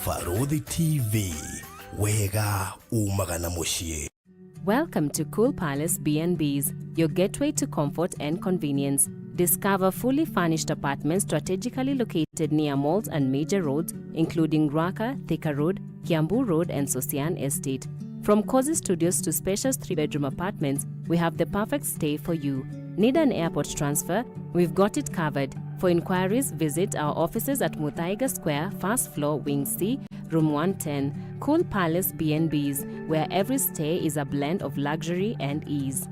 Barũthi TV, wega umaga na mũciĩ. Welcome to Cool Palace B&Bs, your gateway to comfort and convenience. Discover fully furnished apartments strategically located near malls and major roads, including Ruaka, Thika Road, Kiambu Road, and Sosian Estate. From cozy studios to spacious 3-bedroom apartments, we have the perfect stay for you. Need an airport transfer? We've got it covered. For inquiries, visit our offices at Muthaiga Square, first floor, Wing C, Room 110, Cool Palace B&Bs, where every stay is a blend of luxury and ease.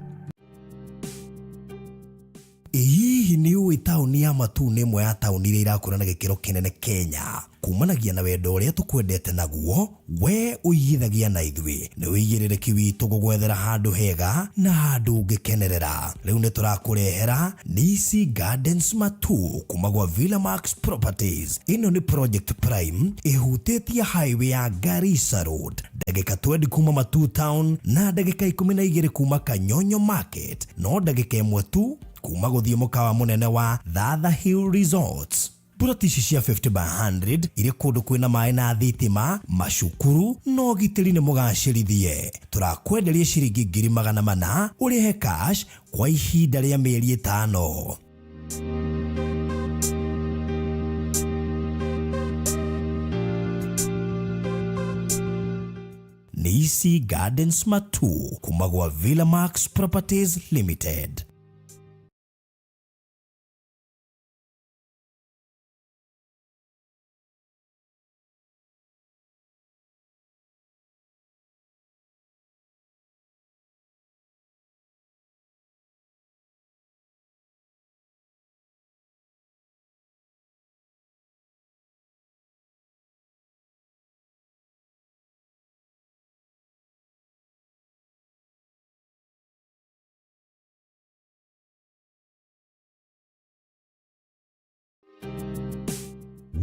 Ĩ hihi nĩ ũĩ taũni ya Matuu nĩ ĩmwe ya taũni iria irakũra na gĩkĩro kĩnene Kenya kumanagia na wendo ũrĩa tũkwendete naguo we ũigithagia na ithuĩ? Nĩ wĩigĩrĩrĩki witũ gũgwethera handũ hega na handũ ũngĩkenerera. Rĩu nĩ tũrakũrehera Nisi Gardens Matuu kuma gwa Villa Max Properties. Ĩno nĩ project prime ĩhutĩtie highway ya Garissa Road, ndagĩka 20 kuma Matuu town na ndagĩka 12 kuma Kanyonyo Market, no ndagĩka 1 tu kuma gũthiĩ mũkawa mũnene wa Thatha Hill Resorts. Buroti ici cia 50 by 100 irĩ kũndũ kwĩna maĩ na thitima, macukuru na ũgitĩri nĩ mũgacĩrithie. Tũrakwenderia ciringi 400,000 ũrĩhe cash kwa ihinda rĩa mĩeri 5. Nisi Gardens Matuu kuma gwa Villa Max Properties Limited.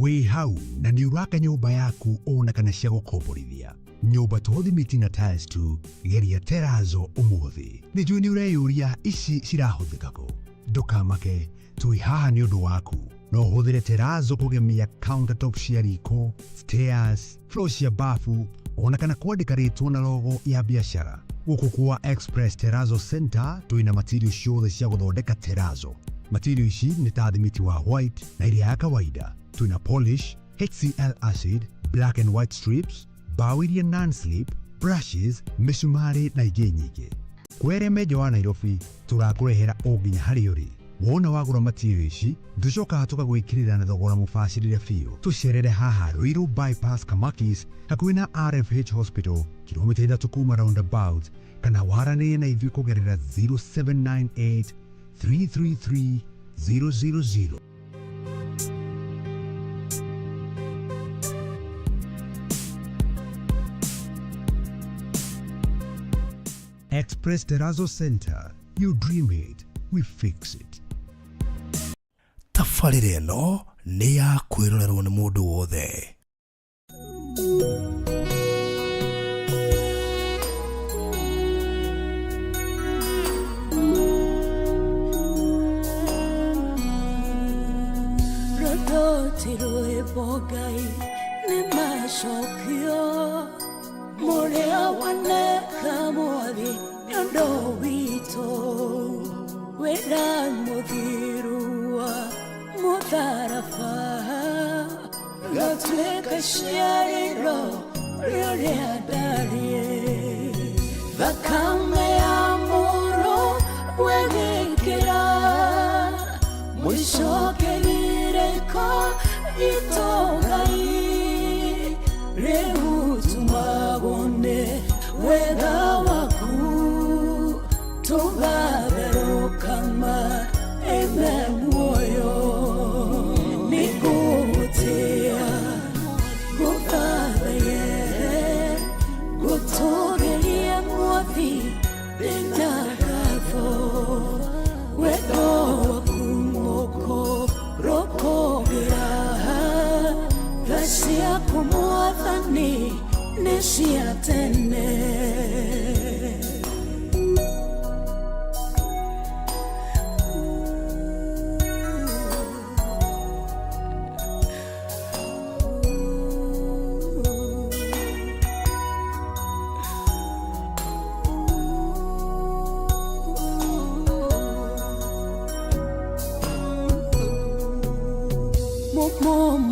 Wĩ hau na nĩ ũraka nyũmba yaku ona kana cia gũkomborithia, nyũmba to thimiti na tiles tu, geria terazo ũmũthĩ. Nĩ njũĩ nĩ ũreyũria ici cirahũthĩka kũ. Ndũkamake, twĩ haha nĩ ũndũ waku. No ũhũthĩre terazo kũgemia countertop cia riko, stairs, floor cia bafu, ona kana kwandĩka rĩtwa na logo ya biacara. Gũkũ kwa Express Terrazzo Center twĩna material ciothe cia gũthondeka terazo. Material ici nĩ ta thimiti wa white na iria ya kawaida. Twĩna polish, HCl acid, black and white strips, bao iria non-slip, brushes, mĩcumarĩ na ingĩ nyingĩ. Kwere menjo wa Nairobi tũrakũrehera o nginya harĩa ũrĩ. Wona wagũra material ici, tũcokaga tũkagwĩkĩrĩra na thogora mũbacĩrĩre biũ. Tũcerere haha Ruiru Bypass Kamakis hakuhĩ na RFH Hospital, kilomita 3 kuma roundabout, kana waranĩrie na ithuĩ kũgerera 0798 333 000. Express Terrazzo Center. You dream it, we fix it. Tabarĩra ĩno nĩ ya kwĩrorerwo nĩ mũndũ wothe. Rũthoti rwĩmbo Ngai nĩ macokio mũrĩa waneka mwathi nĩ ũndũ witũ, wĩra mũthiru wa mũtharaba gatuĩka ciarĩro rĩrĩa ndariĩ, thakame ya mũrũ wegĩkĩra mũico kĩgirĩko gitũ Ngai, rĩu tumagwo nĩ wega waku tũgatherũkama ime muoyo. Nĩngũgũtĩĩa, ngũthathaye, ngũtũgĩrie mwathi, ndĩna ngatho, wendo waku mũkũrũkũgĩra, tha ciaku mwathani nĩ cia tene.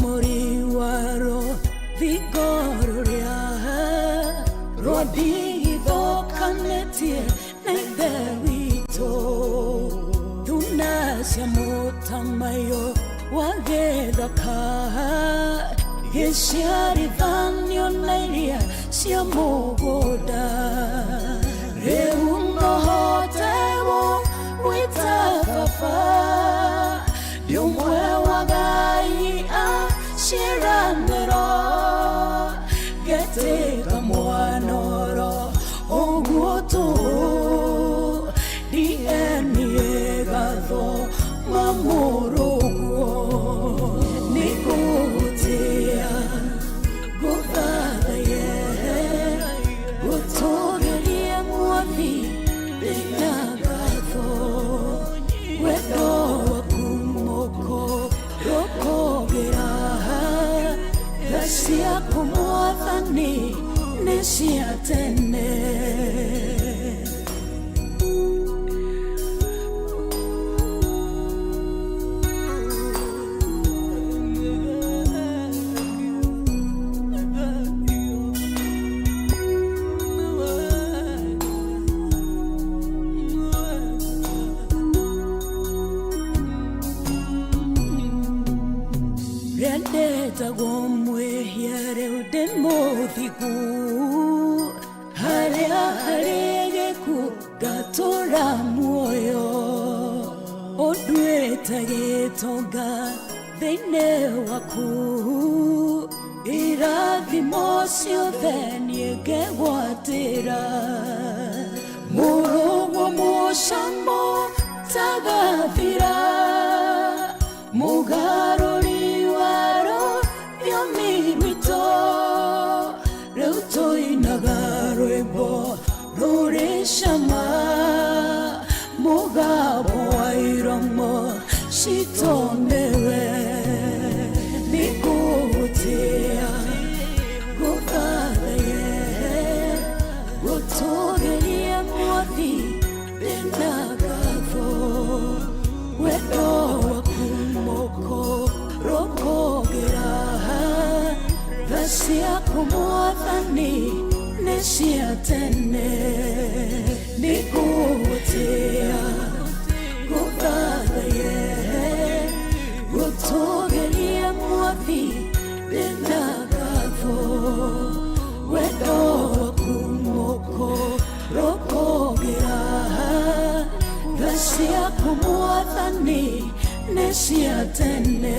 Mũri waro thingo rũrĩa rwandigithũkanĩtie na Ithe witũ. Thuna cia mũtamaiyũ wa gĩthaka gĩciarithanio na iria cia mũgũnda. Rĩu nohote gũgwĩta baba, ndĩ ũmwe wa Ngai a ciĩranĩro, ngetĩka mwanoro ũguo tũhũ, DNA gathoma mũrũguo. Nĩngũgũtĩĩa, ngũthathaye, ngũtũũgĩrie Mwathi, ndĩna ngatho. Wendo waku mũkũrũkũgĩra, tha ciaku Mwathani nĩ cia tene. Rĩandetagwo mwĩhia, rĩu ndĩ mũthingu, harĩa harĩ gĩkuũ ngatũũra muoyo. Ũnduĩte gĩtonga thĩinĩ waku, irathimo ciothe niĩ ngegwatĩra. Mũrũguo mũcamo tagathira, mũgarũri waro rũthiomi rwitũ, rĩu tũinaga rwĩmbo rũrĩ cama, mũgambo wa iromo citũ nĩwe. Nĩngũgũtĩĩa, ngũthathaye, ngũtũũgĩrie Mwathi, ndĩna ngatho. Wendo waku mũkũrũkũgĩra, tha ciaku Mwathani nĩ cia tene. Nĩngũgũtĩĩa, ngũthathaye, ngũtũũgĩrie Mwathi, ndĩna ngatho. Wendo waku mũkũrũkũgĩra, tha ciaku Mwathani nĩ cia tene.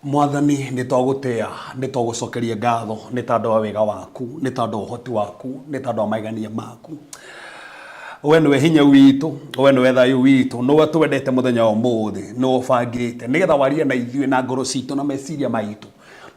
Mwathani, nĩ twagũtĩa, nĩ twagũcokeria ngatho nĩ tondũ wa wega waku, nĩ tondũ wa ũhoti waku, nĩ tondũ wa maigania maku. We nĩwe hinya witũ, we nĩwe thayũ witũ, nĩwe twendete mũthenya wa ũmũthĩ, nĩwe ũbangĩte nĩgetha warie na ithuĩ na ngoro citũ na meciria maitũ.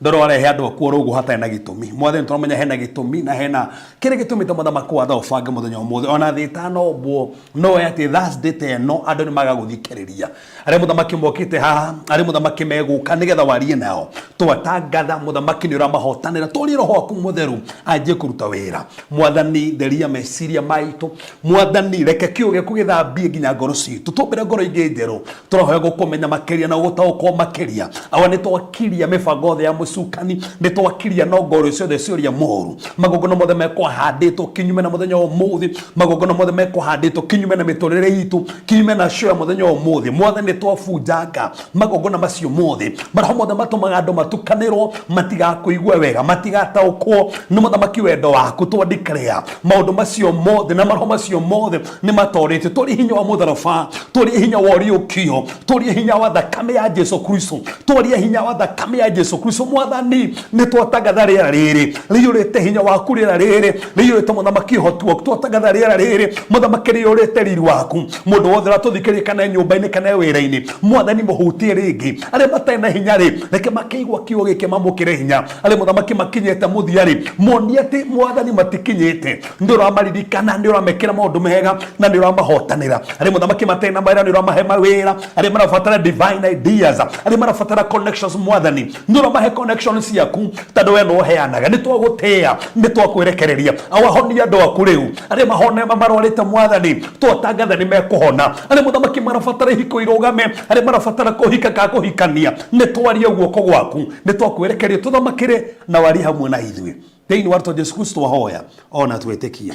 Ndoro warehe andũ aku oro ũguo hatarĩ na gĩtũmi. Mwathani, tũramenya hena gĩtũmi na hena kĩrĩa gĩtũmĩte mũthamaki wa tha ũbange mũthenya wa ũmũthĩ. Ona thĩ ĩtanombwo no atĩ Thursday ta ĩno andũ nĩ magagũthikĩrĩria. Arĩa mũthamaki mokĩte haha, arĩa mũthamaki megũka nĩgetha warie nao. Twatangatha mũthamaki nĩ ũramahotanĩra, tũrie roho waku mũtheru anjie kũruta wĩra. Mwathani, theria meciria maitũ. Mwathani, reke kiugo gĩaku gĩthambie nginya ngoro citũ, tũmbĩre ngoro ingĩ njerũ. Tũrahoya gũkũmenya makĩria na gũtaũkwo makĩria. Awa, nĩ twakiria mĩbango yothe ya mũcukani, nĩ twakiria no ngoro ciothe ciũria mũru. Magongona mothe mekũhandĩtwo kinyume na mũthenya wa ũmũthĩ, magongona mothe mekũhandĩtwo kinyume na mĩtũrĩre itũ, kinyume na show ya mũthenya wa ũmũthĩ. Mwathani, nĩ twabunjanga magongona macio mothe. Maroho mothe matũmaga andũ matukanĩrwo, matigakũigua wega, matigataũkwo nĩ mũthamaki wendo waku. Twandikrea maũndũ macio mothe na maroho macio mothe nĩ matorĩtio. Tũrie hinya wa mũtharaba, tũrie hinya wa ũriũkio, tũrie hinya wa thakame ya Jesu Kristo, tũrie hinya wa thakame ya Jesu Kristo. Mwathani, nĩ twatangatha rĩera rĩrĩ rĩiyũrĩte hinya waku, rĩera rĩrĩ rĩiyũrĩte mũthamaki ũhoti waku, twatangatha rĩera rĩrĩ mũthamaki rĩiyũrĩte riri waku. Mũndũ wothe ũratũthikĩrĩria kana e nyũmba-inĩ kana e wĩra-inĩ, Mwathani mũhutie rĩngĩ. Arĩa matarĩ na hinya rĩ, reke makĩigua kiugo gĩkĩ mamũkĩre hinya. Arĩa mũthamaki makinyĩte mũthia rĩ, monie atĩ Mwathani matikinyĩte, nĩ ũramaririkana, nĩ ũramekĩra maũndũ mega na nĩ ũramahotanĩra. Arĩa mũthamaki matarĩ na mawĩra, nĩ ũramahe mawĩra. Arĩa marabatara divine ideas, arĩa marabatara connections, Mwathani nĩ ũramahe connections ciaku, tondũ we no ũheanaga. Nĩ twagũtĩĩa, nĩ twakwerekereria. Awahonia andũ aku rĩu, arĩa mahone marwarĩte, Mwathani twatangatha nĩ mekũhona. Arĩa mũthamaki marabatara ihiko irũgame, arĩa marabatara kũhika ka kũhikania, nĩ twaria guoko gwaku, nĩ twakwerekeria tũthamakĩre na warie hamwe na ithuĩ. Thĩinĩ wa rĩtwa Jesu Kristo twahoya ona twĩtĩkia.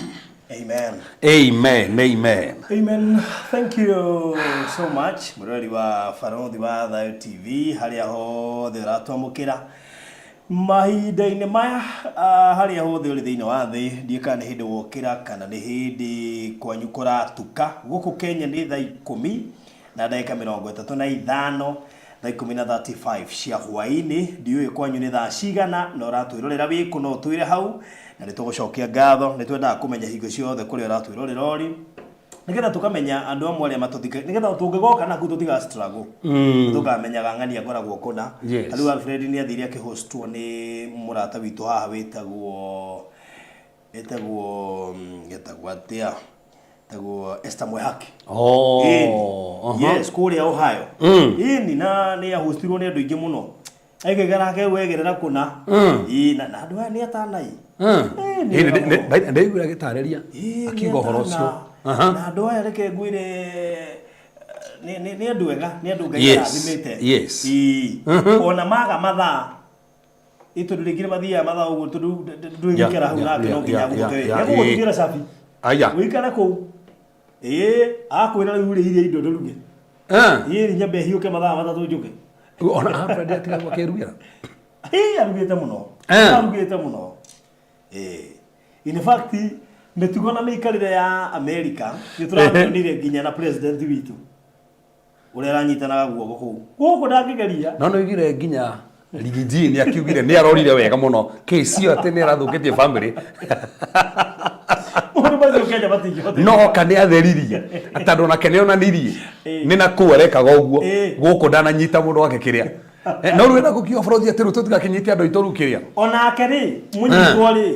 Amen. Amen, amen. Amen. Thank you so much mũrori wa Barothi wa Thayo TV harĩa hothe ũratwamũkĩra mahinda-inĩ maya, harĩa hothe ũrĩ thĩinĩ wa thĩ. Ndiũĩ kana nĩ hĩndĩ wokĩra kana nĩ hĩndĩ kwanyu kũratuka. Gũkũ Kenya nĩ thaa 10:35, thaa 10:35 cia hwaĩ-inĩ. Ndiũĩ kwanyu nĩ thaa cigana na ũratwĩrorera wĩkũ, no ũtwĩre hau na nĩ tũgũcokia ngatho. Nĩ twendaga kũmenya hingo ciothe kũrĩa ũratwĩrorera ũrĩ, nĩgetha tũkamenya andũ amwe arĩa matũthika, nĩgetha tũngĩgoka naku tũtiga struggle, tũkamenyaga ng'ania ngoragwo kũna. Rĩu Alfred nĩ athire akĩhostwo nĩ mũrata witũ haha wĩtagwo wĩtagwo atĩa, wĩtagwo Esther Mwehaki. Oh, Ĩni. Yes, kũrĩa Ohio. Ĩni, na nĩ ahostirwo nĩ andũ aingĩ mũno. Egegera ke wegerera kũna. Ĩĩ, na andũ aya nĩ atanai. Ĩĩ, nĩ ega mũno. Ndaiguire agĩtarĩria Ĩĩ, nĩ akiuga ũhoro ũcio. atana. Na andũ aya reke ngwĩre nĩ andũ ega, nĩ andũ Ngai arathimĩte. Ĩĩ. Ona maga mathaa, ĩ tondũ rĩngĩ nĩ mathiaga mathaa ũguo, tondũ ndũgĩikara hau nake no nginya agũtũke wĩra. Nĩegũgũtugĩra cabi. Aya. Ũikare kũu. Ĩĩ, akwĩra rĩu rĩ iria indo ndũruge. Ĩĩ, nyambe hiũke mathaa 3 njũke. Ona Alfred atigagwo akĩrugĩra. Ĩĩ, arugĩte mũno. Arugĩte mũno. Ĩĩ. In fact, mĩtugo na mĩikarĩre ya America nĩ tũramĩonire nginya na president witũ ũrĩa aranyitanaga guoko kũu. Gũkũ ndangĩgeria. No nĩ oigire nginya Rigiji nĩ akiugire nĩ arorire wega mũno kesi ĩyo atĩ nĩ arathũkĩtie family. Maũndũ macio Kenya matingĩhoteka. No oka nĩ atheririe tondũ onake nĩ onanirie nĩ na kũu arekaga ũguo, gũkũ ndananyita mũndũ wake kĩrĩa. No rĩu ena gũkiuga bũrũri atĩ rĩu tũtigakĩnyite andũ aitũ rĩu kĩrĩa. Onake rĩ, mũnyitwo rĩ,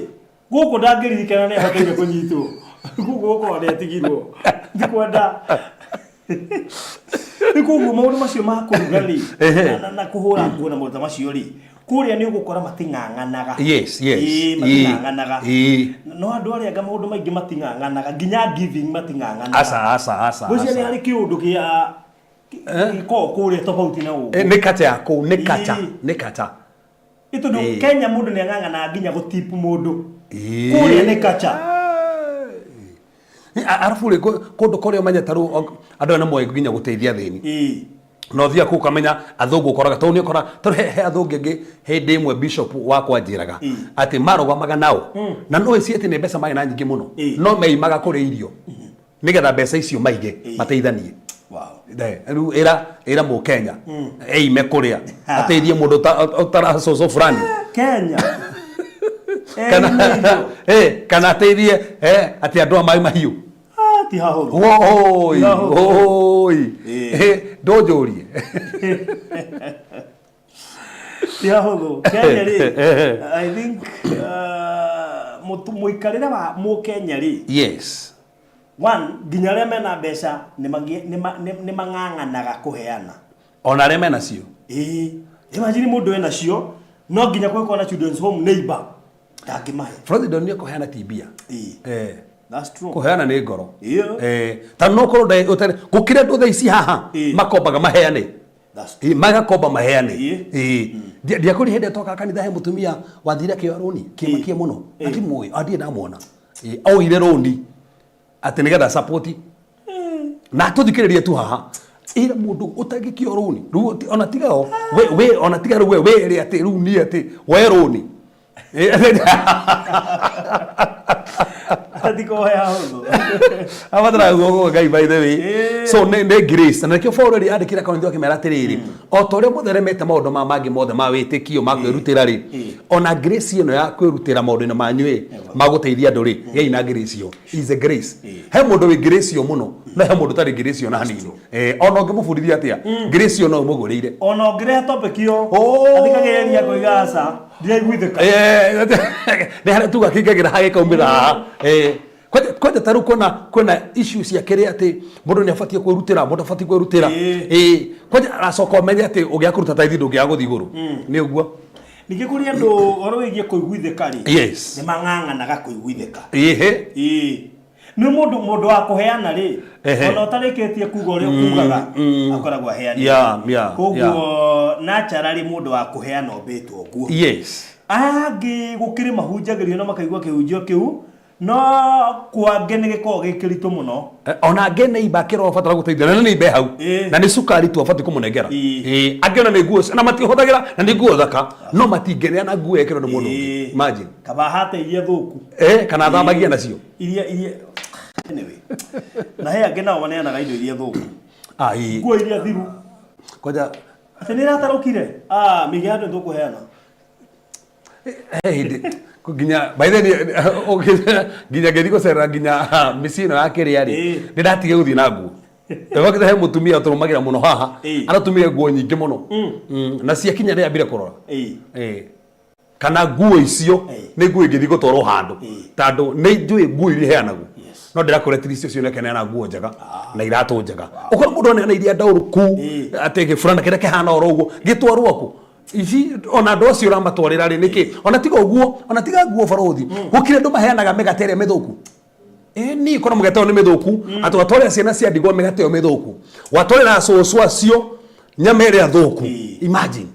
gũkũ ndangĩririkana nĩ ahoteire kũnyitwo. Gũkũ gũkorwo nĩ atigirwo. Ndikwenda. Nĩ koguo maũndũ macio ma kũruga rĩ, na kũhũra nguo na maũndũ ta macio rĩ, kũrĩa nĩ ũgũkora mating'ang'anaga. Ĩĩ, mating'ang'anaga. No andũ arĩa anga maũndũ maingĩ mating'ang'anaga, nginya giving mating'ang'anaga. Aca, aca, aca. Ngwĩciria nĩ harĩ kĩũndũ kĩa gĩkoragwo kũrĩa tofauti na gũkũ. Nĩ kacha ya kũu, nĩ kacha, nĩ kacha. Nĩ tondũ Kenya mũndũ nĩ ang'ang'anaga nginya gũtipu mũndũ. Kũrĩa nĩ kacha. Arabu rĩ, kũndũ kũrĩa ũmenye ta rĩu andũ aya nĩ moĩ nginya gũteithia athĩni. Na ũthiaga kũu ũkamenya athũngũ ũkoraga, tondũ nĩ ũkora, tondũ he athũngũ angĩ hĩndĩ ĩmwe bishop wakwa anjĩraga atĩ marũgamaga nao na no ĩcie atĩ nĩ mbeca marĩ na nyingĩ mũno, no meimaga kũrĩa irio nĩgetha mbeca icio maige mateithanie. Rĩu ĩra mũkenya eime kũrĩa ateithie mũndũ ũtaracũcũ fulani. Kenya. Kana ateithie atĩ andũ a Mai Mahiũ. Ti hahũthũ. Woi, woi. Ndũnjũrie. Ti hahũthũ. Kenya rĩ, I think mũikarĩre wa mũkenya rĩ. Yes. One, nginya arĩa mena mbeca nĩ mang'ang'anaga kũheana. Ona arĩa mena cio. Ĩĩ. Imagine mũndũ ena cio, no nginya kũngĩkorwo na children's home neighbor ndangĩmahe. Bũrũri ndonire kũheana ti mbia. Ĩĩ. That's true. Kũheana nĩ ngoro. Ta no ũkorwo ũtarĩ gũkĩra andũ thaa ici haha makombaga maheane. Magakomba maheane. Ndiakũria hĩndĩ ĩrĩa twokaga kanitha he mũtumia wathire akĩoya rũni kĩmakia mũno. Ndimũĩ, ndirĩ ndamwona. Oire rũni atĩ nĩgetha support na tũthikĩrĩrie tu haha ĩra mũndũ ũtangĩkio rũni rĩu ona tiga o we ona tiga rĩu we wĩre atĩ rĩu niĩ atĩ we rũni. Atikoya hũthũ. Abataraga guoko kwa Ngai, by the way. Ĩĩ. So nĩ grace, na nĩkĩo Paul rĩ andĩkĩra Korintho akĩmera atĩrĩrĩ, o ta ũrĩa mũtheremete maũndũ ma mangĩ mothe ma wĩtĩkio ma kwĩrutĩra rĩ, ona grace ĩno ya kwĩrutĩra maũndũ-inĩ manyu ĩ ma gũteithia andũ rĩ, gĩai na grace ĩyo. Is a grace. He mũndũ wĩ grace ĩyo mũno, no he mũndũ ũtarĩ grace ĩyo na hanini. Ona ũngĩmũbundithia atĩa, grace ĩyo no ũmũgũrĩire. Ona ũngĩrehe topic ĩyo, Oh. athikagĩrĩria koiga aca, ndiraiguithĩka. Nĩ harĩa tuga kĩingagĩra haha gĩkaumĩra haha. Kwanja ta rĩu kwĩna issue cia kĩrĩa atĩ mũndũ nĩ abatiĩ kwĩrutĩra, mũndũ abatiĩ kwĩrutĩra. Kwanja aracoka ũmenye atĩ ũngĩaga kũruta tithe ndũngĩaga gũthiĩ igũrũ. Nĩ ũguo. Ningĩ kũrĩ andũ ũhoro wĩgiĩ kũiguithĩka rĩ, Yes. nĩ mang'ang'anaga kũiguithĩka. Ĩhĩ. Ĩĩ. Nĩ mũndũ wa kũheana rĩ, ona ũtarĩkĩtie kuga ũrĩa ũkugaga, akoragwo aheanĩte. Koguo naturally mũndũ wa kũheana ombĩtwo ũguo. Yes. Aya angĩ gũkĩrĩ mahunjagĩrio na makaigua kĩhunjio kĩu, no kwangĩ nĩ gĩkoragwo gĩ kĩritũ mũno. Ona angĩ nĩ imba akĩrwo abatara gũteithio, na nĩ imbe hau. Na nĩ cukari tu abatiĩ kũmũnengera. Angĩ ona nĩ nguo, na matihũthagĩra, na nĩ nguo thaka, no matingĩneana nguo ĩkĩrwo nĩ mũndũ ũngĩ. Imagine. Kaba hate iria thũku. Kana athambagia nacio. Iria, iria. Anyway. Na he angĩ nao maneanaga indo iria thũku. Ai. Nguo iria thiru. Kwanja. Atĩ nĩ iratarũkire? Ah, mĩige handũ tũkũheana. He hĩndĩ nginya by the way, nginya ngĩthiĩ gũcera nginya mĩciĩ ĩno ya kĩrĩa rĩ, nĩ ndatigire gũthiĩ na nguo. Ndĩrokĩte he mũtumia tũrũmagĩra mũno haha, aratũmire nguo nyingĩ mũno. Na ciakinya nĩ ambire kũrora. Kana nguo icio nĩ nguo ingĩthiĩ gũtwarwo handũ, tondũ nĩ njũĩ nguo iria iheanagwo. No ndĩrakũrĩa tiricio cio nĩakeneana nguo njega na iratũ njega. Ũkorwo mũndũ aneana iria ndaũrũku, atĩ gĩburana kĩrĩa kĩhana oro ũguo, gĩtwarwo kũ? Ici ona andũ acio ũramatwarĩra rĩ, nĩkĩ? Ona tiga ũguo, ona tiga nguo barũthi, gũkĩrĩ andũ maheanaga mĩgate ĩrĩa mĩthũku. Niĩ kona mũgate ũyũ nĩ mĩthũku, atĩ watwarĩra ciana cia ndigwa mĩgate ĩyo mĩthũku, watwarĩra cũcũ acio nyama ĩrĩa thũku. Imagine.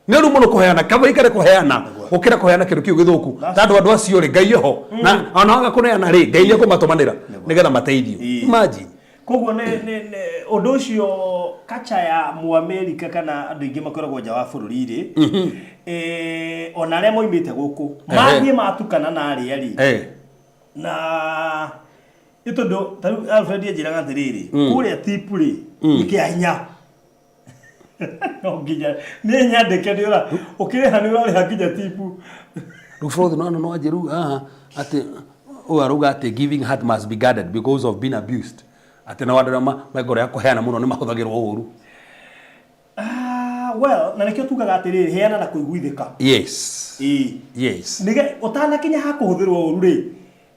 Nĩ ũru mũno kũheana, kaba ikare kũheana gũkĩra kũheana kĩndũ kĩu gĩthũku. Tondũ andũ acio rĩ, Ngai eho. Na ona waga kũneana rĩ, Ngai nĩ ekũmatũmanĩra nĩgetha mateithio. Imagine. Koguo nĩ ũndũ ũcio kacha ya Mũamerika kana andũ aingĩ makoragwo nja wa bũrũri rĩ, ona arĩa moimĩte gũkũ, mathiĩ matukana na arĩa rĩ, na nĩ tondũ ta rĩu Alfred anjĩraga atĩrĩrĩ, kũrĩa tip rĩ, nĩ kĩa hinya. No nginya nĩ nyandĩke nĩ ũra ũkĩrĩha nĩ ũrarĩha nginya tipu. Rĩu bũrũri no no anjĩru haha atĩ ũyũ arauga atĩ giving heart must be guarded because of being abused. Atĩ nao andũ arĩa me ngoro ya kũheana mũno nĩ mahũthagĩrwo ũru. Well, na nĩkĩo tugaga atĩrĩrĩ, heana na kũiguithĩka. Yes. Ĩĩ. Yes. Nĩge ũtanakinya ha kũhũthĩrwo ũru rĩ,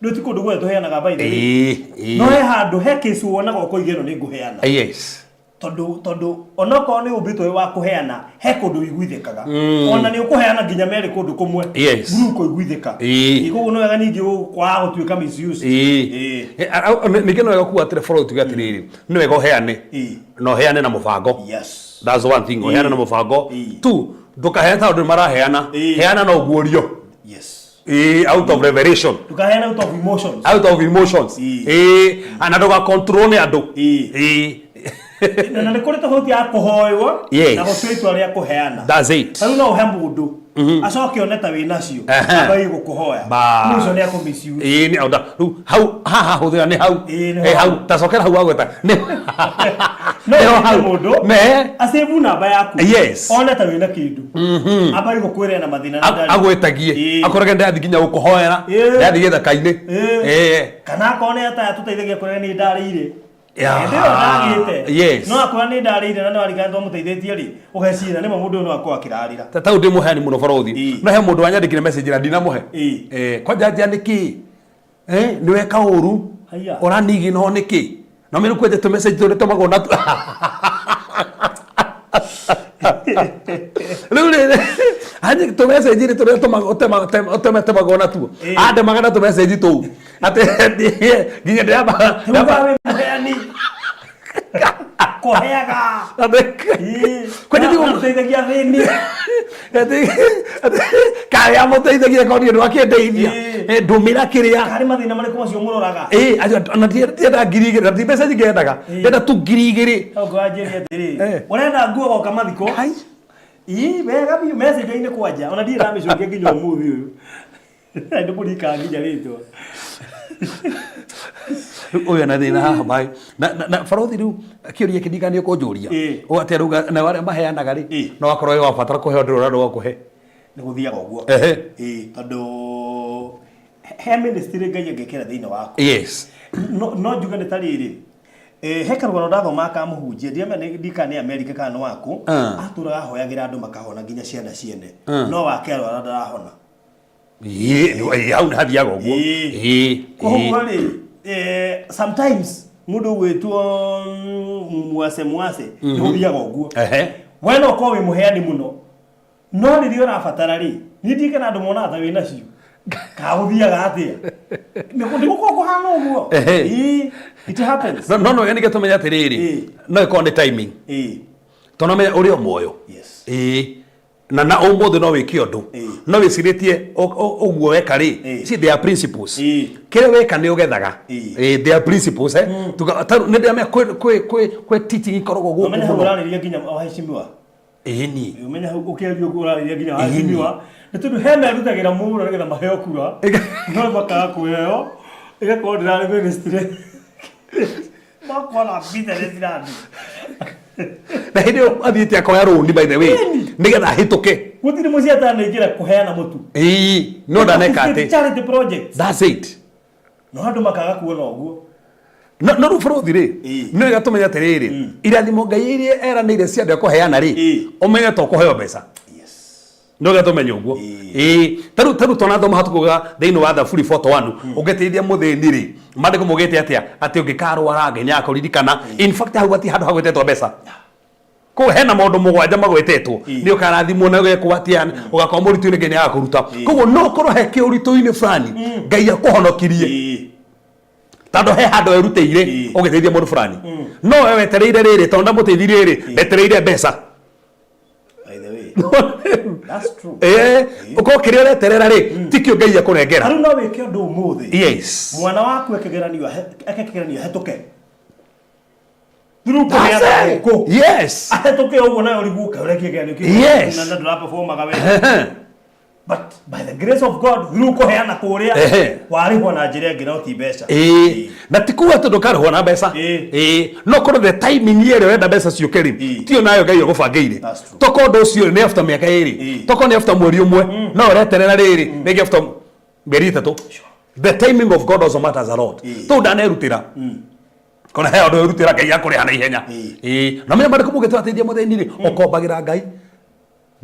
ndũ ti kũndũ guothe tũheanaga by the way. Ĩĩ. No he handũ he case wonaga ũkoiga ĩno nĩ ngũheana. Yes. Tondũ onokorwo nĩ ũmbĩtwo wĩ wa kũheana, he kũndũ ũiguithĩkaga. Ona nĩ ũkũheana nginya merĩ kũndũ kũmwe. Yes. Rĩu ũkũiguithĩka. Koguo nĩ wega ningĩ kwaga gũtuĩka misuse. Ningĩ nĩ wega kuga atĩrĩ, follow tuge atĩrĩrĩ, nĩ wega ũheane. Na ũheane na mũbango. Yes. That's one thing, ũheane na mũbango. Two, ndũkaheane tondũ nĩ maraheana. Heana na ũguũrio. Yes. Out of revelation. Ndũkaheane out of emotions. Out of emotions. Na ndũga control nĩ andũ. Na nĩ kũrĩ tofauti ya kũhoywo Yes. na gũtua itua rĩa kũheana. That's it. Ta rĩu no ũhe mũndũ, acoke one ta wĩ nacio, ambagie gũkũhoya. Bas. Mũndũ ũcio nĩ akũ misuse. Ĩĩ, nĩ onda. Rĩu hau haha hũthĩra nĩ hau. Ĩĩ, nĩ Ĩ, hau. hau. Ta cokera hau wagweta. Nĩ No nĩho ũhe hau. mũndũ, Me. acĩvu namba yaku. Yes. One ta wĩna kĩndũ. Ambagie gũkwĩra ena mathĩna na ndarĩ. Agwĩtagie. Akorage ndathi nginya gũkũhoera. Ndathi gĩthaka-inĩ. Kana akorwo nĩ ataya tũteithagia kũrĩa nĩ ndarĩire. Hĩndĩ ĩyo ndagĩte. Yes. No akorwo nĩ ndarĩire na nĩ warikana twamũteithĩtie rĩ, ũgeciria nĩma mũndũ ũyũ no akorwo akĩrarĩra. Ta tau ndĩ mũheani mũno borothi. No he mũndũ wanyandĩkire message na ndinamũhe. Kwanja njia nĩkĩ? Nĩ weka ũru. Haiya. Ũranigina nĩkĩ? Na mimi kwenda tu message tũrĩa tũmagwo na Rĩu rĩ, anyi tu message rĩ tũrĩa tũmagwo na tuo. Andemaga na tu message tũu. Atĩ nginya ndĩramba Tuga wĩ mũheani. Kũheaga. Kwenda Na ũteithagia athĩni. Karĩa mũteithagia korwo niĩ ndwakĩndeithia. Ndũmĩra kĩrĩa. Karĩ mathĩna marĩkũ macio mũroraga? Acio, ona ndienda ngiri igĩrĩ, na ti mbeca nyingĩ endaga. Ndenda tu ngiri igĩrĩ. Hau ngwanjĩria atĩrĩrĩ, ũrenda nguo goka mathiko? Hai. Ii, wega biũ, message-inĩ kwanja. Ona ndirĩ ndamĩcokia nginya ũmũthĩ ũyũ. Ndĩmũririkanaga nginya rĩtwa. Rĩu ũyũ ena thĩna haha maĩ na, na, na barothi rĩu kĩũria kĩndika nĩ ũkũnjũria Ĩ. Ũũ atĩ arauga na arĩa maheanaga rĩ Ĩ. no akorwo wĩ wa batara kũheo ndũrĩ ũrenda gũkũhe. Nĩ gũthiaga ũguo. Ehe. Ĩ, tondũ he ministry Ngai angĩkĩra thĩinĩ waku. Yes. No, no njuge nĩ ta rĩrĩ, he karũgano ndathomaga ka mũhunjia, ndiramenya ndikana nĩ America kana nĩ waku, atũraga ahoyagĩra andũ makahona nginya ciana ciene, no wake arwara ndarahona. Ĩ, ĩ, hau nĩ hathiaga ũguo. Ĩ. Ĩ, Koguo ĩ. rĩ, sometimes mũndũ ũgwĩtwo mwase mwase nĩ gũthiaga ũguo. Ehe. We no ũkorwo wĩ mũheani mũno, no rĩrĩa ũrabatara rĩ, niĩ ndiũĩ kana andũ monaga ta wĩ nacio. Kana gũthiaga atĩa? Nĩ gũkorwo kũhana ũguo. Ehe. Ĩ, it happens. No no nĩ tũmenye atĩrĩrĩ, Ĩ. no ĩkorwo nĩ timing. Ĩ. Tondũ menya ũrĩ o muoyo. Yes. Ĩ. Na na ũmũthĩ no wĩke ũndũ. Ĩ. No wĩcirĩtie ũguo weka rĩ, Ĩ. see there are principles. Ĩ. Kĩrĩa weka nĩ ũgethaga. Ĩ. Ĩ, there are principles eh. Tuga ta nĩ ndĩramenya kwĩ kwĩ kwĩ kwĩ teaching ikoragwo gũkũ Ũmenye hau mũno. ũrarĩria nginya waheshimiwa. Ĩni. Ũmenye hau ũkĩaria ũguo ũrarĩria nginya waheshimiwa. Nĩ tondũ he merutagĩra mũno nĩgetha maheo kura. No makaga kũheo. Ĩgakorwo ndĩrarĩ ministry. Makona business irathiĩ. Na hĩndĩ ĩyo athiĩte akoya rũni, by the way, nĩgetha ahĩtũke. Gũtirĩ mũciĩ atanaingĩra kũheana mũtu. Ĩĩ, no ndaneka atĩ. Charity project. That's it. No andũ makaga kuona ũguo. No no rĩu bũrũthi rĩ, Ĩ. nĩ wega tũmenye atĩrĩrĩ, irathimo Ngai iria eranĩire cia andũ a kũheana rĩ, Ĩ. ũmenye to kũheo mbeca. Yes. Nĩ wega tũmenye ũguo. Ĩ, tarĩu tarĩu twanathoma hatukuga thĩinĩ wa Thaburi 41, ũngĩteithia mũthĩni rĩ, maandĩko maugĩte atĩa? Atĩ ũngĩkarwara Ngai nĩagakũririkana. In fact hau hatirĩ handũ hagwetetwo mbeca. Kũu hena maũndũ mũgwanja magwetetwo, nĩ ũkarathimwo na ũgekwo atĩa, ũgakorwo mũritũ-inĩ Ngai nĩagakũruta. Koguo no ũkorwo he kĩũritũ-inĩ fulani Ngai akũhonokirie. Ĩ. Tondũ he handũ werutĩire Ĩ. ũgĩteithia mũndũ fulani. No we wetereire rĩrĩ, tondũ ndamũteithirie rĩ, ndetereire mbeca. By the way. That's true. Ĩĩ, ũkorwo kĩrĩa ũreterera rĩ, ti kĩo Ngai akũnengera. Rĩu no wĩke ũndũ ũmũthĩ. Yes. Mwana waku eke kĩgeranio eke kĩgeranio ahĩtũke. Through That's kũheana it. gũkũ. Yes. Ahĩtũke ũguo nawe ũrigwo kaĩ ũrekia kĩgeranio kĩu. Yes. Na ndũraperformaga wega. But by the grace of God through kũheana kũrĩa Ehe. warĩhwo na njĩra ĩngĩ no ti mbeca. Ĩĩ, na ti kuga atĩ ndũkarĩhwo na mbeca. Ĩĩ. Ĩĩ, no korwo the timing ĩrĩa ũrenda mbeca ciũke rĩ, Ĩĩ. tiyo nayo Ngai agũbangĩire. That's true. Tokorwo ũndũ ũcio nĩ after mĩaka ĩrĩ, Ĩĩ. tokorwo nĩ after mweri ũmwe, no ũreterera rĩrĩ, rĩngĩ after mĩeri ĩtatũ. The timing of God also matters a lot. Ĩĩ. Tũu ndanerutĩra. Kona he ũndũ wĩrutĩra Ngai akũrĩha na ihenya. Ĩĩ. Ĩĩ, na menya marĩkũ mũngĩtũra teithia mũthĩni rĩ, ũkombagĩra Ngai.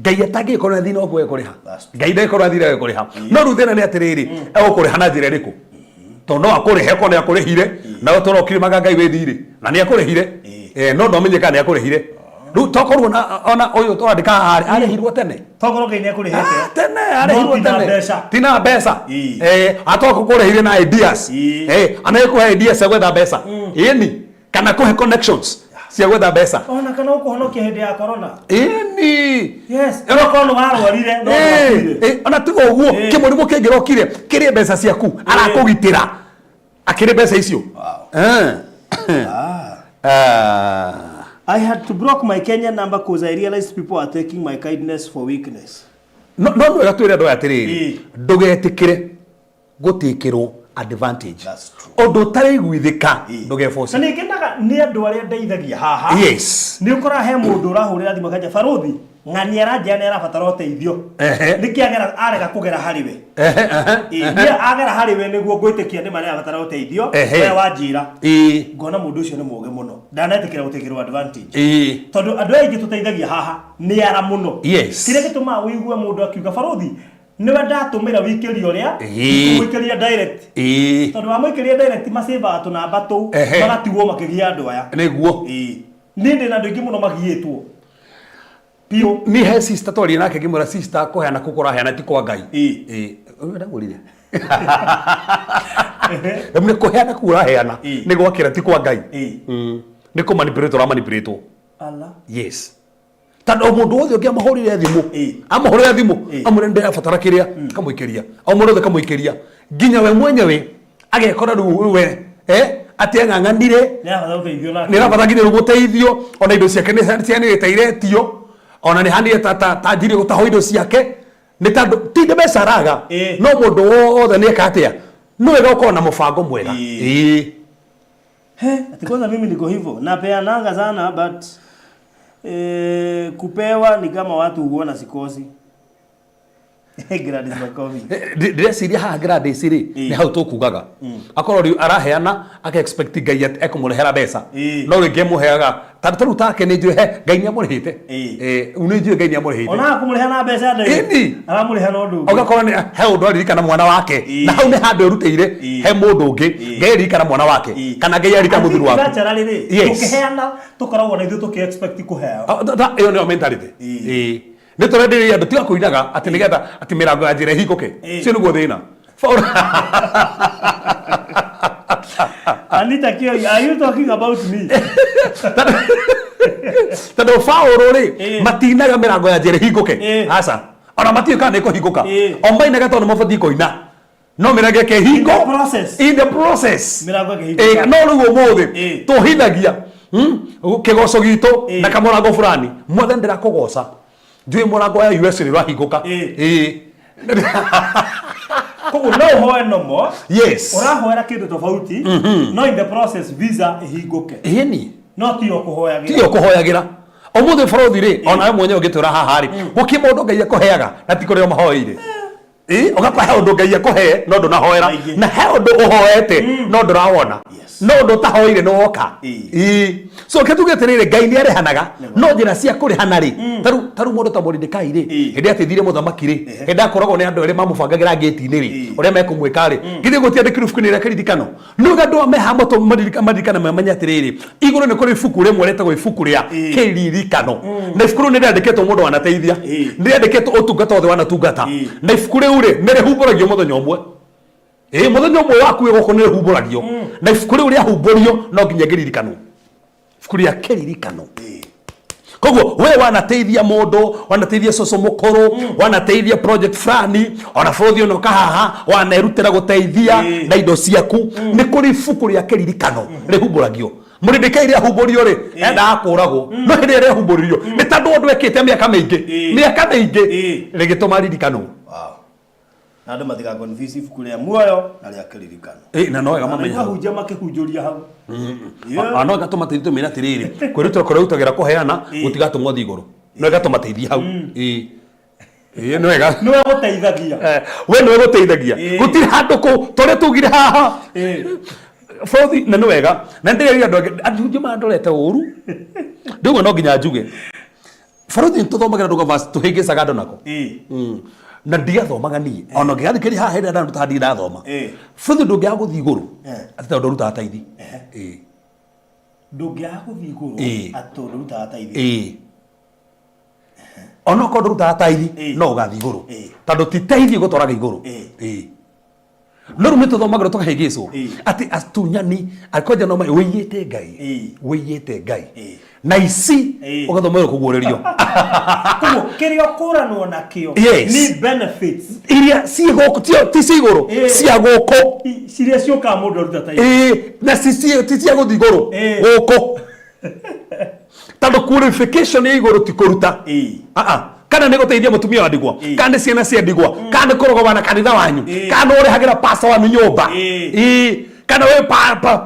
Ngai atangĩkorwo na thĩna waku egũkũrĩha. That's true. Ngai ndangĩkorwo na thĩna egũkũrĩha. No rĩu thĩna nĩ atĩrĩrĩ, egũkũrĩha na njĩra ĩrĩkũ? Tondũ no akũrĩhe okorwo nĩ akũrĩhire, na ũtũra ũkirimaga Ngai wĩ thirĩ, na nĩ akũrĩhire. No ndwamenye kana nĩ akũrĩhire. Rĩu tokorwo ona ũyũ tũrandĩka haha rĩ, arĩhirwo tene. Tokorwo Ngai nĩ akũrĩhĩte. Ah, tene arĩhirwo No ti na tene. mbeca. Ti na mbeca. Ĩĩ. Atoka kũrĩhire na ideas. Ĩĩ. Ana ĩkũhe ideas cia gwetha mbeca. Ĩni, kana kũhe connections cia gwetha mbeca. Ona kana ũkũhonokia hĩndĩ ya corona. Ĩni. Yes. Okorwo nĩ warwarire no Ĩĩ, ndwakuire. ĩĩ, ona tiga ũguo Ĩĩ. kĩmũrimũ kĩngĩrokire kĩrĩe mbeca ciaku arakũgitĩra akĩrĩ mbeca icio. Wow. Eh. Ah. Ah. I had to block my Kenyan number because I realized people are taking my kindness for weakness. No no wega twĩre andũ aya atĩrĩrĩ, Ĩĩ. ndũgetĩkĩre gũtĩkĩrwo advantage. That's true. Ũndũ ũtarĩiguithĩka Ĩĩ. ndũgeforce. Na nĩ ngenaga nĩ andũ arĩa ndeithagia haha. Yes. Nĩ ũkoraga he mũndũ ũrahũrĩra thimũ akanja barothi ng'ania aranjĩra nĩ arabatara ũteithio. Ehe. Nĩkĩ agera arega kũgera harĩ we. Ehe, ehe, Ĩĩ, ehe. niĩ agera harĩ we nĩguo ngwĩtĩkia nĩ ma nĩ arabatara ũteithio. Ehe. We wanjĩra. Ĩĩ. Ngona mũndũ ũcio nĩ mũũgĩ mũno. Ndanetĩkĩra gũtĩkĩrwo advantage. Ĩĩ. Tondũ andũ aingĩ tũteithagia haha nĩ ara mũno. Yes. Kĩrĩa gĩtũmaga ũigue mũndũ akiuga barothi nĩwe ndatũmĩra wĩikĩrio ũrĩa Ĩĩ. mũikĩria direct. Ĩĩ. Tondũ wamũikĩria direct macĩvaga tũnamba tũu Ehe. magatigwo makĩgia andũ aya. Nĩguo. Ĩĩ. Niĩ ndĩ na andũ aingĩ mũno magiĩtwo biũ. Ni he sister twaria nake ngĩmwĩra sister kũheana kũu kũraheana ti kwa Ngai. Ĩĩ. Ĩĩ. Ũyũ ndagũrire. Rĩu nĩ kũheana kũu ũraheana Ĩĩ. nĩ gwakĩra ti kwa Ngai. Ĩĩ. Nĩ kũ manipulate ũramanipulate. Ala. Yes. Tondũ o mũndũ wothe ũngĩ amahũrĩre thimũ, Ĩĩ. amahũrĩre thimũ, Ĩĩ. amwĩre nĩndĩrabatara kĩrĩa, akamũikĩria. O mũndũ wothe akamũikĩria. Nginya we mwenyewe agekora rĩu we atĩ ang'ang'anire Nĩ arabatara ũteithio nake. nĩ arabatara nginya rĩu gũteithio, ona indo ciake nĩ cianĩrĩte iretio, ona nĩ hanire ta ta njiri gũtahwo indo ciake nĩ tondũ ti nĩ mbeca araga, Ĩĩ. no mũndũ wothe nĩ eka atĩa. Nĩ wega ũkorwo na mũbango mwega. Ĩĩ. He, ati kwanza mimi niko hivyo napeananga sana, but kupewa ni kama watu huona sikosi. Gladys Makovi. Ndĩreciria haha Gladys rĩ, nĩ hau tũkugaga akorwo rĩu araheana aka expect Ngai atĩ ekũmũrehera mbeca, no rĩngĩ amũheaga ta rĩu take nĩ njũĩ he Ngai nĩ amũrĩhĩte. Rĩu nĩ njũĩ Ngai nĩ amũrĩhĩte. Ona kũmũrĩha na mbeca ndĩ. Ĩni. Aramũrĩha na ũndũ ũngĩ. Ũgakora nĩ he ũndũ aririkana mwana wake, na hau nĩ handũ erutĩire he mũndũ ũngĩ. Ngai aririkana mwana wake kana Ngai aririkana mũthuri waku. Naturally rĩ, tũkĩheana tũkoragwo na ithuĩ tũkĩ expect kũheo. Ah, ĩyo nĩyo mentality. Ĩĩ. Nĩ tũrenderia andũ tiga kũinaga atĩ nĩgetha atĩ mĩrango ya njĩra ĩhingũke. Ũcio nĩguo thĩna. Anita Kioi, are you talking about me? Tondũ Paũlũ rĩ, matinaga mĩrango ya njĩra ĩhingũke. Aca. Ona matiũĩ kana nĩ ĩkũhingũka. O mainaga tondũ nĩ mabatiĩ kũina. No mĩrango ĩkĩhingwo. In the process. In the process. Mĩrango ĩkĩhingũka. No rĩu ũmũthĩ tũhithagia kĩgoco gitũ na kamũrango fulani. Mwathani ndĩrakũgoca. Njũĩ mũrango wa US nĩ ũrahingũka. Koguo no ũhoe nomo. Yes. Ũrahoera kĩndũ tofauti, no in the process visa ĩhingũke. Ĩni. No tiyo kũhoyagĩra. Tiyo kũhoyagĩra. Ũmũthĩ bũrũthi rĩ, ona we mwenyewe ũngĩtwĩra haha rĩ, gũkĩ mũndũ Ngai akũheaga na ti kũrĩa ũmahoeire. Ũgakora he ũndũ Ngai akũhe no ndũnahoera, Maingĩ. na he ũndũ ũhoete no ndũrawona, no ũndũ ũtahoeire nĩ woka. So reke tuge atĩrĩrĩ, Ngai nĩ arĩhanaga, no njĩra cia kũrĩhana rĩ, ta rĩu mũndũ ta Moridekai rĩ, hĩndĩ ĩrĩa ateithirie mũthamaki rĩ, hĩndĩ akoragwo nĩ andũ erĩ mamũbangagĩra ngĩti-inĩ rĩ, ũrĩa mekũmwĩka rĩ, githĩ gũtiandĩkirwo ibuku-inĩ rĩa kĩririkano? Nĩ wega andũ me haha maririkane mamenye atĩrĩrĩ, igũrũ nĩ kũrĩ ibuku rĩmwe rĩtagwo ibuku rĩa kĩririkano, na ibuku rĩu nĩ rĩandĩkĩtwo mũndũ wanateithia, nĩ rĩandĩkĩtwo ũtungata wothe wanatungata, na ibuku rĩu rĩ, nĩ rĩhumbũragio mũthenya ũmwe. Mũthenya ũmwe waku wĩ gũkũ nĩ rĩhumbũragio, na ibuku rĩu rĩahumbũrio no nginya ngĩririkanwo, ibuku rĩa kĩririkano. Koguo we wanateithia mũndũ, wanateithia cũcũ mũkũrũ, wanateithia project fulani, ona bũrũthi ũno kahaha wanerutĩra gũteithia na indo ciaku, nĩ kũrĩ ibuku rĩa kĩririkano rĩhumbũragio. Mũrĩndĩkei rĩahumbũrio rĩ, endaga kũragwo, no hĩndĩ ĩrĩa rĩahumbũririo nĩ tondũ ũndũ ekĩte mĩaka mĩingĩ, mĩaka mĩingĩ, rĩgĩtũma ririkanwo. Na andũ matiga confuse ibuku rĩa muoyo na rĩa kĩririkano. Na no wega mamenye hau. Ahunjia makĩhunjũria hau. No wega tũmateithie tũmere atĩrĩrĩ, kwĩrutĩra kũrĩa ũrutagĩra kũheana gũtigatũmwo thiĩ igũrũ, no wega tũmateithie hau. Ĩĩ, nĩ wega. Nĩwe gũteithagia. We nĩwe gũteithagia. Gũtirĩ handũ kũ tũrĩa tugire haha bũrũthi, na nĩ wega na ndĩreria andũ angĩ ahunjia mandorete ũru ndĩuga no nginya njuge bũrũthi nĩ tũthomagĩra andũ verse tũhĩngĩcaga andũ nako. Na ndigathomaga niĩ ona ũngĩgathikĩrĩria haha hĩndĩ ĩrĩa ndaruta ndirĩ ndathoma. Bũrũthi ndũngĩaga gũthiĩ igũrũ atĩ tondũ ndũrutaga taithi. Ndũngĩaga gũthiĩ igũrũ atĩ tondũ ndũrutaga taithi. Onokorwo ndũrutaga taithi, no ũgathiĩ igũrũ tondũ ti taithi ĩgũtwaraga igũrũ. No rĩu nĩ tũthomagĩrwo tũkahĩngĩcwo atĩ atunyani akonja no wĩiyĩte Ngai, wĩiyĩte Ngai na ici ũgathomerwo kũguũrĩrio. Koguo kĩrĩa ũkũranwo nakĩo nĩ benefits iria ciĩ gũkũ, ti cia igũrũ, cia gũkũ, ciria ciũkaga mũndũ aruta taithi. Na ti cia gũthiĩ igũrũ gũkũ, tondũ qualification ya igũrũ ti kũruta. Kana nĩ gũteithia mũtumia wa ndigwa, kana nĩ ciana cia ndigwa, kana nĩ kũrũgama na kanitha wanyu, kana nĩ ũrĩhagĩra pastor wanyu nyũmba, kana wĩ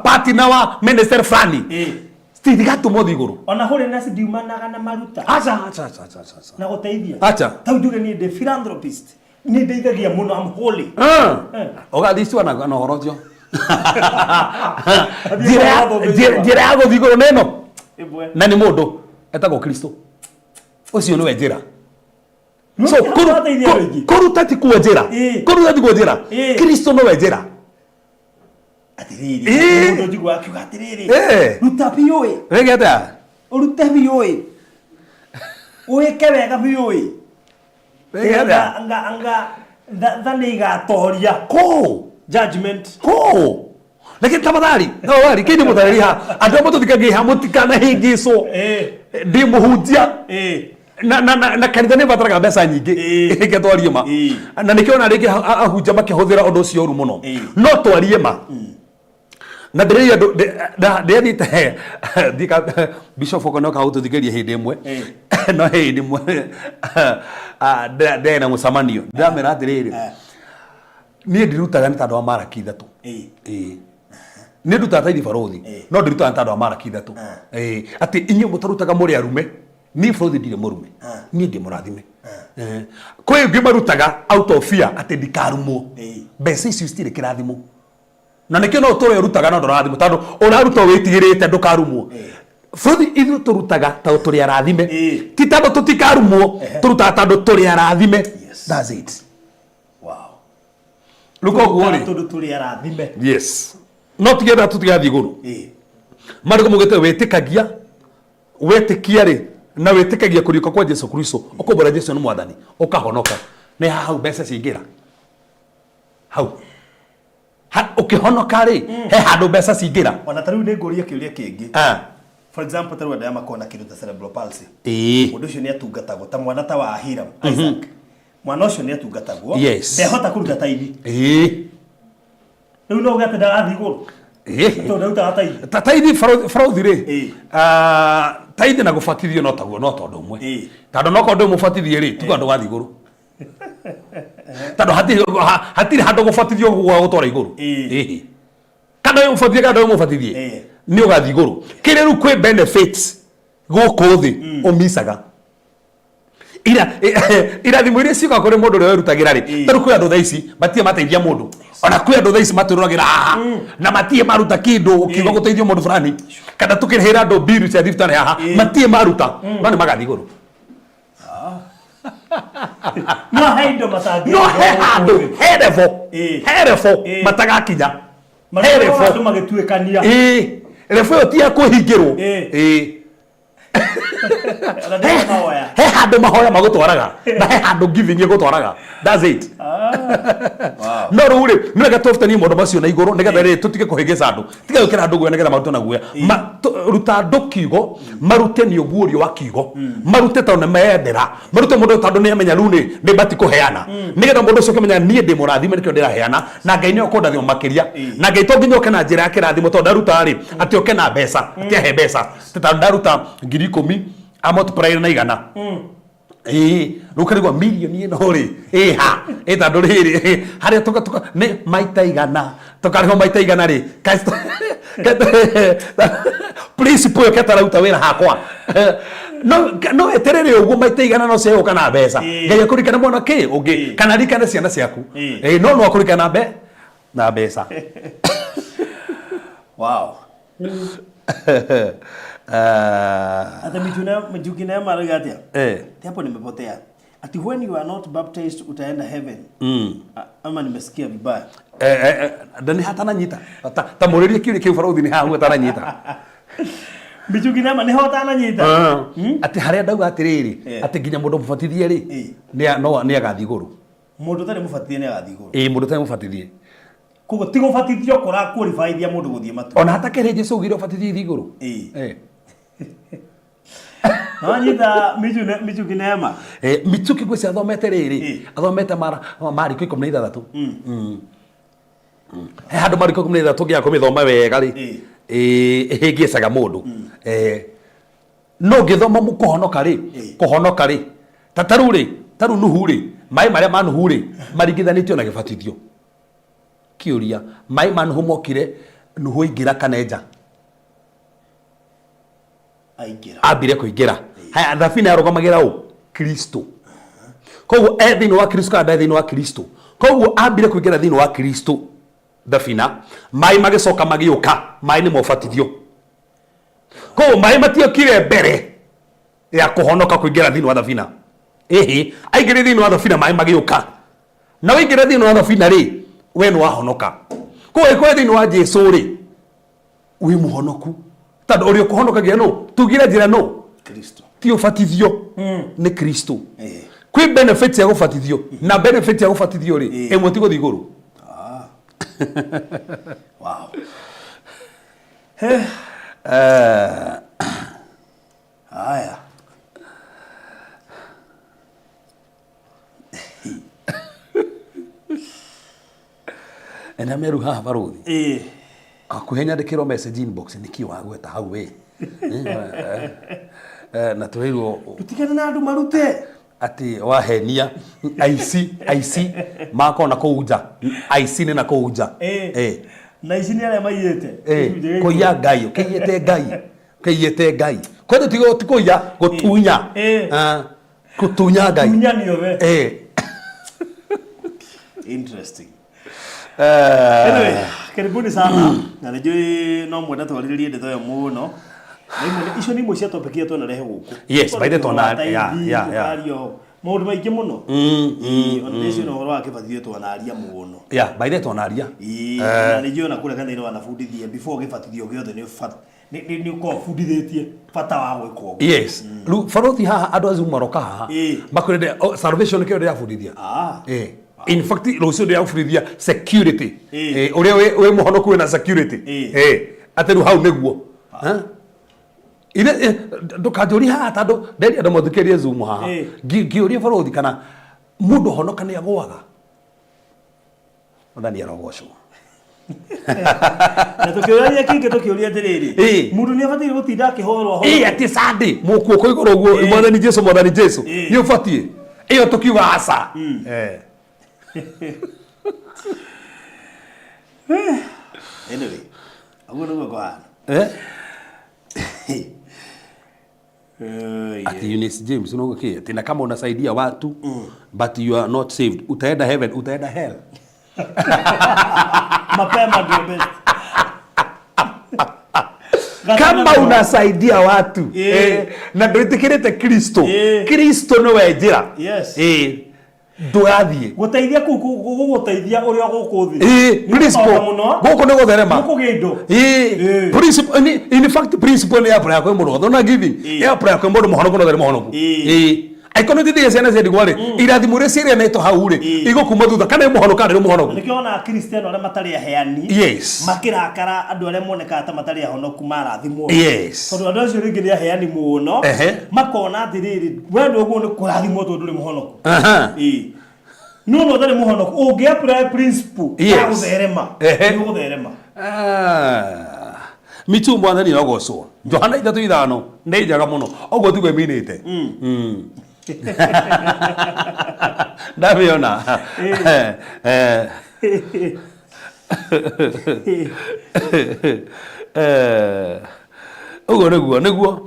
partner wa minister fulani, tigatũmwo thiĩ igũrũ. Ona holiness ndiumanaga na maruta. Aca, aca, aca, aca, aca. Na gũteithia. Aca. Tau njuge niĩ ndĩ philanthropist, niĩ ndeithagia mũno, I'm holy. Ũgathiĩ cua na ũhoro ũcio. Njĩra ya gũthiĩ igũrũ nĩ ĩno, na nĩ mũndũ etagwo Kristo, ũcio nĩwe njĩra. So kũruta ti kuo njĩra, kũruta ti kuo njĩra, Kristo nĩwe njĩra. Atĩrĩrĩ, mũndũ njiguaga akiuga atĩrĩrĩ, ruta biũ ĩ. Wĩke atĩa? Ũrute biũ ĩ, wĩke wega biũ ĩ. Wĩke atĩa? Anga tha nĩ igatoria. Kũ? Judgment. Kũ? Lakini tafadhali, tafadhali, kĩndĩ mũtarĩri ha andũ arĩa mũtũthikagĩrĩria ha mũtikanahĩngĩcwo. Ndĩ mũhunjia. Na kanitha nĩ ĩbataraga mbeca nyingĩ. Reke twarie ma. Na nĩkĩo ona rĩngĩ ahunjia makĩhũthĩra ũndũ ũcio ũru mũno. No twarie ma. Na ndĩrĩria andũ, ndĩrathiĩte thiĩ bishop okorwo nĩ okaga gũtũthikĩrĩria hĩndĩ ĩmwe. No hĩndĩ ĩmwe ndĩrarĩ na mũcemanio. Ndĩramera atĩrĩrĩ, Niĩ ndirutaga nĩ tondũ wa maraki ithatũ. Ĩĩ. Nĩ ndutaga taithi barũthi, no ndirutaga nĩ tondũ wa maraki ithatũ. Ĩĩ. Atĩ inyuĩ mũtarutaga mũrĩ arume, niĩ barũthi ndirĩ mũrume, niĩ ndĩ mũrathime. Kwĩ ũngĩ marutaga out of fear atĩ ndikarumwo. Mbeca icio citirĩ kĩrathimo. Na nĩkĩo no ũtũre ũrutaga no ndũrathimwo tondũ ũraruta wĩtigĩrĩte ndũkarumwo. Bũrũri ithuĩ tũrutaga tondũ tũrĩ arathime. Ti tondũ tũtikarumwo, tũrutaga tondũ tũrĩ arathime. That's it. Wow. Rĩu koguo rĩ, Tondũ tũrĩ arathime. Yes. No tigetha tũtigathiĩ igũrũ. Maandĩko maugĩte wĩtĩkagia, wetĩkia rĩ, na wĩtĩkagia kũriũka kwa Jesu Kristo, ũkaumbũra Jesu nĩ mwathani, ũkahonoka. Nĩ haha hau mbeca ciaingĩra. Hau. Ha, ũkĩhonoka rĩ, he handũ mbeca cingĩra. Ona ta rĩu nĩ ngũrie kĩũria kĩngĩ. Ah. For example, ta rĩu andũ aya makoragwo na kĩndũ ta cerebral palsy. Ĩĩ. Mũndũ ũcio nĩ atungatagwo ta mwana ta wa Hiram, Isaac. Mwana ũcio nĩ atungatagwo. Yes. Ndehota kũruta taithi. Ĩĩ. Rĩu no uge atĩ ndarathiĩ igũrũ. Ĩĩ. Tondũ ndarutaga taithi. Ta taithi barũthi rĩ, Ĩĩ. ah, taithi na gũbatithio no taguo no tondũ ũmwe. Ĩĩ. Tondũ no korwo ndũrĩ mũbatithie rĩ, tuga ndũgathiĩ igũrũ. Tondũ hatirĩ hatirĩ handũ gũbatithio gwa gũtwara igũrũ. Ĩĩ. Ĩĩ. Kana ũyũ mũbatithie kana ndũrĩ mũbatithie. Ĩĩ. Nĩ ũgathiĩ igũrũ. Kĩrĩa rĩu kwĩ benefits gũkũ thĩ ũmicaga. Ira irathimo iria ciũkaga kũrĩ mũndũ ũrĩa wĩrutagĩra rĩ, tondũ kwĩ andũ thaa ici matirĩ mateithia mũndũ, ona kwĩ andũ thaa ici matwĩroragĩra haha na matirĩ maruta kĩndũ ũkiuga gũteithio mũndũ fulani, kana tũkĩrĩhĩra andũ mbiru cia thibitarĩ haha matirĩ maruta, no nĩ magathiĩ igũrũ. No he indo matangĩ. No he handũ he level, he level matagakinya, he level Andũ magĩtuĩkania. Ĩĩ, level ĩyo ti ya kwĩhingĩrwo. Ĩĩ. Ona ndĩrĩ mahoya. He handũ mahoya magũtwaraga na he handũ giving ĩgũtwaraga. That's it. No rĩu rĩ, nĩ wega tũbutanie maũndũ macio na igũrũ nĩgetha rĩ tũtige kũhĩngĩca andũ, tiga gwĩkĩra andũ guoya nĩgetha marute na guoya. Ruta andũ kiugo, marute nĩ ũguũrio wa kiugo, marute tondũ nĩ meyendera, marute mũndũ tondũ nĩ amenya rĩu nĩ nĩ bati kũheana, nĩgetha mũndũ ũcio ũkĩmenya niĩ ndĩ mũrathime nĩkĩo ndĩraheana, na Ngai nĩ ũkũndathima makĩria, na Ngai to nginya oke na njĩra ya kĩrathimo tondũ ndaruta rĩ atĩ oke na mbeca, atĩ ahe mbeca. Tondũ ndaruta 10,000 amultiply na 100. Ĩĩ, rĩu ũkarigwo mirioni ĩno rĩ ĩha ĩ tondũ rĩrĩ harĩa tũka tũka nĩ maita 100 tũkarĩhwo maita 100 rĩ principle ĩyo ketarauta wĩra hakwa no no eterere ũguo maita 100 no ciegũka na mbeca. Ngai akũrikane mwana kĩ ũngĩ kana arikane ciana ciaku. Ĩĩ, no no akũrikane na mbe na mbeca. Wow. Ata Mijuna Mijuki naye marauga atia? Ati hapo nimepotea. Ati when you are not baptized utaenda heaven. Ama nimesikia vibaya. Nda nĩ hatananyita. Ta mũrĩrie kĩũria kĩu barũthi nĩ haha atananyita. Mijuki naye nĩho atananyita. Atĩ harĩa ndauga atĩrĩrĩ, atĩ nginya mũndũ mũbatithie rĩ, no nĩ agathiĩ igũrũ. Mũndũ ũtarĩ mũbatithie nĩ agathiĩ igũrũ. Ĩĩ, mũndũ ũtarĩ mũbatithie. Koguo ti gũbatithio kũra qualifyithia mũndũ gũthiĩ matu. Ona hatakĩrĩ Jesu augire ũbatithio ithiĩ igũrũ. Wanyita Michuki Neema. Michuki gwĩcia athomete rĩrĩ, athomete mariko 16. He handũ mariko 16 ngĩaga kũmĩthoma wega rĩ, ĩhĩngĩcaga mũndũ. No ngĩthoma kũhonoka rĩ, kũhonoka rĩ, ta tarĩu rĩ, tarĩu Nuhu rĩ, maĩ marĩa ma Nuhu rĩ, maringithanĩtio na gĩbatithio. Kĩũria, maĩ ma Nuhu mokire Nuhu aingĩra kana enja? Aingĩra. Ambire kũingĩra. Haya, thabina yarũgamagĩra ũ? Kristo. Koguo e thĩinĩ wa Kristo kana ndarĩ thĩinĩ wa Kristo? Koguo ambire kũingĩra thĩinĩ wa Kristo thabina, maĩ magĩcoka magĩũka, maĩ nĩmo ũbatithio. Koguo maĩ matiokire mbere ya kũhonoka kũingĩra thĩinĩ wa thabina. Ĩhĩ, aingĩrire thĩinĩ wa thabina maĩ magĩũka. Na waingĩra thĩinĩ wa thabina rĩ, we nĩ wahonoka. Koguo angĩkorwo wĩ thĩinĩ wa Jesu rĩ, wĩ mũhonoku. Tondũ ũrĩa ũkũhonokagia nũ? Tugire njĩra nũ? Kristo. Ti ũbatithio, nĩ Kristo. Kwĩ benefit ya gũbatithio, na benefit ya gũbatithio rĩ, ĩmwe ti gũthiĩ igũrũ. Wow. Haya. Na meru haha barũthi. Hakuhĩ nyandĩkĩrwo message inbox nĩkĩ wagweta hau we. Na twĩrwo Tũtigane na andũ marute. Atĩ wahenia aici, aici makorwo na kũu nja, aici nĩ na kũu nja. Eh. Eh. Na ici nĩ arĩa maiyĩte. Eh, Gĩcunjĩ gĩa kũiya ikũmi. Ngai, ũkĩiyĩte Ngai, ũkĩiyĩte Ngai. Kwani ti kũiya, gũtunya. Eh. Ah, gũtunya Ngai. Tunyani othe. Eh. Interesting. Eh. Anyway, karibuni sana na nĩ njũĩ no mwenda twarĩrĩrie ndeto ĩyo mũno na imwe icio nĩ imwe cia topic iria twanarehe gũkũ. Yes, by the twana- yeah. Tũkaria maũndũ maingĩ mũno. Ĩĩ, ona nĩ na ũhoro wa kĩbatithio twanaria mũno. Yeah, by the twanaria. Ĩĩ, na nĩ njũĩ ona kũrĩa kanitha-inĩ wanabundithia before gĩbatithio gĩothe nĩ nĩ ũkoragwo ũbundithĩtie bata wa gwĩka ũguo. Yes. Rĩu barothi haha andũ acio maroka haha. Ĩĩ. Makwĩrĩte oh, salvation nĩkĩo ndĩrabundithia. Ah. Eh. In fact rũciũ ndĩrabundithia security. Ĩĩ. Eh, ũrĩa wĩ mũhonoku wĩna security. Ĩĩ. Eh. Atĩ rĩu hau nĩguo. Eh? Ithe ndũkanjũrie haha tondũ nderia andũ mathikĩrĩrie Zoom haha. Ĩĩ. Ngĩũria barothi kana mũndũ honoka nĩ agũaga. Mwathani arogocwo. Na tũkĩũria kĩngĩ tũkĩũria atĩrĩrĩ, Ĩĩ. mũndũ nĩ abataire gũtinda akĩhoerwo Ĩĩ atĩ Sunday mũkuoko igũrũ ũguo Ĩĩ. Mwathani Jesu Mwathani Jesu Ĩĩ. nĩ ũbatiĩ ĩyo tũkiuga aca. Eh. Anyway, ũguo nĩguo kũhana. Eh? Eh, Ati Eunice James unaona kile tena kama unasaidia watu but you are not saved utaenda heaven utaenda hell. Mapema ndio best. Kama unasaidia watu Ĩĩ. eh, na ndwĩtĩkĩrĩte Kristo Ĩĩ. Kristo nĩwe njĩra Yes. Eh, ndũgathiĩ Gũteithia kũu gũgũteithia ũrĩa gũkũ thĩ. Ĩĩ, Nĩ principle gũtonga mũno. gũkũ nĩ gũtherema Nĩ kũgĩa indo. Ĩĩ, Ĩĩ. principle in fact principle nĩ apply kwĩ mũndũ wothe ona giving Ĩĩ. ĩ apply kwĩ mũndũ mũhonoku na ũtarĩ mũhonoku Ĩĩ. Ĩĩ. Angĩkorwo nĩ ũteithagia ciana cia ndigwa rĩ irathimo iria ciĩrĩanĩtwo hau rĩ Ĩĩ. igũkuma thutha kana nĩ mũhonoku kana ndũrĩ mũhonoku Nĩkĩo ona Akristiano arĩa matarĩ aheani Yes. makĩrakara andũ arĩa monekaga ta matarĩ ahonoku marathimwo. Yes. Tondũ andũ acio rĩngĩ nĩ aheani mũno Ehe. makona atĩrĩrĩ we ndũguo nĩ kũrathimwo tondũ ndũrĩ mũhonoku. Aha. Ĩĩ. No no ũtarĩ mũhonoku ũngĩ apply principle ya Yes. gũtherema Ehe. nĩ ũgũtherema. Ah. Mitu mwathani arogocwo Johana ithatũ ithano nĩ njega mũno ũguo tiguo ĩminĩte ndamĩona Eh. Eh. Ũguo nĩguo nĩguo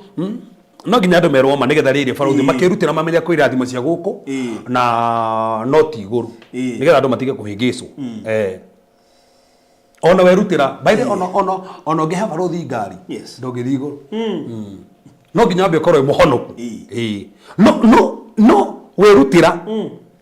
No nginya andũ merwo ma nĩgetha rĩrĩ barũthi Ĩĩ. makĩrutĩra mamenye kwĩ irathimo cia gũkũ Ĩĩ. na no ti igũrũ Ĩĩ. nĩgetha andũ matige kũhĩngĩcwo Eh. Ona werutĩra by the ona ona ona ũngĩhe barũthi ngari Yes. ndũngĩthiĩ igũrũ no nginya wambe ũkorwo wĩ mũhonoku Ĩĩ. Ĩĩ. No no no werutĩra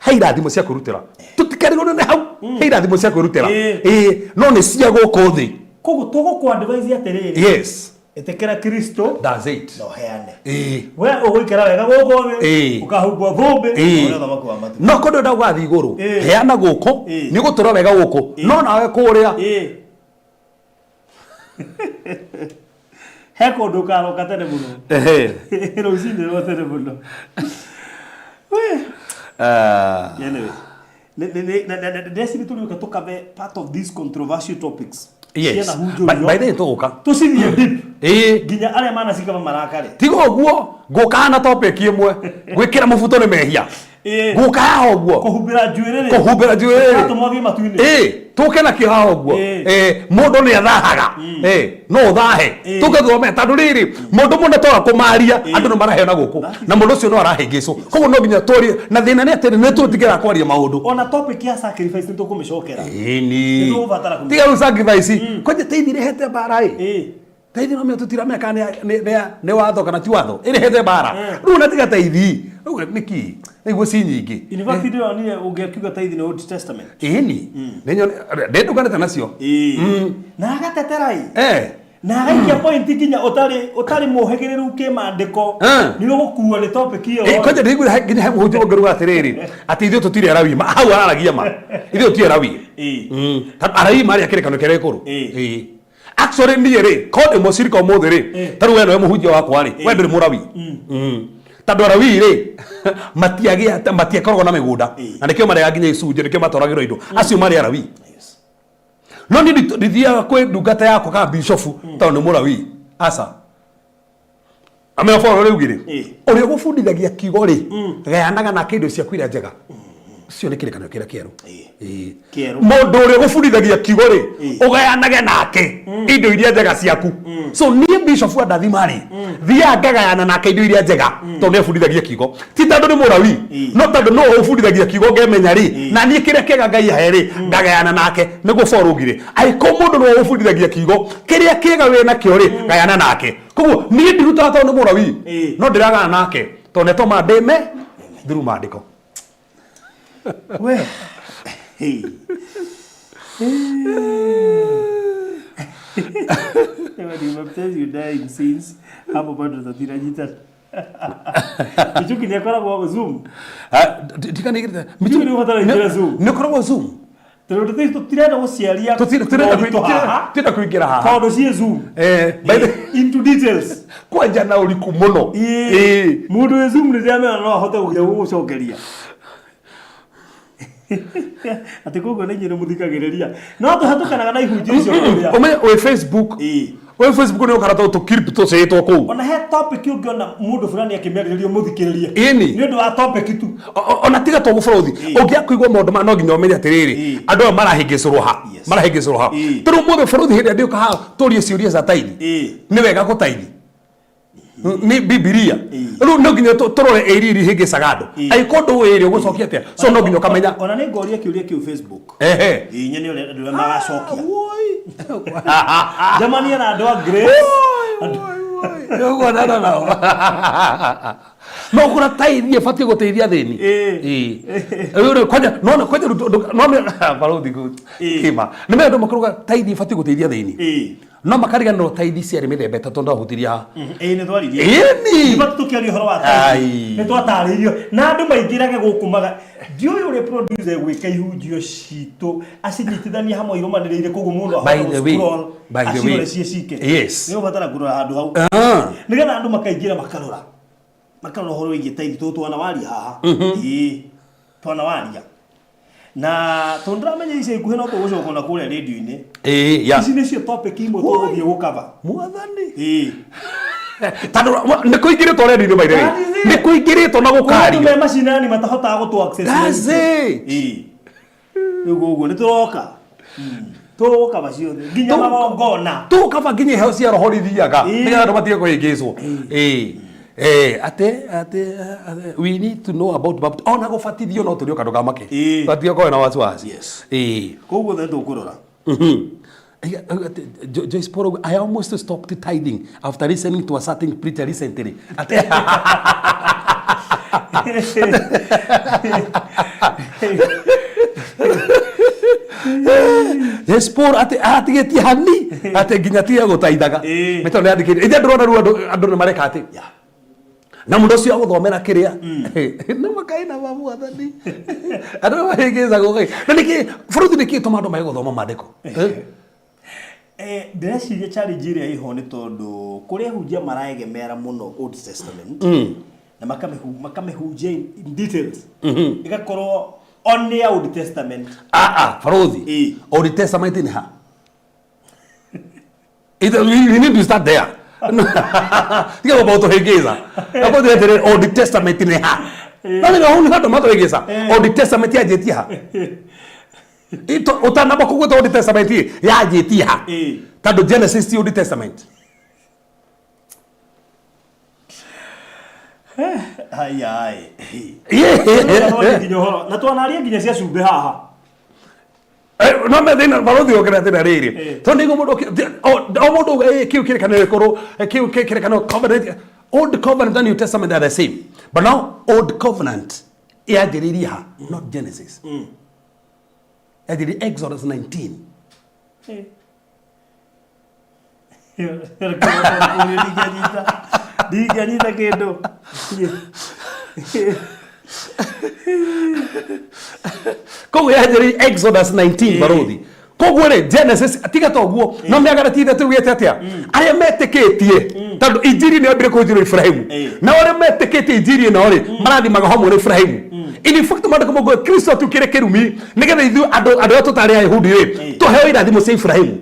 he irathimo cia kwĩrutĩra tũtikarigwo nĩ hau he irathimo cia kwĩrutĩra Ĩĩ. Ĩĩ, no nĩ cia gũkũ thĩ. Koguo tũgũkũ advise atĩrĩrĩ Yes. ĩtĩkĩra Kristo That's it. na ũheane. Ĩĩ. We ũgũikara wega gũkũ thĩ Ĩĩ. ũkahumbwo thũmbĩ Ĩĩ. na ũrĩa ũthamaki wa matu. No kũndũ ndenda gũgathiĩ igũrũ Ĩĩ. heana gũkũ Ĩĩ. nĩ ũgũtũra wega gũkũ no nawe kũrĩa Ĩĩ. He kũndũ ũkaroka tene mũno. Ehe. Rũcinĩ rwa tene mũno. Ah. Anyway, ndeciria tũrĩũka tũkave part of these controversial topics. Yes. Cianahunjũrio. By the way tũgũka. Tũcithiĩ deep. Ĩĩ. Nginya arĩa manacikaba marakare. Tiga ũguo ngũka na topic ĩmwe gwĩkĩra mũbuto nĩ mehia. Ĩĩ. Ngũka haha ũguo. Kũhumbĩra njuĩrĩ rĩ. Kũhumbĩra njuĩrĩ. Atũmwo thiĩ matu-inĩ. Ĩĩ, tũke na kĩo haha ũguo. Ĩĩ. Ĩĩ, mũndũ nĩ athahaga. Ĩĩ, no ũthahe. Ĩĩ. Tũke thome tondũ rĩrĩ mũndũ mũndũ twaga kũmaria andũ nĩ maraheo na gũkũ na mũndũ ũcio no arahĩngĩcwo. Koguo no nginya twarie na thĩna nĩ atĩ nĩ tũtigĩra kwaria maũndũ. Ona topic ya sacrifice nĩ tũkũmĩcokera. Ĩni. Nĩ tũgũbatara kũmĩ- Tiga rĩu sacrifice. Kwanja teithi rĩhete mbara ĩ. Ĩĩ. Teithi no menya tũtiramenya kana nĩ watho kana ti watho. Ĩrĩhete mbara. Rĩu na tiga teithi. Rĩu nĩkĩ? Nĩguo ci nyingĩ. In fact ndĩronire ũngĩkiuga tithe nĩ Old Testament. Ĩni. Nĩ ndũkanĩte nacio. Ĩĩ. Na agatetera ĩ. Eh. Na agaikia point nginya ũtarĩ ũtarĩ mũhĩgĩrĩru kĩmandĩko. Eh. Nĩ ũgũkuo nĩ topic ĩyo. Ĩ, kwanja ndĩraigua nginya he mũhunjia ũngĩruga atĩrĩrĩ atĩ ithuĩ tũtirĩ arawi ma hau araragia ma ithuĩ tũtirĩ arawi Ĩĩ. Tondũ arawi marĩ a kĩrĩkanĩro kĩrĩa gĩkũrũ Ĩĩ. Ĩĩ. Actually niĩ rĩ ko ndĩ mũcirika ũmũthĩ rĩ Ĩĩ. ta rĩu we nĩwe mũhunjia wakwa rĩ we ndũrĩ mũrawi tondũ arawi rĩ matiagĩa matiakoragwo na mĩgũnda Ĩĩ. na nĩkĩo marĩaga nginya icunjĩ nĩkĩo matwaragĩrwo indo acio marĩ arawi Yes. no niĩ ndithiaga kwĩ ndungata yakwa kana bishofu tondũ nĩ mũrawi aca. Amenya boro rĩu rĩ, Ĩ. ũrĩa ũgũbundithagia kiugo rĩ, gayanaga nake indo ciaku iria njega. Ũcio nĩ kĩrĩkanĩro kĩrĩa kĩerũ. Ĩ. Kĩerũ. Mũndũ ũrĩa ũgũbundithagia kiugo rĩ, Ĩ. ũgayanage nake indo iria njega ciaku. So niĩ bishop andathima rĩ, thiaga ngagayana nake indo iria njega tondũ nĩ abundithagia kiugo. Ti tondũ nĩ mũrawi, Ĩ. no tondũ no ũbundithagia kiugo ngemenya rĩ, na niĩ kĩrĩa kĩega Ngai ahe rĩ, ngagayana nake nĩguo boro ũngirĩ. Angĩkorwo mũndũ nĩwe ũbundithagia kiugo, kĩrĩa kĩega wĩ nakĩo rĩ, gayana nake. Koguo niĩ ndirutaga tondũ nĩ mũrawi, Ĩ. no ndĩragana nake tondũ nĩ atũma ndĩme through maandĩko. We. Hey. When you baptize you die in sins, hapo bado tutiranyita. Michuki nĩ akoragwo Zoom. Ndikanigĩrĩte. Michuki nĩ ũbatara ingĩra Zoom. Nĩ ũkoragwo Zoom. Tondũ tũtirenda gũciaria Tũtirenda moritũ haha, tũtirenda kũingĩra haha. tondũ ciĩ Zoom. Eh, by the Into details. kwanja na ũriku mũno. Ĩĩ. Ĩĩ. Mũndũ wĩ Zoom nĩ ndĩramenya no ahote gũkĩra gũgũcokeria. Atĩ koguo na inyuĩ nĩ mũthikagĩrĩria. No tũhatũkanaga na ihunjio icio kũrĩa. Ũmenye wĩ Facebook. Ĩĩ. Wĩ Facebook nĩ ũkara tũ clip tũcĩtwo kũu. Ona he topic ũngĩona mũndũ fulani akĩmĩarĩrĩria ũmũthikĩrĩrie. Ĩni. Nĩ ũndũ wa topic tu. Ona tiga to gũbũrũthi Ĩĩ. ũngĩaga kũigua maũndũ maya no nginya ũmenye atĩrĩrĩ Ĩĩ. andũ aya marahĩngĩcũrwo ha Yes. marahĩngĩcũrwo ha Ĩĩ. tondũ ũmũthĩ bũrũthi hĩndĩ ĩrĩa ndĩũka haha tũrie ciũria cia taithi Ĩĩ. nĩ wega gũtaithi nĩ bibilia Ĩĩ. rĩu no nginya tũrore ĩri iria ihĩngĩcaga andũ Ĩĩ. angĩkorwo ndũĩ rĩ ũgũcokia atĩa so no nginya ũkamenya Ona nĩ ngoria kĩũria kĩu Facebook. ehe Ĩĩ nyone ũrĩa andũ arĩa magacokia. Woi. Njemanie na andũ a Grace. Ũguonana nao no kũra taithi ĩbatiĩ gũteithia athĩni Ĩĩ. Rĩu rĩ, kwanja nona kwanja nona barothi Ĩĩ. kĩma nĩ mena andũ makoruga taithi ĩbatiĩ gũteithia athĩni Ĩĩ. no makariganĩrwo taithi ciarĩ mĩthemba ĩtatũ ndahutirie haha Ĩĩ nĩ twaririe. Ĩni. Nĩ tũkĩaria ũhoro wa taithi. Ai. Nĩ twatarĩirio na andũ maingĩrage gũkũ maga ndiũĩ ũrĩa producer egwĩka ihunjio citũ acinyitithanie hamwe irũmanĩrĩire koguo mũndũ By ahote the way, gũ-scroll, by the way. acirore ciĩ cike. Yes. Nĩ ũbatara kũrora handũ hau. Ah. Nĩgetha andũ makaingĩra makarora. Makarora ũhoro wĩgiĩ taithi tondũ twanawaria haha. Ĩĩ. Twanawaria. Na tondũ ndĩramenya ica ikuhĩ no tũgũcoka ona kũrĩa rĩndiũ-inĩ. Ĩĩ, ya Ici nĩcio topic imwe tũgũthiĩ gũkaba. mwathani Ĩĩ. tondũ nĩ kũingĩrĩtwo redio-inĩ by the way That is it. nĩ kũingĩrĩtwo na Andũ me gũkario macinani matahotaga gũtũ access. That's it. Ĩĩ. Rĩu ũguo nĩ tũroka. Tũgũkaba ciothe nginya magongona. tũkaba nginya iheo cia roho rithiaga Ĩĩ. nĩgetha andũ matige kũhĩngĩcwo ĩĩ Eh, ate ate ate, we need to know about baptism ona gũbatithio no tũrio kandũ kamake Ĩĩ. twatige korwo na wasiwasi Yes. ĩĩ Koguo nĩ tũkũrora. Joyce Paul, I almost stopped tithing after listening to a certain preacher recently. Ate, Joyce Paul ate atigetie hani ate nginya tiga gũtaithaga. Ĩĩ. Mĩtaro nĩ andĩkĩte. Ithe ndĩrona rĩu andũ andũ nĩ mareka atĩ. Yeah. Na mũndũ ũcio agũthomera kĩrĩa. Nĩ makaina ma mwathani. Andũ nĩ mahĩngĩcagwo Ngai. Na nĩkĩ bũrũri nĩkĩ tũma andũ mage gũthoma maandĩko? Eh? Eh, ndĩreciria challenge ĩrĩa ĩho nĩ tondũ kũrĩa hunjia maraegemera mũno Old Testament na makamĩhunjia in details ĩgakorwo only ya Old Testament. Ah, ah, Farodhi. Ĩĩ. Old Testament ni ha? We need to start there. Tiga kwamba ũtũhĩngĩca. Kwamba ũtũhĩngĩca Old Testament ni ha? No nĩ hau nĩ handũ matũhĩngĩca. Old Testament yanjĩtie ha? Ũtanamba kũgweta Old Testament ĩ, yanjĩtie ha? Ĩĩ. Tondũ Genesis ti Old Testament. Ai ai. Ĩĩ. Nginya ũhoro na twanaria nginya cia cumbĩ haha. No me thĩna barothi okĩra thĩna rĩrĩ Eh. tondũ nĩguo mũndũ o mũndũ auga, "Eh, kĩu kĩrĩkanĩro gĩkũrũ eh, kĩu kĩrĩkanĩro covenant old covenant and new testament are the same but now old covenant yanjĩrĩirie ha not Genesis yanjĩrĩirie Exodus 19 Ndingĩanyita kĩndũ. Koguo yanjĩrĩirie Exodus 19 barothi koguo rĩ Genesis tiga toguo no mĩagara ti ithatũ ugĩte atĩa arĩa metĩkĩtie tondũ injiri nĩ yambire kũhunjĩrio Ibrahimu na arĩa metĩkĩtie injiri ĩno rĩ marathimaga hamwe na Ibrahimu in fact maandĩko maugaga Kristo atuĩkire kĩrumi nĩgetha ithuĩ andũ andũ arĩa tũtarĩ Ayahudi rĩ tũheo irathimo cia Ibrahimu.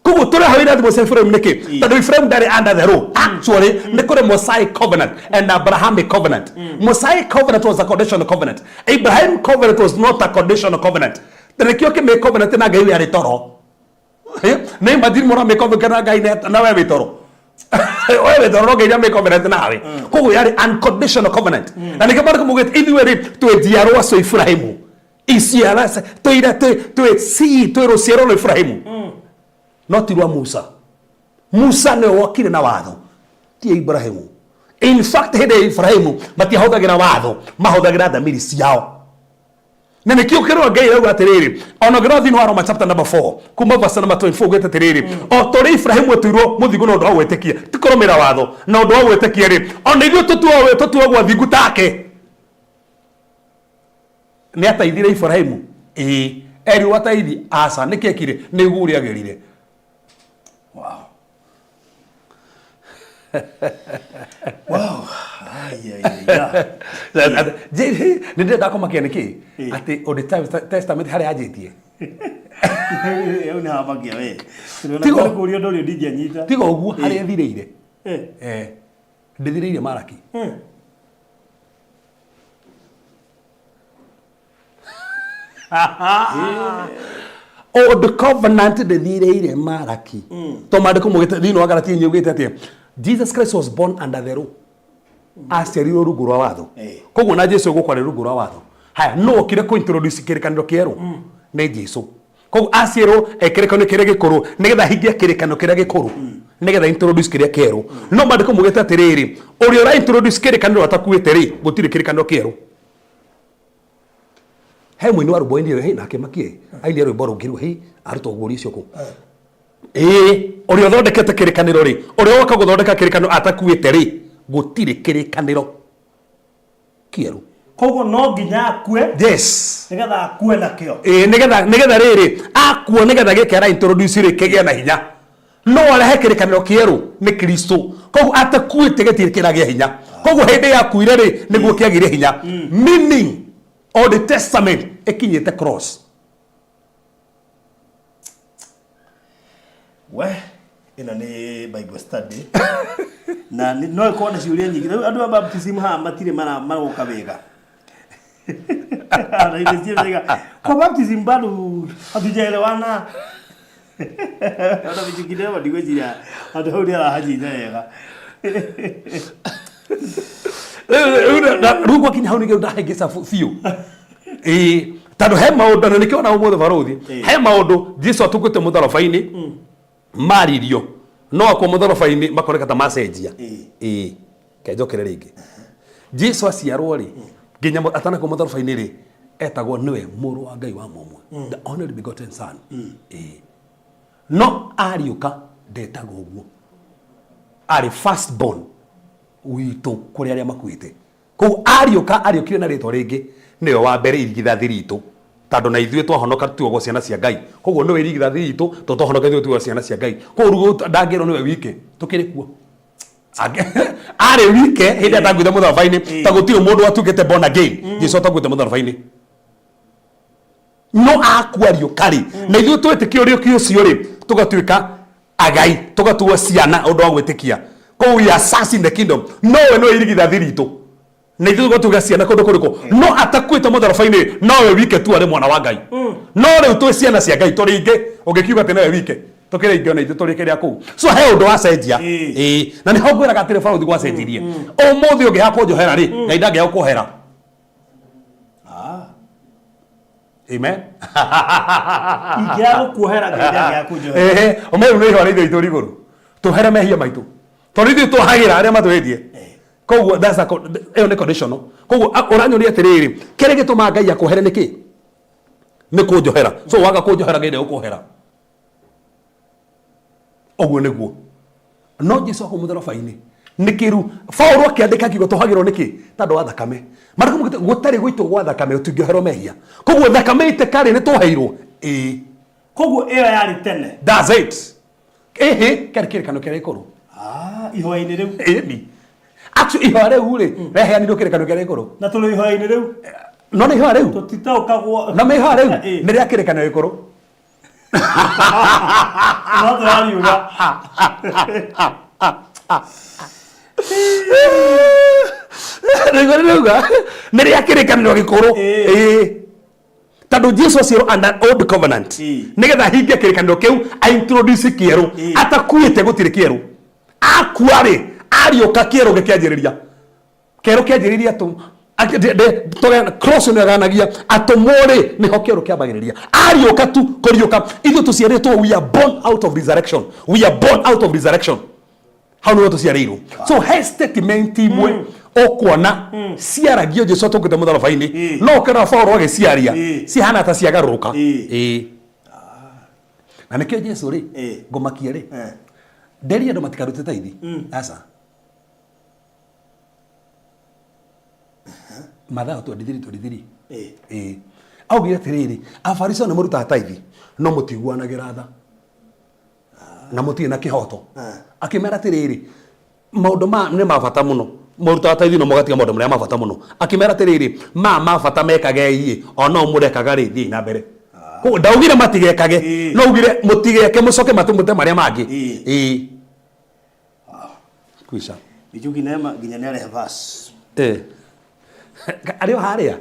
Koguo tũreho irathimo cia Ibrahim nĩkĩ? Tondũ Ibrahim ndarĩ under the law. Actually, nĩ kũrĩ Mosaic covenant and Abrahamic covenant. Mosaic covenant was a conditional covenant. Abraham covenant was not a conditional covenant. Na nĩkĩo kĩmĩ covenant na Ngai we arĩ toro. Nĩ imagine mũra mĩ covenant na Ngai na we wĩ toro. We wĩ toro no Ngai nĩ covenant nawe. Koguo yarĩ unconditional covenant. Na nĩkĩo Mariko maugĩte ithuĩ rĩ twĩ njiarwa cia Ibrahimu. Iciara twĩ twĩ twĩ si twĩ rũciaro rwa Ibrahimu. No ti rwa Musa. Musa nĩwe wokire na watho ti Ibrahimu. In fact hĩndĩ ya Ibrahimu matiahũthagĩra watho, mahũthagĩra thamiri ciao. Na nĩkĩo kĩrĩa Ngai arauga atĩrĩrĩ, ona ũngĩrora thĩinĩ wa Roma chapter number 4 kuma verse number 24 ugĩte atĩrĩrĩ, o ta ũrĩa Ibrahimu atuirwo mũthingu na ũndũ wa gwĩtĩkia, ti kũrũmĩrĩra watho, na ũndũ wa gwĩtĩkia rĩ, ona ithuĩ tũtuagwo athingu take. Nĩ ateithire Ibrahimu? Ĩĩ. Erirwo ateithi? Aca. Nĩkĩ ekire? Nĩguo ũrĩa agerire. Wow. Wow. Ai, ai, ai, ai. Nĩ ndĩrenda kũmakia nĩkĩ atĩ Old Testament harĩa yanjĩtie. Hau nĩ hamakia we. Tigo. Tigo. Kũria ũndũ ũrĩa ndingĩanyita. Tiga ũguo harĩa ĩthirĩire. Eh. Eh. Ndĩthirĩire Maraki. Old Covenant ndĩthirĩire Maraki. To maandĩko maugĩte thĩinĩ wa Galatia inya ugĩte atĩa? Jesus Christ was born under the law. Aciarirwo rungu rwa watho. Koguo na Jesu gũkũ arĩ rungu rwa watho. Haya, nũ okire kũ introduce kĩrĩkanĩro kĩerũ? Nĩ Jesu. Koguo aciarwo e kĩrĩkanĩro kĩrĩa gĩkũrũ nĩgetha ahingie kĩrĩkanĩro kĩrĩa gĩkũrũ nĩgetha introduce kĩrĩa kĩerũ. No maandĩko maugĩte atĩrĩrĩ, ũrĩa ũra introduce kĩrĩkanĩro atakuĩte rĩ, gũtirĩ kĩrĩkanĩro kĩerũ. He mũini wa rwĩmbo ainire, hĩ nake makie, ainire rwĩmbo rũngĩ rĩu, hĩ arutwo guoria ũcio kũ. Ĩĩ, ũrĩa ũthondekete kĩrĩkanĩro rĩ, ũrĩa woka gũthondeka kĩrĩkanĩro atakuĩte rĩ, gũtirĩ kĩrĩkanĩro kĩerũ. Koguo no nginya akue. Yes. Nĩgetha akue nakĩo. Ĩĩ, nĩgetha nĩgetha rĩrĩ akua nĩgetha gĩkĩ ara introduce rĩ kĩgĩe na hinya. No arehe kĩrĩkanĩro kĩerũ nĩ Kristo. Koguo atakuĩte gĩtirĩ kĩragĩa hinya. Koguo hĩndĩ yakuire rĩ nĩguo kĩagĩire hinya. Meaning Old Testament ĩkinyĩte cross. We ĩno nĩ Bible study na no ĩkorwo na ciũria nyingĩ. Rĩu andũ a baptism haha matirĩ maroka wega. Na ile wega. Kwa baptism bado hatujaelewana. Ona vitu ndigwĩciria handũ hau nĩ arahanyita wega. Rĩu gwakinya hau nĩkĩo ndahĩngĩca biũ. Ĩĩ, tondũ he maũndũ na nĩkĩo ona ũmũthĩ barũthi, he maũndũ Jesu atukĩte mũtharaba-inĩ maririo no akwa mũtharaba-inĩ makoneka ta macenjia. Ĩĩ, kenjokere rĩngĩ. Jesu aciarwo rĩ, nginya atanakua mũtharaba-inĩ rĩ, etagwo nĩwe mũrũ wa Ngai wa mũmwe, the only begotten son. Ĩĩ. No ariũka ndetagwo ũguo, arĩ first born witũ kũrĩ arĩa makuĩte. Koguo ariũka ariũkire na rĩtwa rĩngĩ, nĩwe wa mbere irigithathi ritũ, tondũ na ithuĩ twahonoka tuagwo ciana cia Ngai. Koguo nĩwe irigithathi ritũ, tondũ twahonoka ithuĩ tuagwo ciana cia Ngai. Koguo rĩu ndangĩrwo nĩwe wike, tũkĩrĩ kuo. Arĩ wike hĩndĩ ĩrĩa atakuĩte mũtharaba-inĩ, ta gũtirĩ mũndũ watuĩkĩte born again, Jesu atakuĩte mũtharaba-inĩ. No akua riũka rĩ, na ithuĩ twetĩkia ũriũki ũcio rĩ, tũgatuĩka agai, tũgatuo ciana ũndũ wa gwĩtĩkia. Koguo we are sons in the kingdom. No we nĩwe irigithathi ritũ, na ithuĩ tũgatuĩka ciana kũndũ kũrĩkũ? No atakuĩte mũtharaba-inĩ, nowe wike tu arĩ mwana wa Ngai. No rĩu twĩ ciana cia Ngai, tũrĩ aingĩ, ũngĩkiuga atĩ nowe wike, tũkĩrĩ aingĩ ona ithuĩ tũrĩ kĩrĩa kũu. So he ũndũ wacenjia. Ĩĩ. Na nĩho ngwĩraga atĩrĩ barũthi gwacenjirie. Ũmũthĩ ũngĩaga kũnjohera rĩ, Ngai ndangĩaga gũkuohera. Amen. Ingĩaga gũkuohera Ngai ndangĩaga kũnjohera. Ehe, ũmũthĩ nĩ ihũa rĩa Ithe witũ ũrĩ igũrũ. Tũhere mehia maitũ. Tondũ ithuĩ twohagĩra arĩa matwĩhĩtie. Koguo that's a ĩyo nĩ conditional. Koguo ũranyonia atĩrĩrĩ, kĩrĩa gĩtũmaga Ngai akuohere nĩ kĩ? Nĩ kũnjohera. So waga kũnjohera Ngai ndegũkuohera. Ũguo nĩguo. No Jesu akwa mũtharaba-inĩ nĩkĩ rĩu Paulo akĩandĩka akiuga tũhagĩrwo nĩkĩ? Tondũ wa thakame. Marĩkũ mũgĩte gũtarĩ gũitwo gwa thakame tũtingĩoherwo mehia. Koguo thakame ĩtĩka rĩ nĩ twoheirwo. Ĩĩ. Koguo ĩyo yarĩ tene. That's it. Ĩhĩ, kĩarĩ kĩrĩkanĩro kĩrĩa gĩkũrũ. Ihoya-inĩ rĩu. Ĩni. Actually ihoya rĩu rĩ, rĩaheanirwo kĩrĩkanĩro kĩrĩa gĩkũrũ. Na tũrĩ ihoya-inĩ rĩu. No nĩ ihoya rĩu. Tũtitaũkagwo. Na nĩ ihoya rĩu nĩ rĩa kĩrĩkanĩro gĩkũrũ. No tũrariuga. Rĩu rĩuga nĩ rĩa kĩrĩkanĩro gĩkũrũ. Ĩĩ. Ĩĩ. Tondũ Jesu aciarwo under old covenant Ĩĩ. nĩgetha ahingie kĩrĩkanĩro kĩu a introduce kĩerũ. Ĩĩ. Atakuĩte gũtirĩ kĩerũ. Akua rĩ, ariũka kĩerũ gĩkĩanjĩrĩria. Kĩerũ kĩanjĩrĩria atũ cross nĩ aganagia atũmwo rĩ, nĩho kĩerũ kĩambagĩrĩria. Ariũka tu kũriũka, ithuĩ tũciarĩtwo, we are born out of resurrection, we are born out of resurrection. Hau nĩho tũciarĩirwo. So he statement imwe ũkuona ciaragio Jesu atũngĩte mũtharaba-inĩ, no ũkĩrora Paul agĩciaria cihana ta ciagarũrũka. Ĩĩ. Na nĩkĩo Jesu rĩ, ngũmakia rĩ, nderie andũ matikarute taithi. Aca. Mathayo 23 23. Ĩĩ. Augire atĩrĩrĩ, Afarisayo nĩ mũrutaga taithi no mũtiguanagĩra tha na mũtirĩ na kĩhoto. Akĩmera atĩrĩrĩ, maũndũ ma nĩ ma bata mũno, mũrutaga taithi no mũgatiga maũndũ marĩa ma bata mũno. Akĩmera atĩrĩrĩ, ma ma bata mekagei o no mũrekaga rĩ, thiĩi na mbere. Koguo ndaugire matigekage, no augire mũtigeke mũcoke matũmũte marĩa mangĩ. Ĩĩ. Kwisha. Michuki Neema nginya nĩ arehe verse. Eh. Arĩ o harĩa.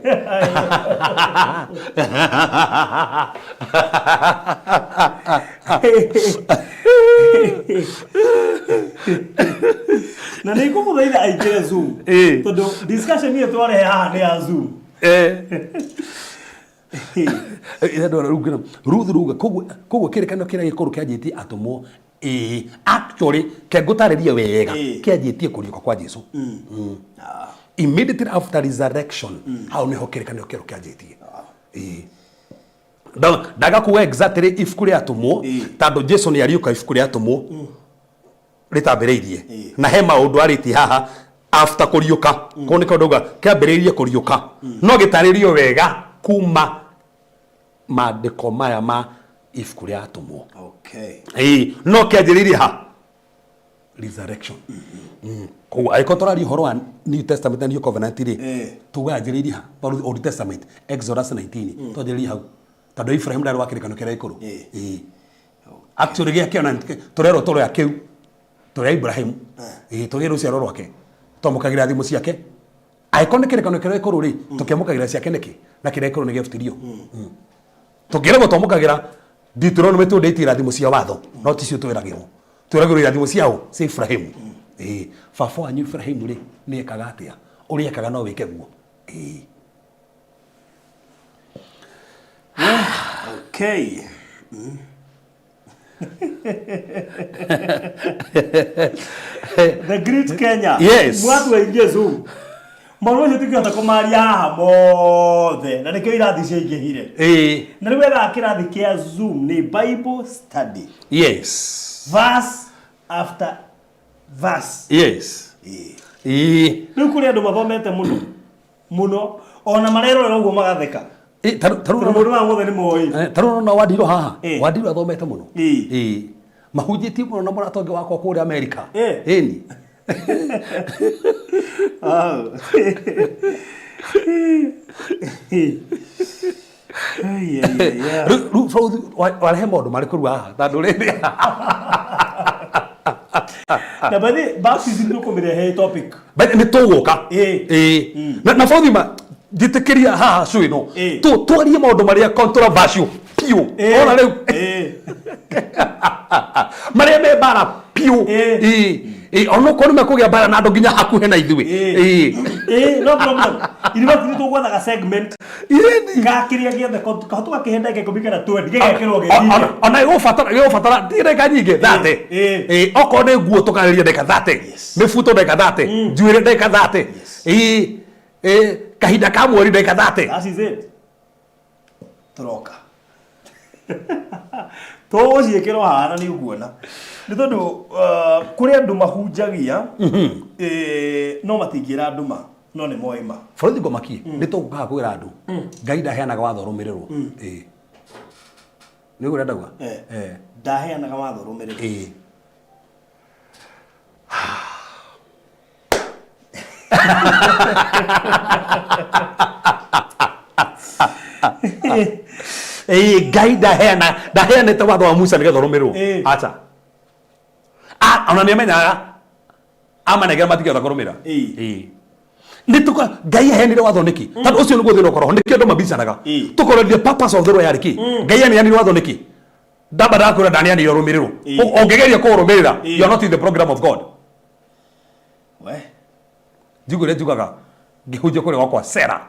Na nĩ ngũmũthaitha aingĩre Zoom. Ĩĩ. Tondũ discussion ĩyo twarehe haha nĩ ya Zoom. Eh. Ĩrĩa ndona rĩu ngĩona, Ruth rauga koguo koguo kĩrĩkanĩro kĩrĩa gĩkũrũ kĩanjĩtie atũmwo. Ĩĩ, actually ke ngũtarĩrie wega. Kĩanjĩtie kũriũka kwa Jesu. Immediately after resurrection, hau nĩho kĩrĩkanĩro kĩerũ kĩanjĩtie. Ĩĩ. Ndaga kuga exactly ibuku rĩa atũmwo, tondũ Jesu nĩ ariũka ibuku rĩa atũmwo rĩtambĩrĩirie. Na he maũndũ arĩtie haha after kũriũka. Koguo nĩkĩo ndauga kĩambĩrĩirie kũriũka. No gĩtarĩrio wega kuma maandĩko maya ma ibuku rĩa atũmwo. Okay. Ĩĩ, no kĩanjĩrĩirie ha resurrection. Koguo angĩkorwo tũraria ũhoro wa New Testament na New Covenant rĩ, tuga yanjĩrĩirie ha? Tondũ Old Testament, Exodus 19, twanjĩrĩirie hau. Tondũ Ibrahim ndarĩ wa kĩrĩkanĩro kĩrĩa gĩkũrũ. Ĩĩ. Actually gĩa kĩona tũrerwo tũrĩ a kĩu, tũrĩ a Ibrahim. Ĩĩ, tũrĩ rũciaro rwake. Twamũkagĩra thimũ ciake. Angĩkorwo nĩ kĩrĩkanĩro kĩrĩa gĩkũrũ rĩ, tũkĩamũkagĩra ciake nĩkĩ? Na kĩrĩa gĩkũrũ nĩ gĩebutirio. Tũngĩragwo twamũkagĩra Deuteronomy 28 irathimo cia watho, no ticio twĩragĩrwo. Twĩragĩrwo irathimo cia ũ? Cia Ibrahimu. Ĩĩ, baba wanyu Ibrahimu rĩ, nĩ ekaga atĩa? Ũrĩa ekaga no wĩke guo. Ĩĩ. Okay. The Great Kenya. Yes. Mwatu aingie Zoom. Maũndũ macio tũngĩhota kũmaria haha mothe na nĩkĩo irathi ciaingĩhire. Ĩĩ. Na rĩu wethaga kĩrathi kĩa Zoom nĩ Bible study. Yes. Verse after verse. Yes. Ĩĩ. Ĩĩ. Rĩu kũrĩ andũ mathomete mũno mũno ona marerorera ũguo magatheka. Ĩ, ta rĩu- ta rĩu Tondũ maũndũ maya mothe nĩ moĩ. Ta rĩu no Wandirũ haha. Wandirũ athomete mũno. Ĩĩ. Mahunjĩtie mũno na mũrata ũngĩ wakwa kũrĩa Amerika. Ĩni. Au. Ai, ai, ai, ai. Rĩu rĩu bũrũri warehe maũndũ marĩkũ rĩu haha tondũ rĩrĩ Na by the way, baptism tũkũmĩrehe topic. But nĩ tũgũka. Ĩĩ. Ĩĩ. Na bũrũri ma njĩtĩkĩria haha cũ ĩno Ĩĩ. Twarie maũndũ marĩa controversial piũ. Ĩĩ. Ona rĩu Ĩĩ. marĩa me mbara piũ. Ĩĩ. Ĩĩ. Ĩĩ, ona okorwo nĩ mekũgĩa mbara na andũ nginya hakuhĩ na ithuĩ. Ĩĩ. Ĩĩ. Ĩĩ, no problem. University tũgwethaga segment Ĩni. Ka kĩrĩa gĩothe tũgakĩhe ndagĩka ikũmi kana 20 gĩgekĩrwo gĩthire. Ona ĩgũbatara ĩgũbatara ti ndagĩka nyingĩ 30. Ĩĩ. Ĩĩ, okorwo nĩ nguo tũkarĩria ndagĩka 30. Mĩbuto ndagĩka 30. Njuĩrĩ ndagĩka 30. Ĩĩ. Ĩĩ, kahinda ka mweri ndagĩka 30. That is it. Tũroka. Tũgũciĩkĩra o haha na nĩ ũkuona. Nĩ tondũ kũrĩ andũ mahunjagia no matingĩra andũ ma no nĩ moĩ ma. Borithi ngomakie nĩ tũgũkaga kwĩra andũ Ngai ndaheanaga watho ũrũmĩrĩrwo. Ĩĩ. Nĩ ũguo ũrĩa ndauga? Eh. Ndaheanaga watho ũrũmĩrĩrwo. Ĩĩ. Ĩĩ, Ngai ndaheana ndaheanĩte watho wa Musa nĩgetha ũrũmĩrĩrwo. Ĩĩ. Aca. Ah, ona nĩamenyaga amanengera matingĩhota kũrũmĩra. Ĩĩ. Ĩĩ. Nĩ tũka Ngai aheanire watho nĩkĩ? Tondũ ũcio nĩguo thĩna ũkoragwo nĩkĩo andũ mabicanaga. Ĩĩ. Tũkorwo the purpose of the law yarĩ kĩ? Ngai aneanire watho nĩkĩ? Ndamba ndakwĩra ndaneanire ũrũmĩrĩrwo. Ĩĩ. Ũngĩgeria kũũrũmĩrĩra, Ĩĩ. you are not in the program of God. We. Njugu ũrĩa njugaga ngĩhunjia kũrĩa gwakwa sera.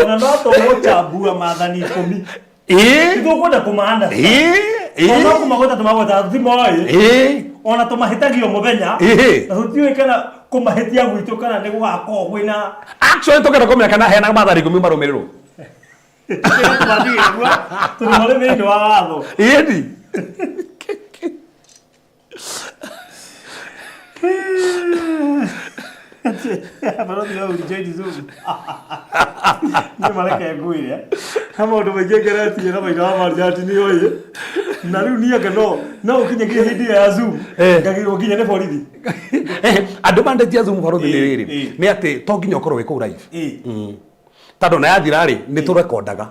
Ona no tũgũchambua maathani 10. Ĩĩ. Tũkwenda kũmaanda. Ĩĩ. Ĩĩ. Ona kũmagweta tũmagweta tũtimoĩ. Ĩĩ. Ona tũmahĩtagio mũthenya. Ĩĩ. Na tũtiũĩ kana kũmahĩtia gwitũ kana nĩ gũgakorwo kwĩna Actually tũngĩenda kũmenya kana heanaga maathani 10 marũmĩrĩrwo. Kĩrĩa tũmathiĩ ũguo, tondũ marĩ thĩinĩ wa watho. Ĩni. Barothi no ũrijoini Zoom. Niĩ mareke ngwĩre he maũndũ maingĩ ngeretie na maitho wa Marjati nĩ oĩ na rĩu niĩ anga no no ũkinye nginya hĩndĩ ĩyo ya Zoom Eh. ngagĩrwo nginya nĩ borithi. Andũ mandetia Zoom barothi nĩ Ĩĩ, rĩrĩ ĩĩ. nĩ atĩ to nginya ũkorwo wĩ kũu live. Ĩĩ. Tondũ na yathira rĩ nĩ tũrekondaga.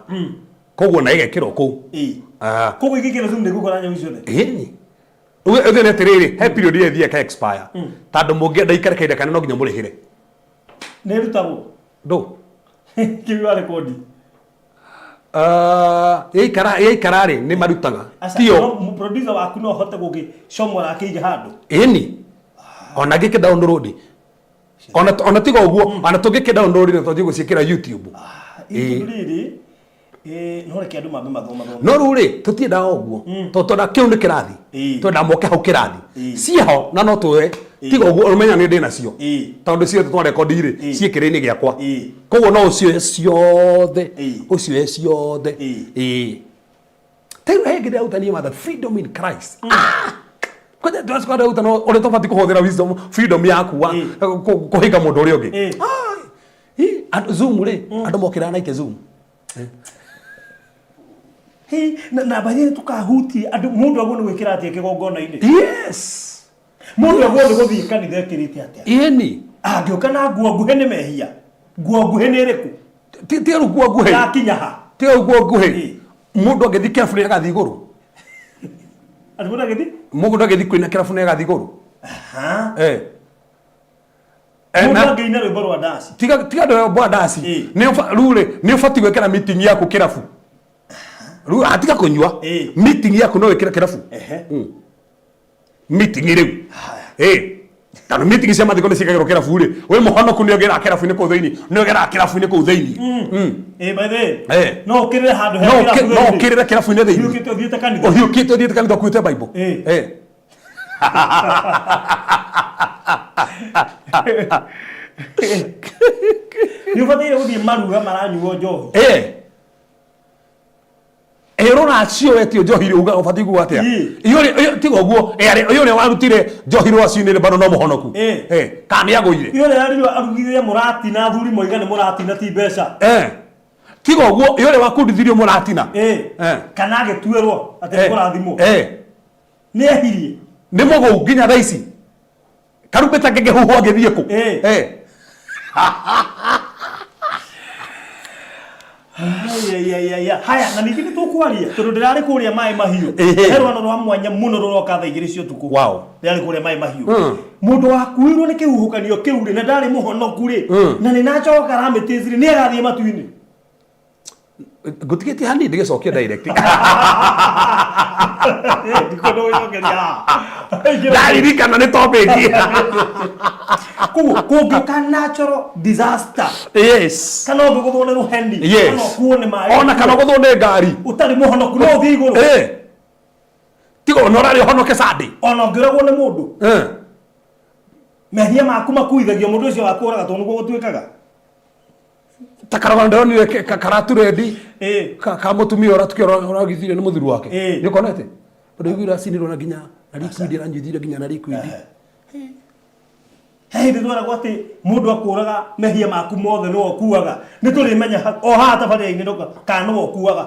Koguo na ĩgekĩrwo kũu. Ĩĩ. Ah. Koguo ingĩkĩra Zoom nĩngũkora nyamũ ciothe. Ĩni. Uge nĩ atĩrĩrĩ, he period ĩrĩa ĩthiaga ĩka expire. Tondũ mũngĩenda ikare kahinda kanene no nginya mũrĩhĩre. Nĩ ĩrutagwo. Ndũ. Kĩu wa rekondi. Ah, yaikara yaikara rĩ nĩ marutaga. Aca, Tio. no, producer waku no ahote gũgĩcomora akĩige handũ. Ĩni. Ona ngĩkĩ download. Ona ona tiga ũguo, ona tũngĩkĩ download na twanjie gũciĩkĩra YouTube. Ĩĩ. Tondũ rĩrĩ no reke andũ mambe mathoma thome. No rĩu rĩ tũtiendaga ũguo tondũ twenda kĩu nĩ kĩrathi. Ĩĩ. Twenda moke hau kĩrathi. Ĩĩ. Ciĩho na no tũe tiga ũguo ũmenya nĩ ndĩ nacio. Ĩĩ. Tondũ ciothe twarekondi rĩ Ĩĩ. ciĩ kĩrĩ-inĩ gĩakwa. Ĩĩ. Koguo no ũcioe ciothe. Ĩĩ. Ũcioe ciothe. Ĩĩ. Ĩĩ. Ta rĩu he hĩndĩ ndĩrarutania watho freedom in Christ. Ah! Kwanja ndĩracoka ndĩrarutana ũrĩa tũbatiĩ kũhũthĩra wisdom freedom yaku wa Ĩĩ. kũhĩnga mũndũ ũrĩa ũngĩ. Ĩĩ. Ah! Ĩ, andũ Zoom rĩ, andũ mokĩraga na itĩ Zoom. Hĩ, na bathĩ tũkahutia andũ mũndũ agwo nĩ gwĩkĩra atĩa kĩgongona-inĩ. Yes. Mũndũ agwo nĩ gũthiĩ kanitha ekĩrĩte atĩa. Ĩni. Angĩũka na nguo nguhĩ nĩ mehia. Nguo nguhĩ nĩ ĩrĩkũ? Ti ti rĩu nguo nguhĩ. Yakinya ha? Ti rĩu nguo nguhĩ. Ĩĩ. Mũndũ angĩthiĩ kĩrabu nĩ agathiĩ igũrũ. Atĩ mũndũ agĩthiĩ? Mũndũ angĩthiĩ kũina kĩrabu nĩ agathiĩ igũrũ. Aha. Eh. Eh, Mũndũ na- angĩina rwĩmbo rwa ndaci. tiga tiga andũ bwa ndaci Ĩĩ. nĩ rĩu rĩ nĩ ũbatiĩ gwĩkĩra meeting yaku kĩrabu rĩu atiga kũnyua Ĩĩ. meeting yaku no wĩkĩre kĩrabu Ehe. meeting rĩu ĩ tondũ meeting cia mathiko nĩ ciĩkagĩrwo kĩrabu rĩ wĩ mũhonoku nĩ ũgĩraga kĩrabu-inĩ kũu thĩinĩ nĩ ũgeraga kĩrabu-inĩ kũu thĩinĩ Ĩĩ, by the way. Eh. No ũkĩrĩre handũ he no kĩrabu ũkĩ- no thĩinĩ. ũkĩrĩre kĩrabu-inĩ thĩinĩ Ũhiũkĩte ũthiĩte kanitha. ũhiũkĩte ũthiĩte kanitha ũkuĩte Bible Ĩĩ. ĩ Nĩ ũbataire gũthiĩ maruga maranyuo njohi. ĩ ĩ rũracio wetio njohi rĩ uga ũbatiĩ kuga atĩa Ĩ. Ĩ tiga ũguo ĩ arĩ- ĩ ũrĩa warutire njohi rũracio-inĩ rĩ bado no mũhonoku Ĩ. Ĩ, kana nĩ agũire Iyo ũrĩa yarirwo arugire mũratina athuri moiga nĩ mũratina ti mbeca. Ĩ. Tiga ũguo ĩ ũrĩa wakundithirio mũratina Ĩ. Ĩ. Kana agĩtuĩrwo atĩ nĩ kũrathimwo. Ĩ. Nĩ ehirie. Nĩ mũgũu nginya thaa ici karumbeta kĩngĩhuhwo angĩthiĩ kũ Ĩ. Ĩ. Ai, haya na ningĩ nĩ tũkwaria tondũ ndĩrarĩ kũrĩa maĩ mahiũ Ĩhĩ. he rwano rwa mwanya mũno rũroka thaa 2 cia ũtukũ Wow. ndĩrarĩ kũrĩa maĩ mahiũ mũndũ wakuirwo nĩ kĩhuhũkanio kĩu rĩ na ndarĩ mũhonoku rĩ na nĩ nacoka karamĩtĩci rĩ nĩ agathiĩ matu-inĩ Ngũtigĩtie hanini ndĩgĩcokie direct. Ndikwenda gũcokeria haha. Ndaririkana nĩ topic. Koguo kũngĩũka natural disaster Yes. kana ũngĩgũthwo nĩ rũheni Yes. kana ũkuo nĩ maĩ Ona kana ũgũthwo nĩ ngari. ũtarĩ mũhonoku no ũthiĩ igũrũ Eh. Tiga ona ũrarĩ ũhonoke Sunday. ona ũngĩũragwo nĩ mũndũ Eh. mehia maku makuithagio mũndũ ũcio wakũraga tondũ nĩguo gũtuĩkaga Ta karogano ndĩronire karaturendi Ĩĩ. ka mũtumia ũratukia ũragithire nĩ mũthuri wake. Ĩĩ. Nĩ ũkonete? Tondũ aiguire acinirwo na nginya na liquid aranyuithire nginya na liquid. He hĩndĩ tweragwo atĩ mũndũ akũraga mehia maku mothe nĩwe ũkuaga nĩ tũrĩmenya o haha tabarĩra-inĩ kana nĩwe ũkuaga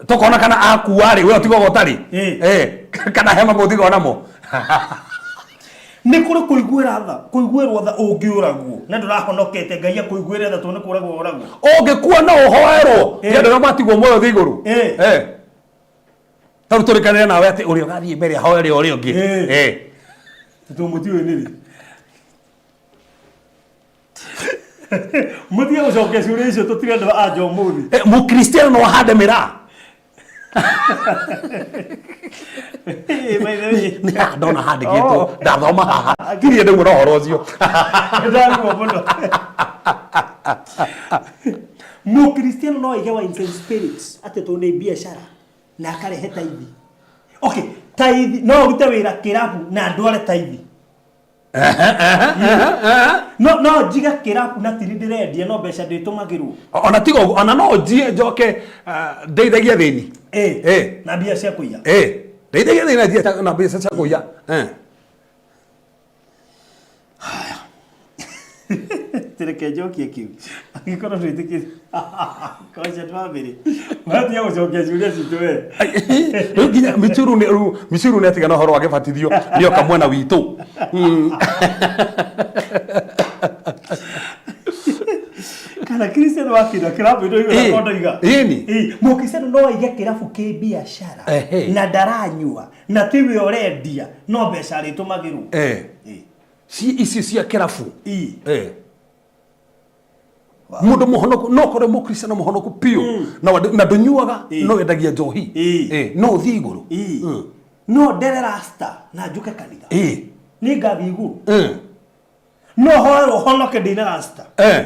Tũkona kana akua rĩ we ũtigagwo ũtarĩ. Ĩĩ. Eh, kana he mamwe ũtigagwo namo. Nĩ kũrĩ kũiguĩra tha, kũiguĩrwo tha ũngĩũragwo na ndũrahonokete, Ngai akũiguĩre tha tondũ nĩ kũragwo ũragwo. Ũngĩkua no ũhoerwo Eh. nĩ andũ arĩa matigwo muoyo thĩ igũrũ. Eh. Eh. Ta rĩu tũrĩkanĩre nawe atĩ ũrĩa ũgathiĩ mbere ahoere ũrĩa ũngĩ. Eh. Eh. Tondũ mũtiũĩ nĩ rĩ. Mũtige gũcokia ciũria icio tũtirenda anja ũmũthĩ. Eh, Mũkristiano no ahande mĩraa. Eh, by the way. Nĩ haha ndona handĩkĩtwo Oh. ndathoma haha ngirie ndĩmwe na ũhoro ũcio. Ndarigwo mũno. Mũkristiano no aige wines and spirits atĩ tondũ nĩ biacara na akarehe taithi. Okay, taithi no ũrute wĩra kĩrabu na ndware taithi. No njige kĩrabu na tiri ndĩrendia no mbeca ndĩtũmagĩrwo. Ona tiga ũguo, ona no njiĩ njoke ah, ndeithagie athĩni. Eh. Eh. Na mbia cia kũiya. Eh. Ndeithagie athĩni na njiĩ na mbeca cia kũiya. Eh. Reke njokie kiu. Angĩkorwo ndwĩtĩkĩtie. Kocha twambĩrĩ. Watiga gũcokia ciũria citũ we. Rĩu nginya Michuru nĩ rĩu Michuru nĩ atigana ũhoro wa gĩbatithio nĩoka mwena witũ. Kana Christian wakira kĩrabu ĩno igũrũ Ĩ, kwa ndoiga. ĩni. Ĩ, Mũkristiano no aige kĩrabu kĩ biacara Ehe. na ndaranyua na tiwe ũrendia no mbeca arĩtũmagĩrwo. Eh. Ĩ. Ci ici cia kĩrabu. Ĩ. Eh. Mũndũ mũhonoku no korwo mũkristiano mũhonoku piũ na na ndũnyuaga Ĩ. no wendagia njohi. Ĩ. Eh, no ũthiĩ igũrũ. Ĩ. Mm. No ndere rasta na njuke kanitha. Ĩ. Nĩ ngathiĩ igũrũ. Mm. No hoerwo honoke ndĩna rasta. Eh.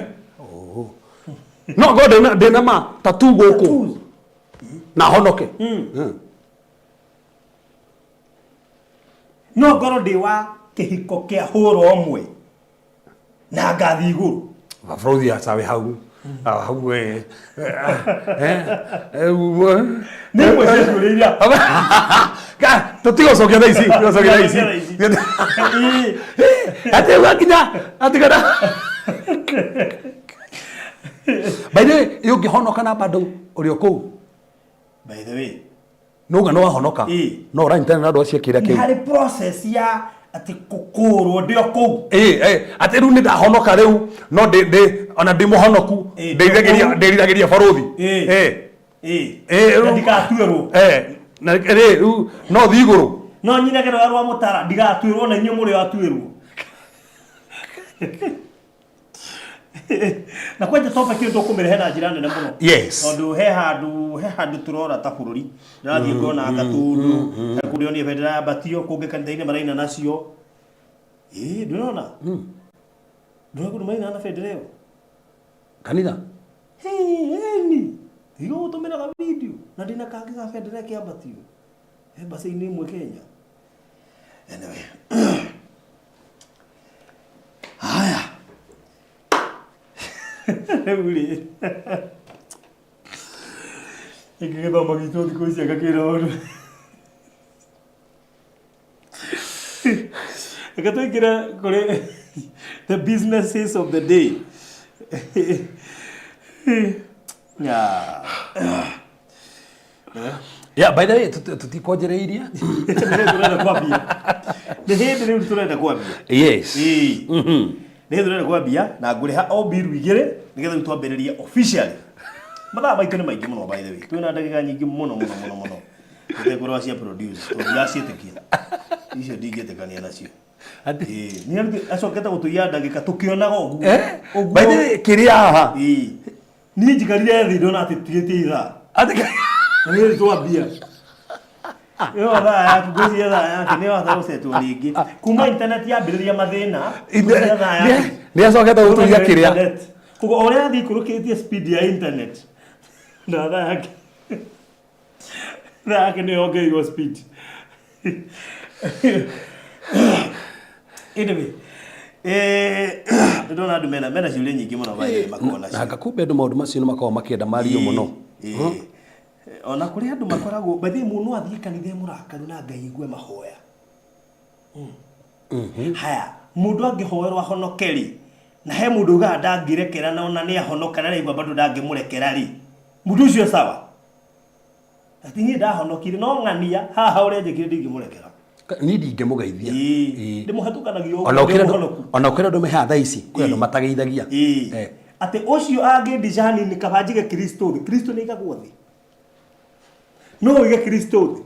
No ngorwo ndĩna ma tatu gũkũ Tattoos. na honoke. Mm. No ngorwo ndĩ wa kĩhiko kĩa hũra ũmwe na ngathiĩ igũrũ. Babũrũthi acawe hau. Ah, hau eh. Eh. Eh. Nĩ imwe cia ciũria iria Tũtigũcokia thaa ici, tũtigũcokia thaa ici. Ĩ. Atĩ gwakinya atĩ kana By the way, ũngĩhonoka na bado ũrĩ o kũu. By the way, Nũga nĩ wahonoka. Ĩ. No ũranyitana na andũ acio kĩrĩa nĩ kĩu. harĩ process ya atĩ kũkũrwo ndĩ o kũu. Ĩ, ĩ, atĩ rĩu nĩ ndahonoka rĩu no ndĩ ndĩ ona ndĩ mũhonoku Ĩ, ndeithagĩria ndĩ o kũu. ndĩriragĩria barũthi. Ĩ. Ĩ. Ĩ. Ĩ, Na rĩu- ndigatuĩrwo. Eh, na rĩ rĩu no thiĩ igũrũ. No nyinage rũa rwa mũtara ndigatuĩrwo na inyuĩ mũrĩ o atuĩrwo. Na kwanja topic ĩyo tũkũmĩrehe na njĩra nene mũno. Yes. Tondũ he handũ tũrora ta bũrũri. Ndĩrathiĩ ngona gatũndũ, he kũndũ ndĩronire bendera yambatio, kũngĩ kanitha-inĩ maraina nacio. Ĩ, ndũrona? Ndũrona kũndũ maraina na bendera ĩyo? Kanitha. Ĩni. Tiga gũtũmĩraga video na ndĩna kangĩ ga bendera kĩambatio. Embassy-inĩ ĩmwe Kenya. Anyway. Haya. Rĩu rĩ. Gĩkĩ gĩthomo gitũ thikũ ici agakĩra ũndũ. Reke tũingĩre kũrĩ the businesses of the day. Yeah. Yeah, by the way, tũtikwanjĩrĩirie. Nĩ tũrenda kwambia. Nĩ hĩndĩ rĩu tũrenda kwambia. Yes. Ĩĩ. Nĩ hĩndĩ tũrenda kwambia na ngũrĩha o mbiru igĩrĩ nĩgetha rĩu twambĩrĩrie officially. Mathaa maitũ nĩ maingĩ mũno by the way. Twĩna ndagĩka nyingĩ mũno mũno mũno mũno. Tũtekũrora cia produce tondũ ndiraciĩtĩkia. Icio ndingĩtĩkania nacio. Atĩ- Ĩĩ. Nĩ acokete gũtũiya ndagĩka tũkĩonaga ũguo. Eh? Ũguo. By the way, kĩrĩa haha. Ĩĩ. Niĩ njikarire thĩ ndona atĩ tigĩtie ithaa. Atĩ Na nĩ twambia. Ĩyo thaa yaku ngwĩciria thaa yake nĩ wahota gũcetwo rĩngĩ. Kuma internet yambĩrĩria mathĩna. Ngwĩciria thaa yake. Nĩ acokete gũtũiya kĩrĩa. Internet. Koguo o ũrĩa athiĩ ikũrũkĩtie speed ya internet na thaa yake nĩ yongereirwo speed. Anyway, ndĩrona andũ mena ciũria nyingĩ mũno by the way makoragwo nacio. Na ngakumbe andũ maũndũ macio nĩ makoragwo makĩenda mario mũno. Ĩĩ. Ona kũrĩ andũ makoragwo by the way mũndũ no athiĩ kanitha e mũrakaru na Ngai aigue mahoya. Haya, mũndũ angĩhoerwo ahonoke rĩ, na he mũndũ ugaga ndangĩrekera na ona nĩ ahonoka na araigua bado ndangĩmũrekera rĩ, mũndũ ũcio sawa. Ati niĩ ndahonokire no ng'ania haha ũrĩa njĩkire ndingĩmũrekera. Niĩ ndingĩmũgeithia. Ĩĩ. Ndĩmũhatũkanagia ũguo Ona ndĩ ũkĩra andũ- mũhonoku. ona ũkĩra andũ mehaha thaa ici kwĩ andũ Ĩĩ. matageithagia. Ĩĩ. Eh. Atĩ ũcio angĩndica hanini kaba njige Kristo thĩ. Kristo nĩ aigagwo thĩ. No ũige Kristo thĩ.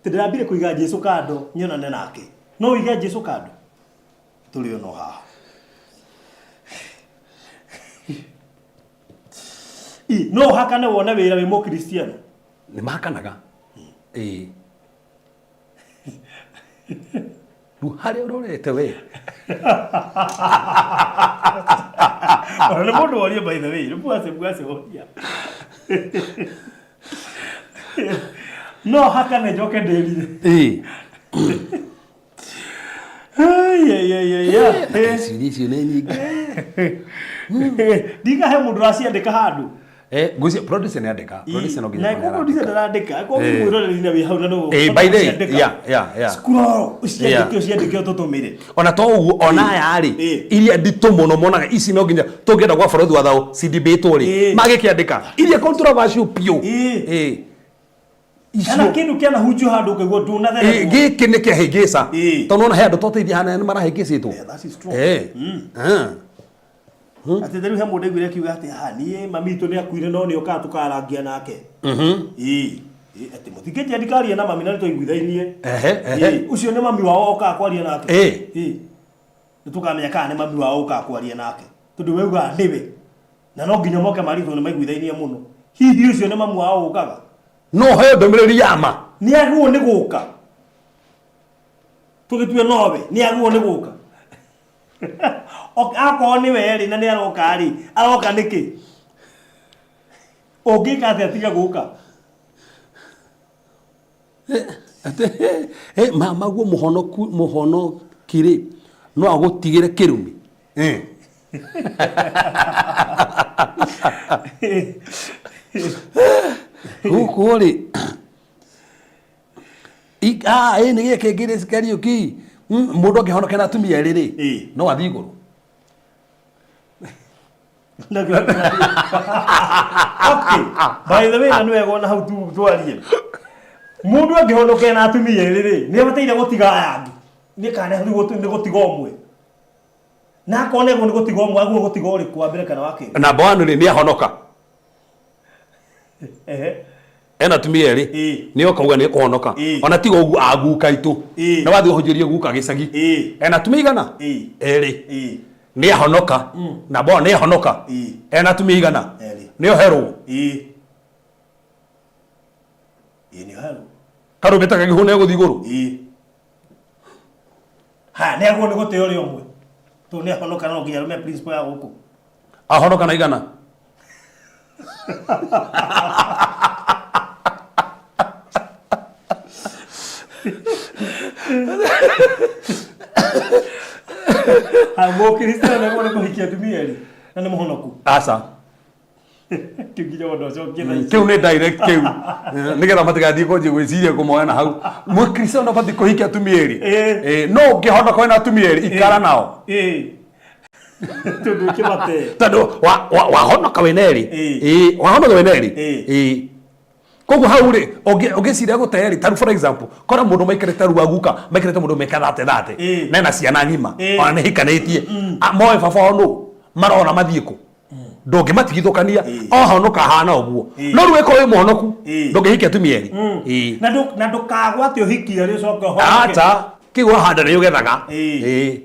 Tĩ ndĩrambire kũiga Jesu kando nyonane nake. No ũige Jesu kando. Tũrĩ ono haha. Ĩ, no ũhakane wone wĩra wĩ mũkristiano. Nĩ mahakanaga. Ĩĩ. Rĩu harĩa ũrorete we. Ona nĩ mũndũ woria by the way, nĩ bwase bwase woria. No hakane njoke ndĩrire. Ĩĩ. Ai, ai, ai, ai, ai. Ciũria icio nĩ nyingĩ. Ndikahe mũndũ ũraciandĩka handũ. Eh, ngwĩciria producer nĩ andĩka. Producer no nginya Na akorwo ĩkorwo producer nĩarandĩka. ndarandĩka, akorwo Eh. mwĩroreri na wĩ hau na no. Eh, by the way, yeah. Scroll, ũciandĩke Yeah. ũciandĩke ũtũtũmĩre. Ona to ũguo ona aya rĩ Eh. iria nditũ mũno monaga ici no nginya tũngĩenda gwa borothi wa thao cindibĩtwo rĩ Eh. magĩkĩandĩka iria controversial biũ. Eh. Eh. Kana Icio kĩndũ kĩanahunjio handũ ũkaigua Eh, ndũnatheremwo. gĩkĩ nĩ kĩahĩngĩca Eh. tondũ ona he andũ twateithia hana nĩ marahĩngĩcĩtwo. Yeah, that is true. Eh. Ah. Atĩ rĩu he mũndũ aiguire akiuga atĩ ha niĩ mami witũ nĩ akuire no nĩ okaga tũkarangia nake. Ĩĩ. Ĩĩ, atĩ mũtingĩnjia ndikarie na mami na nĩ twaiguithainie. Ehe, ehe. Ĩĩ, ũcio nĩ mami wao okaga kwaria nake. Ĩĩ. Ĩĩ. Nĩ tũkamenya kana nĩ mami wao okaga kwaria nake. Tondũ we ugaga nĩwe. Na no nginya moke marie tondũ nĩ maiguithainie mũno. Hihi ũcio nĩ mami wao ũkaga? No heo ndũmĩrĩri ya ma. Nĩ agĩrĩirwo nĩ gũka. Tũgĩtue nowe, nĩ agĩrĩirwo nĩ gũka. Akorwo nĩ we rĩ na nĩ aroka rĩ, aroka nĩkĩ? Ũngĩka atĩa tiga gũka? Atĩ, mama guo mũhonoku mũhonoki rĩ no agũtigĩre kĩrumi. Eh. Gũkũ rĩ ĩ nĩ gĩkĩ ngĩrĩ Kariũki mũndũ angĩhonoka na atumia erĩ rĩ Ĩĩ. no athiĩ igũrũ. Okay. By the way, na nĩ wega ona hau twarie. Mũndũ angĩhonoka na atumia erĩ rĩ, nĩ abataire gũtiga aya angĩ. Nĩ kana nĩ gũtiga ũmwe. Na akorwo nĩ nĩ gũtiga ũmwe, agĩrĩirwo gũtiga ũrĩkũ wa mbere kana wa kerĩ? Namba one rĩ nĩ ahonoka. Ehe. Ena atumia erĩ Ĩĩ. nĩ okauga nĩ kũhonoka. Ĩĩ. Ona tiga ũguo aguka itũ. Ĩĩ. Na wathiĩ ũhunjĩrie guka gĩcagi. Ĩĩ. Ena atumia igana? Ĩĩ. Erĩ. Ĩĩ. Nĩ ahonoka. Namba one nĩ ahonoka. Ĩĩ. Ena atumia igana? Erĩ. Nĩ oherwo. Ĩĩ. Ĩĩ nĩ oherwo. Karũmbeta gagĩhũna nĩ egũthiĩ igũrũ. Ĩĩ. Ha, nĩ agĩrĩirwo nĩ gũtĩa ũrĩa ũmwe. Tondũ nĩ ahonoka no nginya arũme principle ya gũkũ. Ahonoka na igana. Ha, Mũkristiano nĩ agĩrĩirwo nĩ kũhikia atumia erĩ na nĩ mũhonoku. Aca. Kĩu nginya mũndũ acokie thaa ici. Kĩu nĩ direct kĩu. Nĩgetha matigathiĩ kwanjia gwĩciria kũmoya na hau. Mũkristiano ndabatiĩ kũhikia atumia erĩ. Ĩĩ. Ĩĩ, no ũngĩhonoka wĩna atumia erĩ ikara nao. Ĩĩ. Tondũ ũkĩmate. Tondũ wahonoka wĩna erĩ. Ĩĩ. Ĩĩ, wahonoka wĩna erĩ. Ĩĩ. Ĩĩ. Koguo hau rĩ, ũngĩciria gũte rĩ, ta rĩu for example, kora mũndũ maikarĩte rĩu aguka, maikarĩte mũndũ meka thate thate, Ĩĩ. na ena ciana ng'ima, Ĩĩ. ona nĩ hikanĩtie, moe baba wao nũ, marona mathiĩ kũ? Ndũngĩmatigithũkania, ohonoka ahana ũguo. Ĩĩ. No rĩu ĩkorwo wĩ mũhonoku, Ĩĩ. ndũngĩhikia atumia erĩ. Ĩĩ. Na ndũkagwate ũhiki erĩ ũcoke ũhonoke. Aca, kĩu wahanda nĩ ũgethaga. Ĩĩ. Ĩĩ.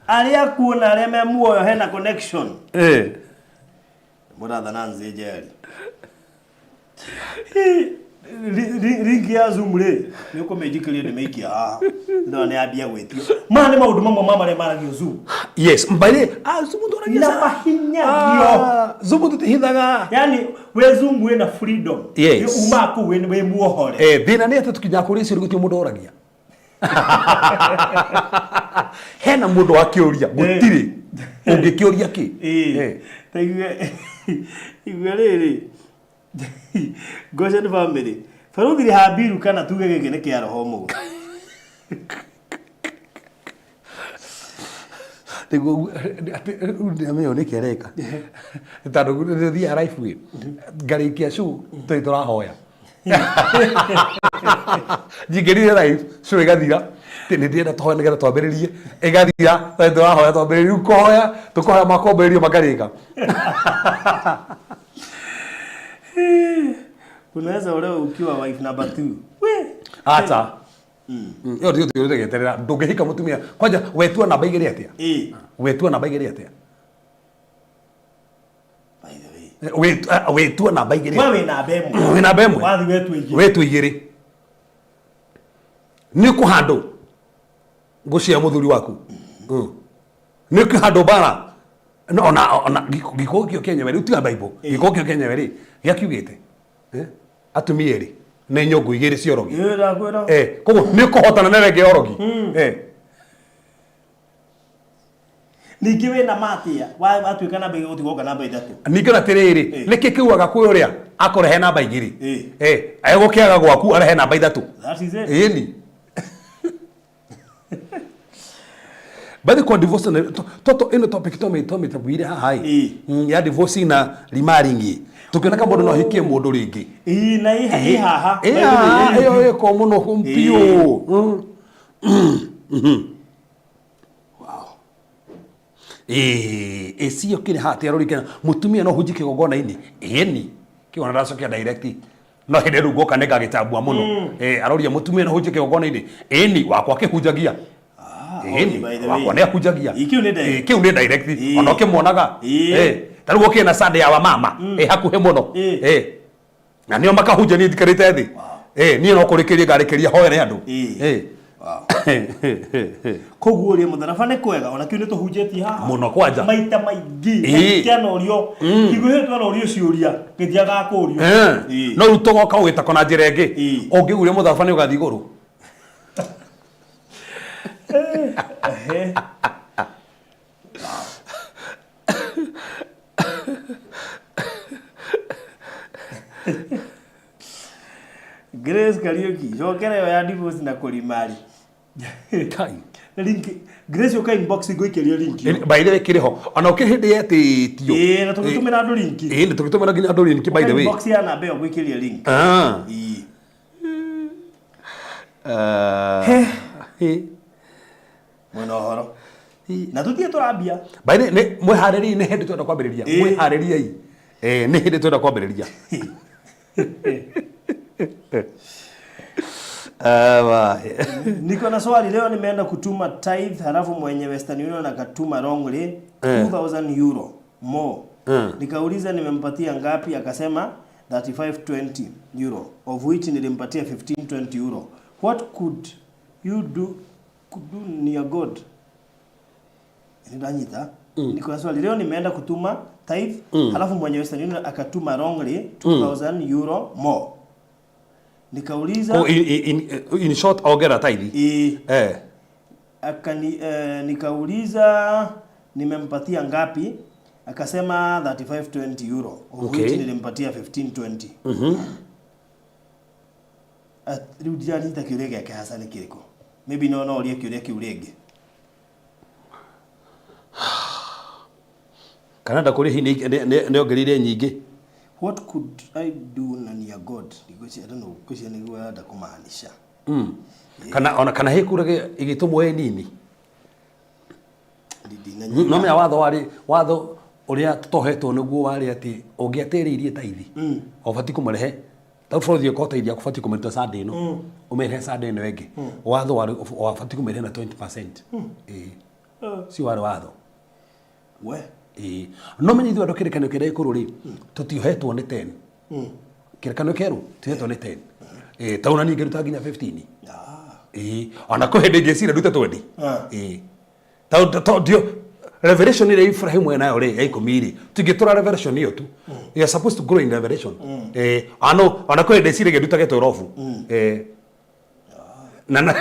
Arĩa akuũ na arĩa me muoyo hena connection. Ĩĩ. Mũratha Nancy Njeri. Link ya Zoom rĩ, nĩ ũkũmĩnjikĩria ndĩmĩikia haha. Ndona nĩ yambia gwĩtio. Maya nĩ maũndũ mamwe ma marĩa maragio Zoom. Yes, by the way, Zoom tũragia Na sana. mahinyagio. Zoom tũtihithaga. Yaani we Zoom wĩna freedom. Yes. Umaga kũu wĩ muohore. Thĩna nĩ atĩ tũkinyaga kũrĩa icio gũtirĩ mũndũ oragia. Hena mũndũ wakĩũria, gũtirĩ. Ũngĩkĩũria kĩ? Ĩĩ. Ta igue rĩrĩ. Goshen family. Baruthi rĩha mbiru kana tuge gĩkĩ nĩ kĩa roho mũũru. Nĩguo atĩ rĩu ndĩramenya nĩkĩ areka. Tondũ nĩthiaga live ĩ, ngarĩkia show tũrĩ tũrahoya. Njingĩrire live show ĩgathira, atĩ nĩ ndĩrenda tũhoe nĩgetha twambĩrĩrie, ĩgathira tũrĩ tũrahoya twambĩrĩrie, rĩu kũhoya tũkũhoya makwambĩrĩrio makarĩka. Unaweza olewa ukiwa wife number 2. We. Acha. Ĩyo ndio tũgĩeterera ndũngĩhika mũtumia kwanja wetua namba igĩrĩ atĩa? Ĩĩ. Wetua namba igĩrĩ atĩa? By the way. Wetua namba igĩrĩ. We wĩ namba ĩmwe. Wĩ namba ĩmwe. Wathi wetua igĩrĩ. Wetua igĩrĩ. Nĩ kũhandũ ngũcia mũthuri waku. Nĩ kũhandũ mbara. No, ona ona gĩko kĩo kĩenyewe rĩu tiga Bible. Gĩko kĩo kĩenyewe rĩ gĩakiugĩte. Eh? Atumia erĩ nĩ nyũngũ igĩrĩ cia ũrogi. Ĩĩ ndakwĩra. Eh, koguo nĩ ũkũhotana na ĩrĩa ĩngĩ ya ũrogi. Eh. Ningĩ wĩna ma atĩa watuĩka namba igĩrĩ gũtigoka namba ithatũ. Ningĩ ona atĩrĩrĩ, nĩkĩ kĩugaga kwĩ ũrĩa akũrehe namba igĩrĩ? Eh, egũkĩaga gwaku arehe namba ithatũ. That is it. Ĩni. Bathi kwa divorce na toto ĩno topic tũmĩtabuire haha ĩ. Ya divorce na remarrying. Tũkĩona ka mũndũ no ahikie mũndũ rĩngĩ. Ĩĩ na ĩ haha. Ĩ haha ĩyo ĩko mũno biũ. Ĩĩ ĩcio kĩrĩ haha atĩ arorikana mũtumia no hunjie kĩgongona-inĩ. Ĩni. Kĩona ndacokia direct. No hĩndĩ rĩu ngoka nĩ ngagĩtambua mũno. Aroria mũtumia no hunjie kĩgongona-inĩ. Ĩni wakwa akĩhunjagia. Ĩni by the way. wakwa nĩ ahunjagia. Ĩ, kĩu nĩ direct. Ĩ, kĩu nĩ direct. Ona ũkĩmuonaga. Ta rĩu ũkĩrĩ na Sunday ya wamama. Ĩ hakuhĩ mũno. Na nĩo makahunjia niĩ njikarĩte thĩ. Niĩ no kũrĩkĩria ngarĩkĩria hoere andũ. Koguo rĩ mũtharaba nĩ kwega ona kĩu nĩ tũhunjĩtie haha Mũno kwanja. Maita maingĩ kĩanorio hingo ĩyo twanorio ciũria gĩtiagaga kũrio. No rĩu tũgoka ũgĩtako na njĩra ĩngĩ. Ũngĩguria mũtharaba nĩ ũgathiĩ igũrũ. Grace Kariuki cokera ĩyo ya divorce na kũrimarĩ. Kai. Link Grace ũka inbox ngũikĩrie link ĩyo. By the way kĩrĩ ho. Ona ũkĩrĩ hĩndĩ yetĩtio. Ĩĩ na tũgĩtũmĩra andũ link. Ĩĩ nĩ tũgĩtũmĩra nginya andũ link by the way. Inbox ya namba ĩyo ngũikĩrie link. Ĩĩ. Mwena ũhoro. Na tũthiĩ tũrambia. By the way, nĩ mwĩharĩriei nĩ hĩndĩ twenda kwambĩrĩria. Mwĩharĩriei. Nĩ hĩndĩ twenda kwambĩrĩria. Niko na swali leo, nimeenda kutuma tithe halafu mwenye Western Union akatuma wrongly 2000 euro more. Nikauliza nimempatia ngapi, akasema 3520 euro of which nilimpatia 1520 euro. What could you do, could do near God? Nindanyita. Niko na swali leo, nimeenda kutuma tithe halafu mwenye Western Union akatuma wrongly 2000 euro more. Nikauliza Oh, in short ongera tithe. Akani, nikauliza nimempatia ngapi, akasema 3520 euro of which nilimpatia 1520. Rĩu ndiranyita kĩũria gĩake hasa nĩ kĩrĩkũ. Maybe no ũrie kĩũria kĩu rĩngĩ. Kana ndakũrĩ hihi nĩ ongereire nyingĩ. What could I do na near God? Ngwĩciria, I don't know, ngwĩciria nĩguo arenda kũmaanisha. Kana ona kana hĩkũrage ĩgĩtũmwo ĩ nini. No menya watho warĩ watho ũrĩa tũtohetwo nĩguo warĩ atĩ ũngĩatĩrĩirie taithi ũbatiĩ kũmũrehe ta bũrũri ũkorwo taithi yaku ũbatiĩ kũmĩruta Sunday ĩno ũmĩrehe Sunday ĩno ĩngĩ watho warĩ wabatiĩ kũmĩrehe na 20%. Ĩĩ ũcio warĩ watho. We. Ĩĩ no menya ithuĩ andũ kĩrĩkanĩro kĩrĩa gĩkũrũ rĩ tũtiohetwo nĩ 10. Kĩrĩkanĩro kĩerũ tiohetwo nĩ 10. Ĩĩ ta ona niĩ ngĩruta nginya 15. Ĩĩ ona kwĩ hĩndĩ ingĩcira ndute 20. Ĩĩ ndio revelation ĩrĩa Ibrahim enayo rĩ ya ikũmi rĩ tũingĩtũra revelation ĩyo tu. You are supposed to grow in revelation. Ano ona kwĩ hĩndĩ ĩciragia ndutage 12. Na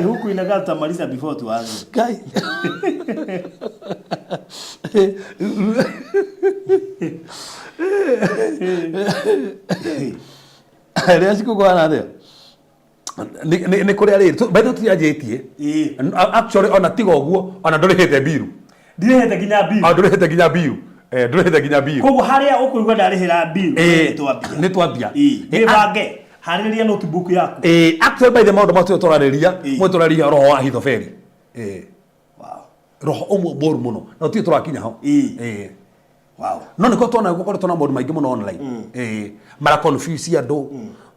Huku inakaa tutamaliza before tuanze. Kai. Rĩa cikũkwana atĩa? Nĩ kũrĩa rĩrĩ by the way tũtianjĩtie. Actually ona tiga ũguo, ona ndũrĩhĩte mbiru. Ndirĩhĩte nginya bill. Ah, ndũrĩhĩte nginya mbiru. Eh, ndũrĩhĩte nginya mbiru. Koguo harĩa ũkũigua ndarĩhĩra bill, nĩ twambia. Nĩ twambia. Wĩbange, harĩrĩria notebook yaku. Actually by the maũndũ mau tũrarĩria, mwe tũrarĩria roho wa Ahithofeli. Wow. Roho ũmwe mũru mũno na tũtirĩ tũrakinya ho. Wow. No nĩkĩo tuona gũkoretwo na maũndũ maingĩ mũno online. Mara confuse andũ,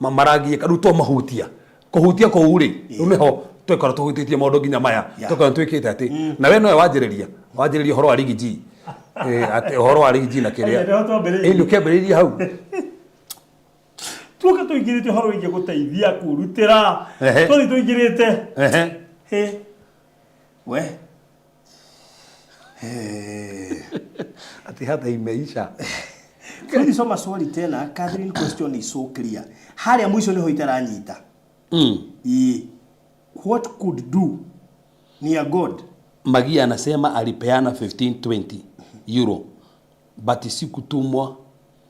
maragiĩka rĩu tũmahutia kũhutia kũu rĩ, rĩu nĩho twekora tũhutĩtie maũndũ nginya maya. Twekora twĩkĩte atĩ na we nowe wanjĩrĩria ũhoro wa Riggy G. Atĩ ũhoro wa Riggy G na kĩrĩa. Aya, nĩho twambĩrĩirie. Nĩ ũkĩambĩrĩirie hau. Tuoka tũingĩrĩte ũhoro wĩgiĩ gũteithia kwĩrutĩra. Tũthiĩ tũingĩrĩte. He. We. Ati hata imeisha. Please soma swali tena. Catherine question is so clear. Harĩa mũico nĩho itaranyita. Ĩĩ. What could do near God? Magia anasema alipeana 1520 euro but sikutumwa,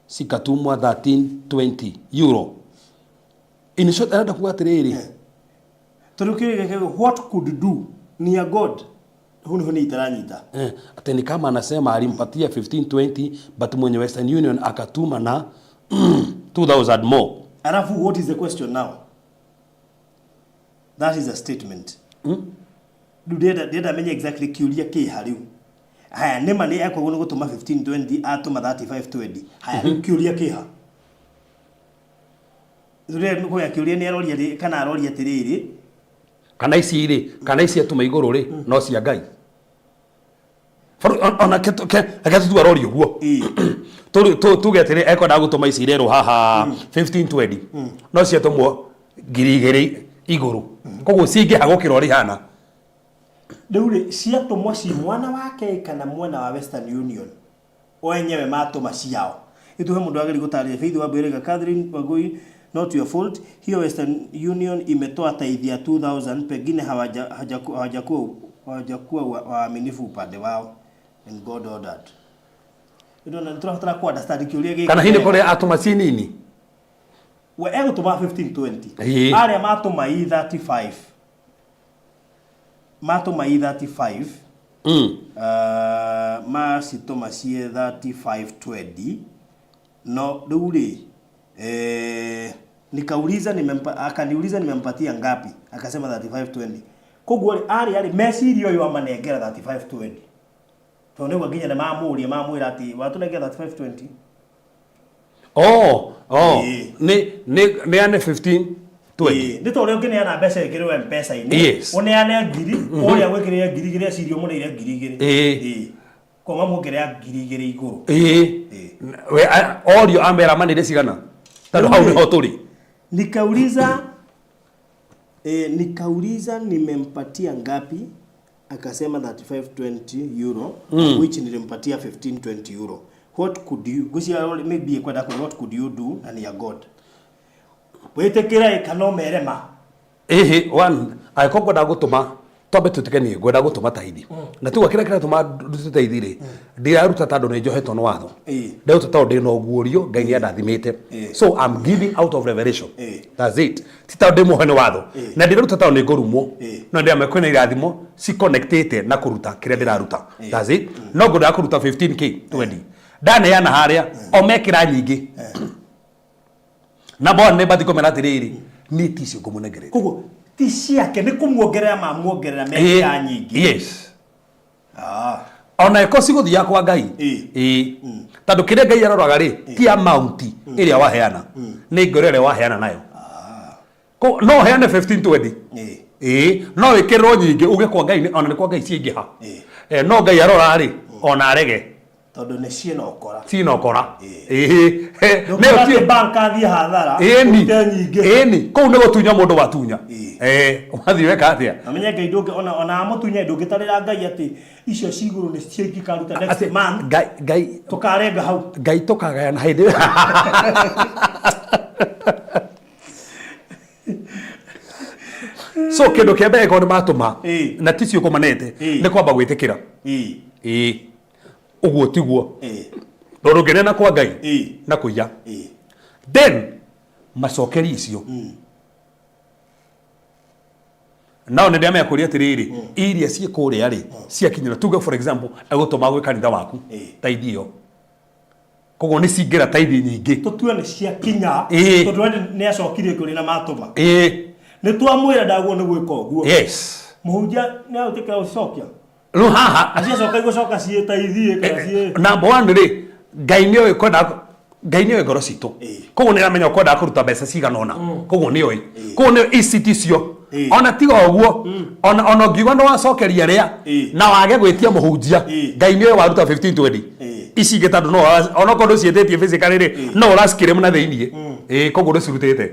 sikatumwa 1320 euro. In short arenda kuga atĩrĩrĩ, Tondũ kĩũria gĩkĩ, what could do near God? Hau nĩho niĩ itaranyita. Ati ni kama anasema alimpatia 1520 but mwenye Western Union akatuma na 2000 more. Alafu what is the question now? That is a statement. Rĩu ndĩrenda menye exactly kĩũria kĩ ha rĩu. Haya, nĩma nĩ ekwagwo nĩ gũtũma 1520, atũma 3520. Haya, rĩu kĩũria kĩ ha? Rĩu kũrĩa kĩũria nĩ aroria rĩ, kana aroria atĩrĩrĩ, Kana ici rĩ, kana ici atũma igũrũ rĩ, no cia Ngai. Ona reke tũtue aroria ũguo. Tuge atĩrĩ, ekwenda gũtũma ici irerwo haha 1520. No ciatũmwo ngiri igĩrĩ igũrũ. Koguo cingĩha gũkĩra ũrĩa ihana. Rĩu rĩ, ciatũmwo ci mwana wake kana mwena wa Western Union? O enyewe matũma ciao. Ituhe mũndũ ageri gũtarĩria. Faith Wambui Catherine Wangui, not your fault. Hiyo Western Union imetoa tithe ya 2000, pengine hawajakuwa waaminifu upande wao, and God ordered. Ndio tũrabatara ku understand kĩũria gĩkĩ. Kana hihi nĩ kũrĩa atũma ci nini? We egũtũma 1520. Arĩa matũma i 35. Matũma i 35. Macitũma ciĩ 3520. No rĩu rĩ, nikauliza nimempa, akaniuliza nimempatia ngapi, akasema 3520. Koguo rĩ, arĩ arĩ meciria ũyũ amanengera 3520. Tondũ nĩguo nginya nĩ mamũria, mamwĩra atĩ watũnengera 3520. Oh, oh. Nĩ ane 1520. Nĩ ta ũrĩa ũngĩneana mbeca ĩkĩrwo M-Pesa-inĩ. Ũneane ngiri, ũrĩa gwĩkĩrĩre ngiri igĩrĩ ecirie ũmũneire ngiri igĩrĩ. Kwa mamuongerera ngiri igĩrĩ igũrũ. We, orio amera manire cigana? Tondũ hau nĩho tũrĩ. Nikauliza nimempatia ngapi, akasema 3520 euro, which nilimpatia 1520 euro. What could you, ngwĩciria maybe kwenda kũrĩ, what could you do na ni ya God? Wĩtĩkĩre kana ũmerema? Ĩhĩ, one, angĩkorwo ngwenda gũtũma, twambe tũtuĩke niĩ ngwenda gũtũma taithi. Na tuga kĩrĩa kĩratũma ndute taithi rĩ, ndiraruta tondũ nĩ njohetwo nĩ watho. Ndĩraruta tondũ ndĩna ũguũrio, Ngai nĩ andathimĩte. So I'm giving out of revelation. That's it. Ti tondũ ndĩ muohe nĩ watho. Na ndĩraruta tondũ nĩ ngũrumwo. No ndĩramenya kwĩna irathimo ci connectĩte na kũruta kĩrĩa ndĩraruta. That's it. No ngwendaga kũruta 15K 20. Ndaneana harĩa, o mekĩra nyingĩ. Number one, nĩ mbathi kũmera atĩrĩrĩ, niĩ ti icio ngũmũnengerete. Koguo ti ciake, nĩ kũmuongerera mamuongerera mekĩra nyingĩ. Yes. Ona ĩko cigũthiaga kwa Ngai. Tondũ kĩrĩa Ngai aroraga rĩ, ti amount ĩrĩa waheana, nĩ ngoro ĩrĩa waheana nayo. No ũheane 1520. No wĩkĩrĩrwo nyingĩ uge kwa Ngai, ona nĩ kwa Ngai ciaingĩha. No Ngai arora rĩ, ona arege. Tondũ nĩ ciĩna ũkora. Ciĩna ũkora. Ndũngĩona atĩ bank athiĩ hathara, ũrute nyingĩ. Ĩni. Kũu nĩ gũtunya mũndũ watunya. Wathiĩ weka atĩa? Na menye Ngai ndũngĩ, ona amũtunye ndũngĩtarĩra Ngai atĩ icio ci igũrũ nĩ cio ingĩkaruta next Atĩ month. Ngai, Ngai. Tũkarenga hau. Ngai tũkagayana hĩndĩ ĩyo. So kĩndũ kĩa mbere korwo nĩ matũma, na ti cio ũkũmanete, nĩ kwamba gwĩtĩkĩra. Ũguo tiguo. Tondũ ũngĩneana kwa Ngai, na kũiya. Then, macokeri icio. Nao nĩ ndĩramenya kũria atĩrĩrĩ, iria ciĩ kũrĩa rĩ ciakinyĩra, tuge for example egũtũma gwĩ kanitha waku taithi ĩyo, koguo nĩ cingĩra taithi nyingĩ. Tũtue nĩ ciakinya. Tondũ we nĩ acokire kũrĩ na matũma. Nĩ twamwĩra ndaguo nĩ gwĩka ũguo. Mũhunjia nĩ agũtĩkĩra gũcokia. Rĩu haha Na ciacoka igũcoka ciĩ ta ithiĩ kana ciĩ Number one rĩ, Ngai nĩ oĩ kwenda, Ngai nĩ oĩ ngoro citũ. Koguo nĩ aramenya ũkwendaga kũruta mbeca cigana ũna, koguo nĩ oĩ, koguo nĩ ici ticio. Ona tiga ũguo, ona ũngiuga nĩ wacokeria rĩa na wage gwĩtia mũhunjia, Ngai nĩ oĩ waruta 15 20. Ici ingĩ tondũ no onokorwo ndũciĩtĩtie physically rĩ, no ũracikĩrĩmu na thĩiniĩ. Ĩĩ, koguo ndũcirutĩte,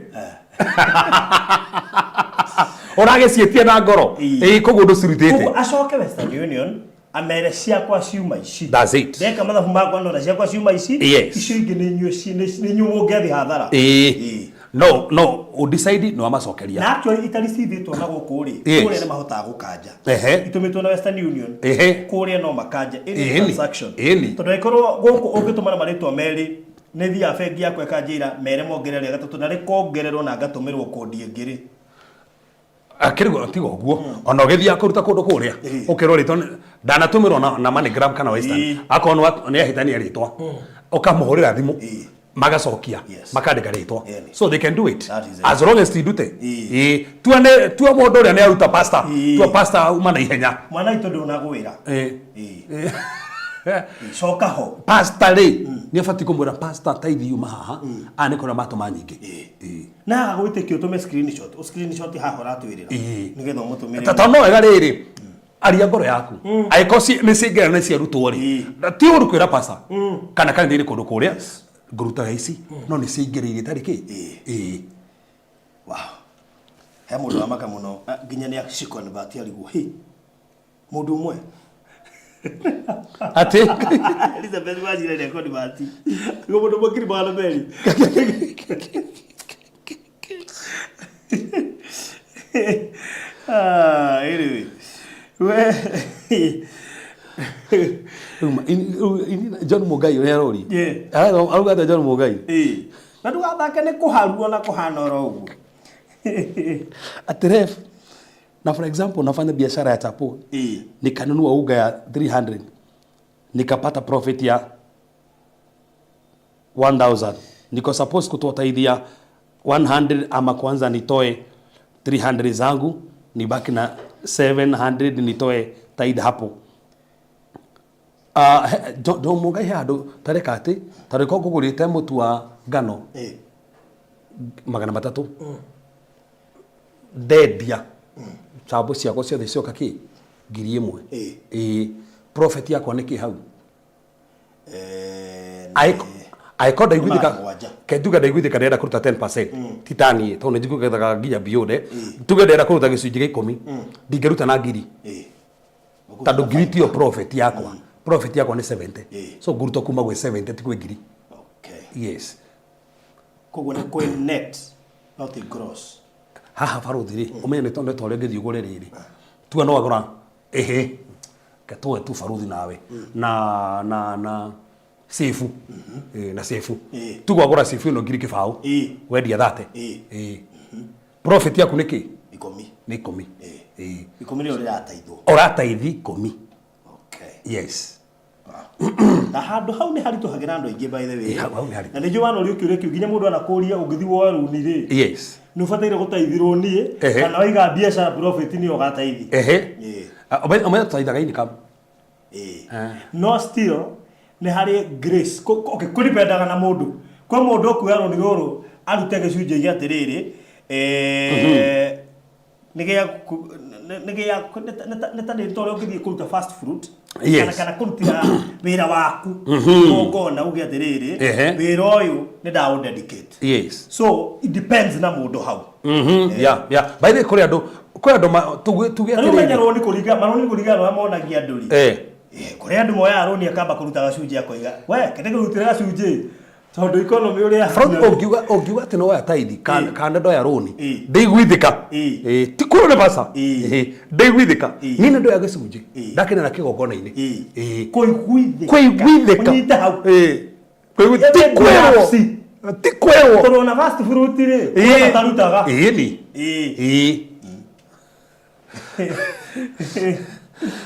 ũragĩciĩtia na ngoro. Ĩĩ, koguo ndũcirutĩte. Koguo acoke Western Union amere ciakwa ciuma ici. That's it. Ndeka mathabu makwa ndona ciakwa ciuma ici. Icio ingĩ nĩ inyuĩ nĩ inyuĩ mũngĩathiĩ hathara. Ĩĩ, no ũdecide nĩ wamacokeria. Na actually itaricivĩtwo na gũkũ rĩ, kũrĩa nĩ mahotaga gũkanja. Itũmĩtwo na Western Union. Kũrĩa no makanja any transaction. Tondũ angĩkorwo gũkũ ũngĩtũma na marĩtwa merĩ, nĩ thiaga bengi yakwa ĩkanjĩra mere mongerere rĩa gatatũ na rĩkongererwo na ngatũmĩrwo kodi ĩngĩ rĩ. Akĩrigwo tiga ũguo, ona ũgĩthiaga kũruta kũndũ kũrĩa ũkerwo rĩtwa ndanatũmĩrwo na MoneyGram kana Western. Akorwo nĩ ahĩtania rĩtwa, ũkamũhũrĩra thimũ, magacokia, makandĩka rĩtwa. So they can do it. That is it. As long as ti ndute. Ĩĩ, tua nĩ tua mũndũ ũrĩa nĩ aruta pastor, tua pastor uma na ihenya. Mwana witũ ndũnagwĩra. Coka ho. Pastor rĩ, nĩ abatiĩ kũmwĩra pastor taithi yuma haha, aya nĩ kũrĩa matũma nyingĩ. Ĩĩ. Na aga gwĩtĩkia ũtũme screenshot, ũ screenshot haha ũratwĩrĩra. Nĩgetha ũmũtũmĩre. Ta tondũ no wega rĩrĩ, aria ngoro yaku, angĩkorwo nĩ ciaingĩra nĩ ciarutwo rĩ, na ti ũru kwĩra pastor kana kanitha-inĩ kũndũ kũrĩa ngũrutaga ici, no nĩ ciaingĩrĩire itarĩ kĩ. Ĩĩ. Wow. He mũndũ wamaka mũno, nginya nĩ aciconvert arigwo hĩ mũndũ ũmwe. Atĩ Elizabeth Wajira nĩ aconvert ngo mũndũ ũmwe 200,000. Ah, anyway. We Rĩu John Mũngai ũrĩa arori. Arauga atĩa John Mũngai? Na ndũgathake nĩ kũharuo na kũhana oro ũguo. Atĩ ref, na for example nafanya biashara ya chapo, nikanunua unga ya 300, nikapata profit ya 1000, niko supposed kutoa tithe ya 100 ama kwanza nitoe 300 zangu nibaki na 700 nitoe tithe hapo? John Mũngai, he handũ tareka atĩ tarĩko ngũgũrĩte mũtu wa ngano 300, ndendia cambo ciakwa ciothe cioka kĩ 1000. Ĩĩ, profit yakwa nĩ kĩ hau? Angĩkorwo ndaiguithĩka, 700. Ke tuge ndaiguithĩka ndĩrenda kũruta 10%, ti ta niĩ tondũ nĩ njiguithaga nginya beyond, tuge ndĩrenda kũruta gĩcunjĩ gĩa 10, ndingĩruta na ngiri tondũ ngiri tiyo profit yakwa. Profit yakwa nĩ 70. So ngũruta kuma gwĩ 70, ti kwĩ ngiri. Yes. Koguo nĩ kwĩ net, not gross. Haha barothi rĩ, ũmenye nĩ tondũ ũrĩa ũngĩthiĩ ũgũre rĩrĩ, tuga no wagũra ĩhĩ ketũwe tu barothi nawe na safe. Na safe. Tuga wagũra safe ĩno 20,000, wendia 30. Ĩĩ, profit yaku nĩ kĩ? 10. Nĩ 10. Ĩĩ. 10 nĩyo rĩrataithwo. Ũrataithi 10. Yes. Na handũ hau nĩ haritũhagĩra andũ aingĩ, by the way. Ĩ, hau nĩ haritũ. Na nĩ njũĩ wanorio kĩũria kĩu, nginya mũndũ anakũria ũngĩthiĩ woe rũni rĩ, nĩ ũbataire gũtaithirwo niĩ kana waiga biacara profit nĩyo ũgataithi? Ũmenye tũtaithaga income. No still nĩ harĩ grace. Okay, kũripendaga na mũndũ. Kwĩ mũndũ ũkuoya rũni rũrũ arute gĩcunjĩ gĩa atĩrĩrĩ, nĩ gĩa nĩ gĩa nĩ ta nĩ ta ũrĩa ũngĩthiĩ kũruta first fruit kana kũrutĩra wĩra waku igongona uge atĩrĩrĩ, wĩra ũyũ nĩ ndaũ dedicate. So it depends na mũndũ hau. Yeah. By the way, kũrĩ andũ tuge Na rĩu atĩrĩrĩ. menya rũni kũringa marũni kũringana na ũrĩa monagia andũ rĩ. Kũrĩ andũ moyaga rũni akamba kũruta gacunjĩ akoiga we kende kũrutĩra gacunjĩ tondũ economy ũrĩa Fraud, ũngiuga atĩ nĩwoya taithi kana ndoya rũni, ndĩiguithĩka. Ti kwĩrwo nĩ baca. Ndĩiguithĩka. Niĩ nĩ ndoya gĩcunjĩ ndakenera kĩgongona-inĩ. Kũiguithĩka. Kũiguithĩka. Ũnyite hau. Ti kwĩrwo, ti kwĩrwo. Tondũ ona first fruit rĩ, kwĩ matarutaga. Ĩni.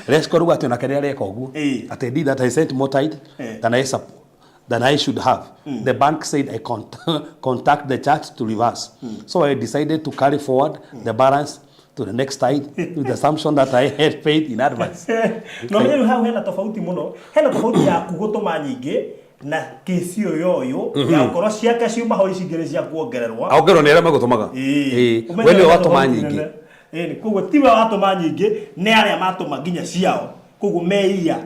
Resco rĩu atĩ onake nĩ areka ũguo. Atĩ indeed that I sent more tithe than I should have. The bank said I contact the church to reverse. So I decided to carry forward the balance to the next tithe with the assumption that I had paid in advance. No menye rĩu hau hena tofauti mũno, hena tofauti yaku gũtũma nyingĩ na kesi ũyũ ũyũ ya gũkorwo ciake ciuma ho, ici ingĩ nĩ cia kuongererwo. Aongerwo nĩ arĩa megũtũmaga. Ĩĩ. Ĩĩ. Ũmenye We nĩwe hena watũma tofauti nyingĩ. nene. Ĩĩ, koguo tiwe watũma nyingĩ, nĩ arĩa matũma nginya ciao, koguo meiya.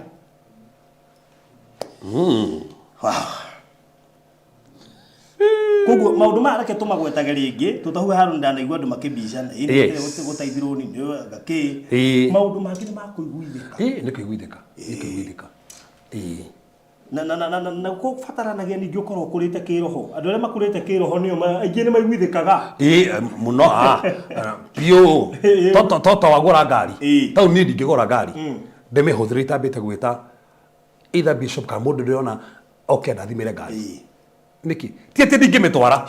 Wow. Koguo maũndũ maya reke tũmagwetage rĩngĩ tũtahuhe harũ ndanaigua andũ makĩbicana. Gũteithirwo nĩ ngakĩ. Maũndũ mangĩ nĩ makũiguithĩka. Ĩĩ, nĩ kũiguithĩka, nĩ kũiguithĩka. Ĩĩ. Na kũbataranagia ningĩ ũkorwo ũkũrĩte kĩroho. Andũ arĩa makũrĩte kĩroho nĩo aingĩ nĩ maiguithĩkaga. Ĩĩ, mũno, biũ. Toto wagũra ngari. Tau niĩ ndingĩgũra ngari ndĩmĩhũthĩre itambĩte gwĩta either bishop kana mũndũ ndĩrona oke andathimĩre ngari. Nĩkĩ? Ti atĩ ndingĩmĩtwara,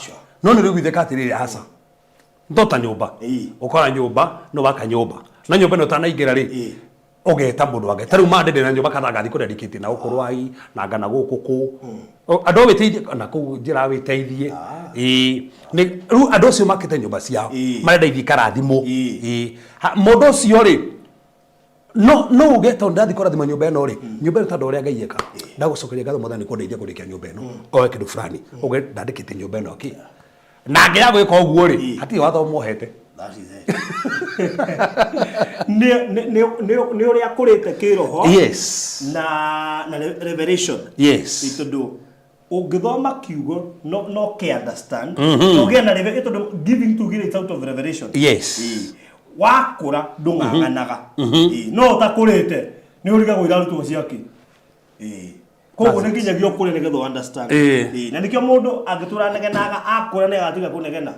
no nĩ rĩguithĩka atĩrĩrĩ, aca ndota nyũmba. Ũkora nyũmba no waka nyũmba na nyũmba ĩno ũtanaingĩra rĩ, ũgeta mũndũ wake. Ta rĩu mande ndĩna nyũmba kathangathi kũrĩa ndikĩtie na gũkũ Rwai na ngana gũkũ kũ andũ wĩteithie na kũu njĩra wĩteithie. Ĩĩ, nĩ rĩu andũ acio makĩte nyũmba ciao marenda ithiĩ ikarathimwo. Ĩĩ. Mũndũ ũcio rĩ, no uge tondũ ndathiĩ kũrathima nyũmba ĩno rĩ, nyũmba ĩno tondũ ũrĩa Ngai eka, ndagũcokeria ngatho Mwathani kũndeithia kũrĩkia nyũmba ĩno, oe kĩndũ fulani uge ndandĩkĩte nyũmba ĩno kĩ na ngĩaga gwĩka ũguo rĩ, hatirĩ watho muohete. That is it. Nĩ ũrĩa kũrĩte kĩroho na revelation. Nĩ tondũ ũngĩthoma kiugo no kĩ understand, na ũgĩe na tondũ giving to give it's out of revelation. Ĩĩ. Wakũra ndũng'ang'anaga. Ĩĩ. No ũtakũrĩte nĩ ũrigagwo irarutwo ciake. Ĩĩ. Koguo nĩ nginyagia ũkũre nĩgetha understand. Ĩĩ. Na nĩkĩo mũndũ angĩtũra negenaga, akũra nĩ agatiga kũnegena.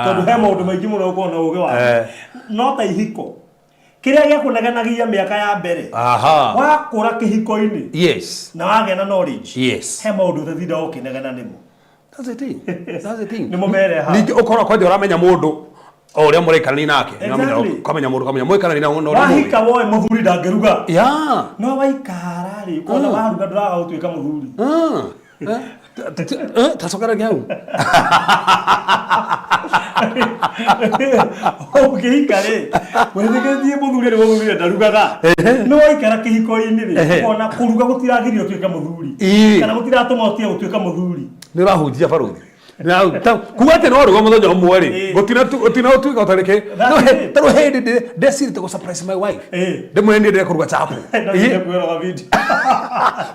Tondũ he maũndũ maingĩ mũno ũkorwo na ũgĩ wa. No ta ihiko kĩrĩa gĩakũnegenagia mĩaka ya mbere, wakũra kĩhiko-inĩ na wagĩa na knowledge, he maũndũ ũtatinda ũkĩnegena nĩmo. That's the thing. That's the thing. Nĩmo mere haha. Ningĩ ũkorwo kwanja ũramenya mũndũ o ũrĩa mũraikarania nake. Ũkamenya mũndũ, ũkamenya mũikarania na ũrĩa mũĩ. Wahika woe mũthuri ndangĩruga. No waikara rĩ, ũkona waruga ndũraga gũtuĩka mũthuri. Tacokeragia hau. Ũngĩhika rĩ, wĩtĩkĩtie mũthuri nĩ mũthuri ndarugaga. No waikara kĩhiko-inĩ rĩ, ũkona kũruga gũtiragiria ũtuĩke mũthuri. Kana gũtiratũma ũtige gũtuĩka mũthuri. Nĩ ũrahunjia barũthi. Kuga atĩ no ruga mũthenya ũmwe rĩ, gũtina ũtuĩka ũtarĩ kĩ. Tarĩu hĩndĩ ndecirĩte gũ surprise my wife. Ndĩmwĩre niĩ ndĩrenda kũruga chapo.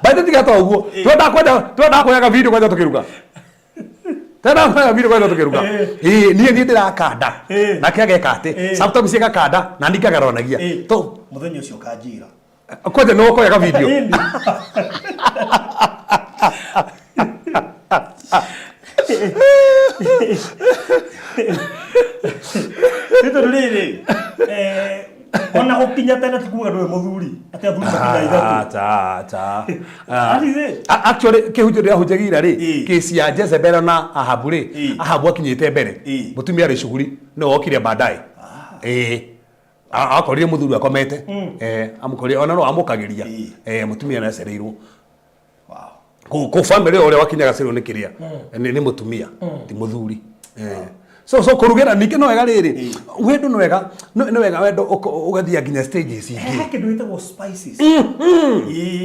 By the tiga ta ũguo. Twendaga kuoyaga video kwanja tũkĩruga. Twendaga kuoyaga video kwanja tũkĩruga. Ĩĩ, niĩ ndĩrakanda. Nake ageka atĩ, sometimes agakanda na niĩ ngagarũranagia. Mũthenya ũcio ũkanjĩra. Kwanja nĩ ũkoyaga video. Nĩ tondũ rĩrĩ, ona gũkinya tene ti kuga ndũrĩ mũthuri, atĩ athuri makinya ithatũ. That is it. Actually kĩhunjio ndĩrahunjagia ira rĩ, kesi ya Jezebel na Ahabu rĩ, Ahabu akinyĩte mbere, mũtumia arĩ cuguri, nĩwe wokire baadaye. Ĩĩ. Akorire mũthuri akomete, amũkorire ona no amũkagĩria, mũtumia nĩ acereirwo. Kũ family ũrĩa wakinyaga acereirwo nĩ kĩrĩa nĩ mũtumia, ti mũthuri. So kũrugĩra ningĩ no wega rĩrĩ, wendo nĩ wega, nĩ wega wendo ũgathiĩ nginya stages ingĩ. He kĩndũ gĩtagwo spices. Ĩĩ.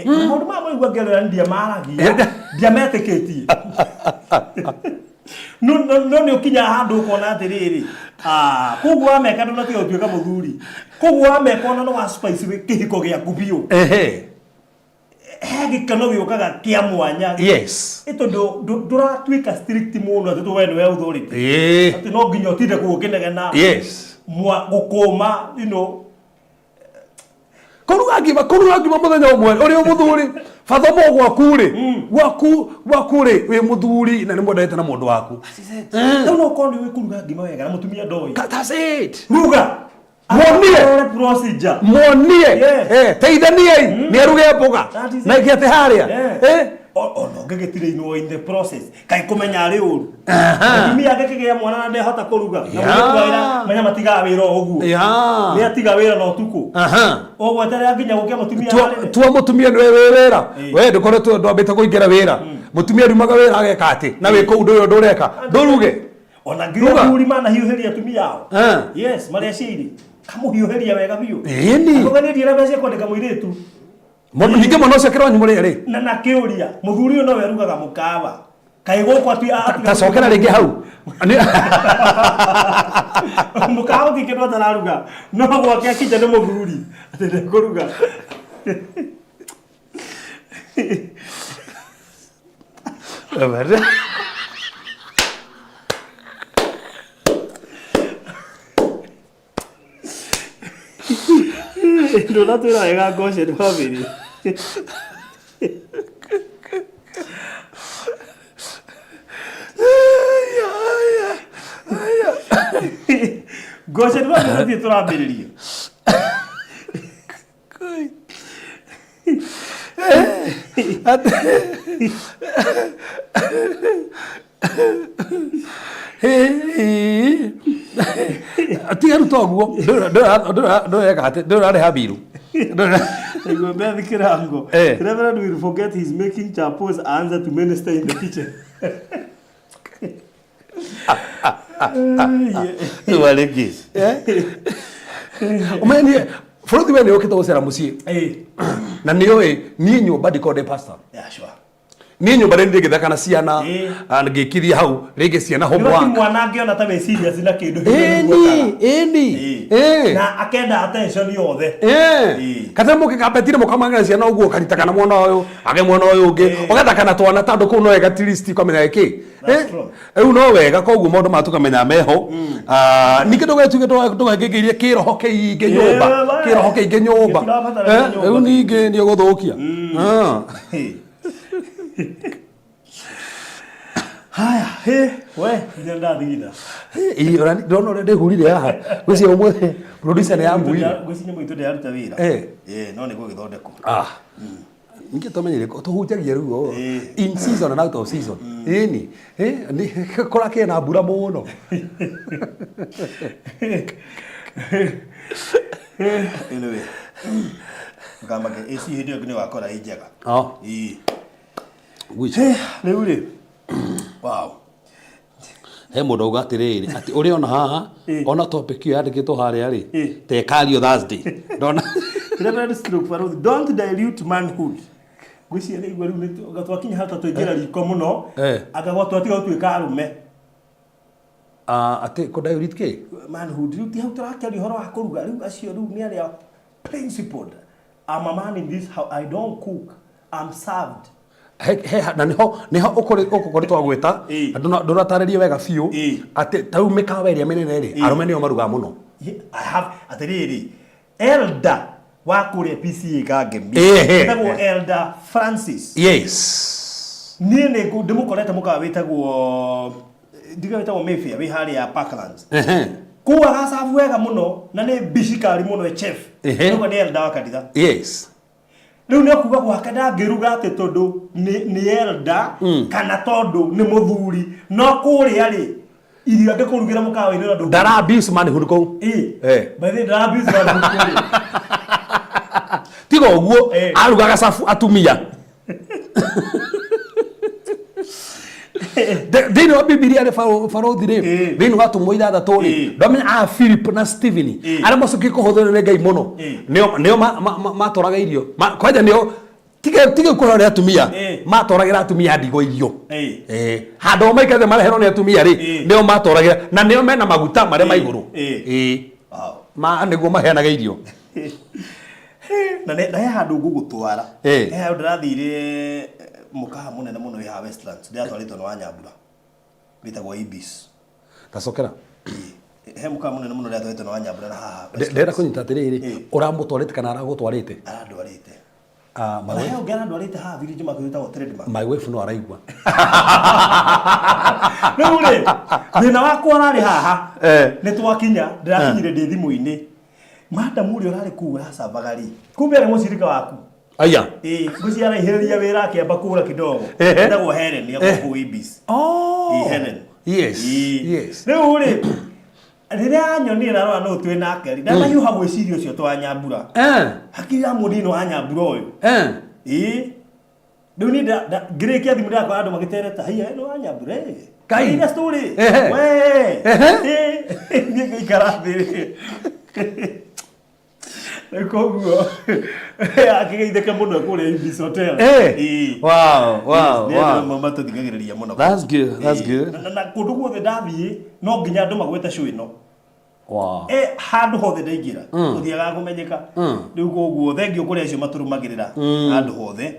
Maũndũ maya maigua ngĩarora ndiamaragia, ndiametĩkĩtie. No nĩ ũkinyaga handũ ũkona atĩrĩrĩ, koguo wameka ndũnatiga gũtuĩka mũthuri. Koguo wameka ona no wa spice kĩhiko gĩaku biũ. He gĩkeno gĩũkaga kĩa mwanya. Ĩ tondũ ndũratuĩka strict mũno atĩ we nĩwe authority. Atĩ no nginya ũtinde kũu ũkĩnegena. Gũkũma, you know. Kũruga ngima, kũruga ngima mũthenya ũmwe ũrĩ mũthuri, bathomo gwaku rĩ, gwaku rĩ, wĩ mũthuri na nĩ mwendete na mũndũ waku. Rĩu no ũkorwo nĩ ũĩ kũruga ngima wega na mũtumia ndoĩ. That's it. Ruga. Muonie. Arore procedure. Muonie. Teithaniai nĩ aruge mboga. That is Na it. ĩngĩ atĩ harĩa. Ona ũngĩgĩtirĩinwo in the process kaĩ kũmenya arĩ ũru. Mũtumia angĩkĩgĩa mwana na ndehota kũruga na mũirĩtu wa wĩra menya matigaga wĩra o ũguo. Nĩ atiga wĩra na ũtukũ. Ũgweterera nginya gũkĩa mũtumia arĩre. Tua mũtumia nĩwe wĩ wĩra. We ndũkoretwo ndwambĩte kũingĩra wĩra. Mũtumia riumaga wĩra ageka atĩ na wĩ kũu ndũrĩ ũndũ ũreka. Ndũruge. Ona nginya Ruga. athuri manahiũhĩria atumia ao. Yes, marĩa ciiri. Kamũhiũhĩria wega biũ. Ĩni. Akũganĩrie na mbeca cia kwandĩka mũirĩtu. Mũndũ ningĩ mwana ũcio akĩrwo nyumũrĩ rĩ. Na kĩũria mũthuri ũyũ nowe arugaga mũkawa. Kaĩ gũkũ Ta cokera rĩngĩ hau. Mũkawa gũtirĩ kĩndũ atararuga. No gwake akinya nĩ mũthuri. Atĩ ndekũruga. Ndũnatwĩra wega Goshen family. Goshen family tũthiĩ tũrambĩrĩria. Tiga rĩu toguo ndũreka atĩ ndũrarĩha mbiru. Igwe Beth Kirango. Eh. Reverend will forget he's making chapos answer to minister in the kitchen. Rĩu ũmenye bũrũri we nĩ ũkĩte gũcera mũciĩ na nĩ ũĩ niĩ nyũmba ndikoragwo ndĩ pastor. Yeah, sure. Niĩ nyũmba rĩngĩ ngĩthaka na ciana, ngĩkithia hau rĩngĩ ciana Nĩwati homework. mwana angĩona ta wĩ serious na kĩndũ Ĩni, ĩni, ĩ. Na akenda attention yothe. Kata mũkĩkambetire mũkamagĩra ciana ũguo ũkanyita kana mwana ũyũ age mwana ũyũ ũngĩ ũgathaka na twana tondũ kũu no wega at least ũkamenya kĩ. That's true. Rĩu no wega koguo maũndũ maya tũkamenya meho. Ningĩ ndũgetuge ndũgekĩngĩirie kĩroho kĩingĩ nyũmba, kĩroho kĩingĩ nyũmba. Rĩu ningĩ nĩ ũgũthũkia. Haya, he, we, nginya ndathigitha. Ndona ũrĩa ndĩhurire haha. Ngwĩciria ũmũthĩ producer nĩ yambuire. Ngwĩciria mũitũ ndĩraruta wĩra. No nĩ gũgĩthondekwo. Ningĩ tũmenyere tũhunjagia rĩu ũũ. In season and out of season. Ĩni. Kũrakĩrĩ na mbura mũno. Anyway. Ndũkamake AC hĩndĩ ĩyo nĩ ũgakora ĩ njega. Ĩĩ. Rĩu rĩ. Wow. He mũndũ auga atĩrĩrĩ atĩ ũrĩa ona haha ona topic ĩyo yandĩkĩtwo harĩa rĩ ta ĩkario Thursday. Ndona. Reverend Stroke Barothi, don't dilute manhood. Ngwĩciria nĩ igua rĩu nĩ twakinya hau ta twaingĩra riko mũno anga gwa twatiga gũtuĩka arũme. Atĩ kũ dilute kĩ? Manhood rĩu ti hau tũrakĩaria ũhoro wa kũruga rĩu acio rĩu nĩ arĩa principled. I'm a man in this house, I don't cook, I'm served. Na niho niho ũkũkoretwo agwĩta ndũratarĩria wega biũ atĩ ta rĩu mĩkawa ĩrĩa mĩnene rĩ arũme nĩo marugaga mũno. I have atĩrĩrĩ elder wa kũrĩa PCA Kangemi etagwo Elder Francis. Yes. Niĩ nĩ ndĩmũkorete mũkawa wĩtagwo ndiga wĩtagwo Mayfair wĩ harĩa Parklands. Kũu agacabu wega mũno na nĩ bicikari mũno chef. Nĩguo nĩ elder wa kanitha. Yes. Rĩu nĩ kuga gwake ndangĩruga atĩ tondũ nĩ elder kana tondũ nĩ mũthuri no kũrĩa rĩ irio angĩkũrugĩra mũkawa-inĩ na ndũkũruga. Ndara abuse manhood kũu. By the way, ndara abuse manhood kũrĩa. Tiga ũguo arugaga cabu atumia. Thĩinĩ wa Bibilia rĩ barothi rĩ thĩinĩ wa atũmwo ithathatũ rĩ ndamenya a Philip na Stephen arĩa macokire kũhũthĩrwo nĩ Ngai mũno nĩo matwaraga irio kwanja nĩo tiga kũheo nĩ atumia matwaragĩra atumia a ndigwa irio. Handũ o maikarĩte mareherwo nĩ atumia rĩ nĩo matwaragĩra na nĩo mena maguta marĩa ma igũrũ. Nĩguo maheanaga irio. Na he handũ ngũgũtwara. He handũ ndĩrathire mũkawa mũnene mũno wĩ haha Westlands ndĩratwarĩtwo nĩ Wanyambura wĩtagwo Ibis. Tacokera. He mũkawa mũnene mũno ndĩratwarĩtwo nĩ Wanyambura na haha Ndĩrenda kũnyita atĩrĩrĩ, ũramũtwarĩte kana aragũtwarĩte? Arandwarĩte. Na he ũngĩ arandwarĩte haha Village Market wĩtagwo Trademark. My wife no araigua. Rĩu rĩ, thĩna wakwa ũrarĩ haha. Nĩ twakinya, ndĩrakinyire ndĩ thimũ-inĩ. Madam ũrĩa ũrarĩ kũu ũracambaga rĩ, kumbe arĩ mũcirika waku. Aya. Ĩĩ, ngwĩciria araihĩrĩria wĩra akĩamba kũra kidogo. Ehe. Etagwo Helen, nĩ kũu Ibis. Oh. Ĩĩ, Helen. Yes. Ĩĩ. Yes. Rĩu rĩ, rĩrĩa anyonire arora nũ twĩ nake rĩ, ndanahiũha gwĩciria ũcio twa Nyambura. Eh. Hakiri ya mũndũ ĩno wa Nyambura ũyũ. Eh. Ĩĩ. Rĩu niĩ ngĩrĩkia thimũ ndĩrakora andũ magĩtereta, haiya ĩno wa Nyambura ĩ. Kai. Ina story. Ehe. We. Ehe. Ĩĩ. Niĩ ngĩikara thĩ rĩ. Rĩu koguo akĩgeithĩka mũno kũrĩa Ibis Hotel. Eh. Ĩĩ. Wow, wow, Nĩ andũ wow. matũthikagĩrĩria mũno. That's good, that's Ĩĩ. good. Na kũndũ guothe ndathiĩ no nginya andũ magwete show ĩno. Wow. E handũ hothe ndaingĩra gũthiaga kũmenyeka. Rĩu koguo thengiũ kũrĩ acio matũrũmagĩrĩra handũ hothe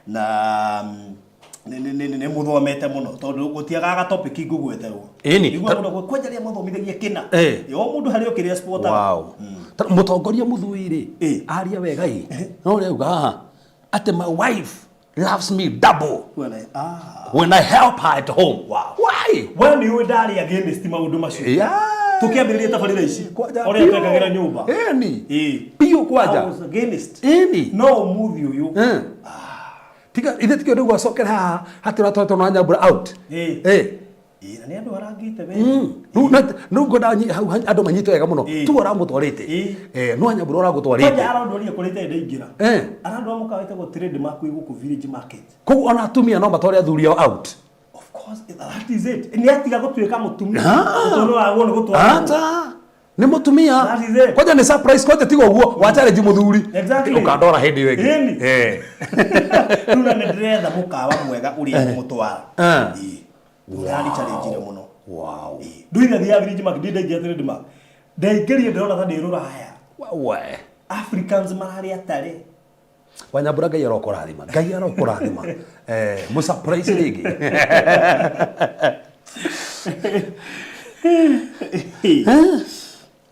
na nĩ mũthomete mũno tondũ gũtiagaga topic ngũgweterwo. Ĩni. Nĩguo mũndũ kwanja rĩa mathomithagia kĩna. Eh. O mũndũ harĩ o kĩrĩa sportaga. Wow. Ta mũtongoria mũthui rĩ, Ĩ. aria wega ĩ. No ũrĩa auga haha atĩ my wife loves me double Wena, ah. when I help her at home. Wow. Why? We nĩ ũĩ ndarĩ against maũndũ macio. Yeah. Tũkĩambĩrĩria tabarĩra ici. Kwanja Ũrĩa biũ. twekagĩra nyũmba. Ĩni. Ĩ. Biũ kwanja. I was against. Ĩni. No ũmũthĩ ũyũ. Eh. Tiga ithe tikio rĩu acokera haha hatĩ ũratwaretwo na Nyambura out. Ĩ. Eh. Ĩ, na nĩ andũ arangĩte we. Rĩu na rĩu ngwenda hau andũ manyite wega mũno. Ĩ. Tu ũramũtwarĩte. Ĩ. Eh, no Nyambura Kwanja ũragũtwarĩte. arandwarire kũrĩa itarĩ ndaingĩra. Eh. Arandwara mũkawa wĩtagwo Trademark wĩ gũkũ Village Market. Koguo ona atumia no matware athuri ao out. Of course, that is it. Nĩ atiga gũtuĩka mũtumia. Ah. Ũtũũro waguo nĩ gũtwarwo. Ata. Nĩ mũtumia. That is it. Kwanja nĩ surprise kwanja tiga ũguo wa challenge mũthuri. Exactly. Ũkandora hĩndĩ ĩyo ĩngĩ. Ĩni. Eh. Rĩu na nĩ ndĩretha mũkawa mwega ũrĩa ngũmũtwara. Eh. Ĩ. Ndani challenge mũno. Wow. Nduire thiaga Village Market, ndĩ ndaingĩra Trademark. Ndaingĩrire ndĩrona ta ndĩ rũraya. We. Africans mararĩa tare. Wanyambura Ngai arokũrathima. Ngai arokũrathima. Eh, mũ surprise rĩngĩ.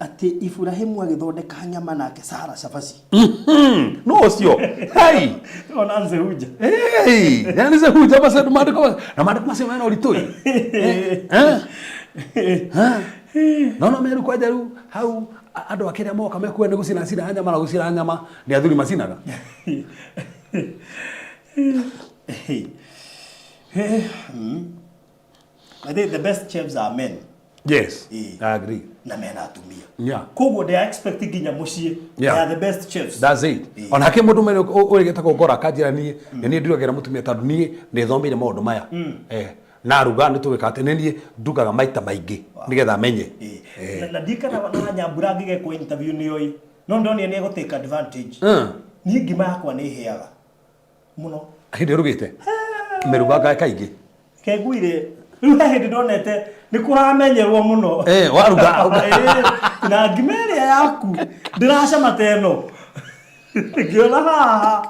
Atĩ Iburahĩmu agĩthondeka nyama nake Sara cabaci. No ũcio. Hey. Ona Nzehuja. Hey, yani se huja basi maandiko na maandiko macio mena ũritũ ĩ. Eh? Eh? No no meru kwanja rĩu hau andũ akĩrĩa moka mekuga nĩ gũcina cina nyama na gũcina nyama nĩ athuri macinaga. I think the best chefs are men Yes. Ĩ. I agree. na mena atumia. Yeah. Koguo they are expecting nginya mũciĩ. Yeah. They are the best chefs. That's it. Ĩ. Ona hake mũndũ mene ũrĩgĩte kũngora akanjĩra niĩ nĩ niĩ nduragĩra mũtumia tondũ niĩ nĩ thomeire maũndũ maya. Eh, na ruga nĩ tũgĩka atĩ nĩ niĩ ndugaga maita maingĩ nĩgetha amenye. Ĩ. Na ndikana na Nyambura ngĩgekwo interview nĩ oĩ. No ndonire nĩ egũ take advantage. Niĩ ngima yakwa nĩ ĩhĩaga mũno. Hĩndĩ ũrugĩte? Mĩrugaga kaingĩ. Kenguire rĩu he hĩndĩ ndonete nĩ kũramenyerwo mũno. Eh, waruga. Ĩ, na ngima ĩrĩa yaku ndĩracama ta ĩno. Ngĩona haha.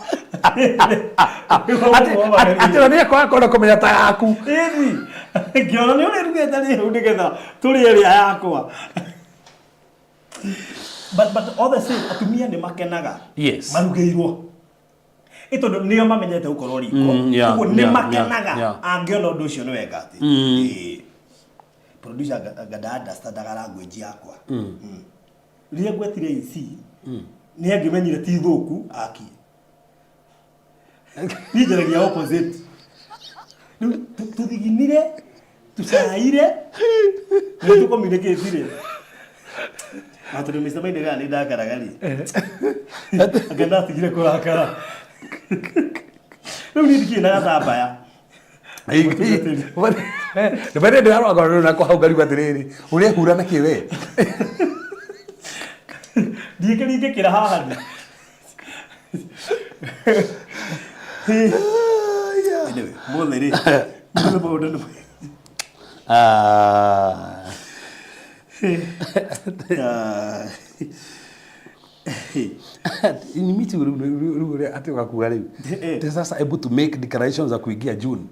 Atĩ ona nĩ akwenda kũmenya ta yaku. Ĩni, ngĩona nĩ ũrĩrugĩte rĩu nĩgetha tũrĩe ĩrĩa yakwa. But all the same, atumia nĩ makenaga. Yes. Marugĩirwo. Ĩ tondũ nĩo mamenyete gũkorwo riko. Yeah, Ũguo nĩ makenaga yeah. angĩona ũndũ ũcio nĩ wega atĩ. Ĩ. Producer ngada understandaga language yakwa. Rĩrĩa ngwetire AC, nĩ angĩmenyire ti thũku aki. Niĩ njaragia opposite. Rĩu tũthiginire, tũcaire, nĩ tũcommunicate-ire. Na tondũ Mr. Maina nĩ ndakaraga rĩ. Anga ndatigire kũrakara. Rĩu niĩ ndikĩrĩ na gatambaya. Nĩ barĩa ndĩrarora ngoro nako hau ngarigwo atĩrĩrĩ ũrehura na kĩ we Ndiĩkĩrĩ ingĩkĩra haha nĩ. Anyway, mũthĩ rĩ. Mũthĩ maũndũ nĩ Ah. Ah. Ni miti rĩu rĩu ũrĩa atĩ ũgakuga rĩu Eh. Ati sasa able to make declarations za kuingia June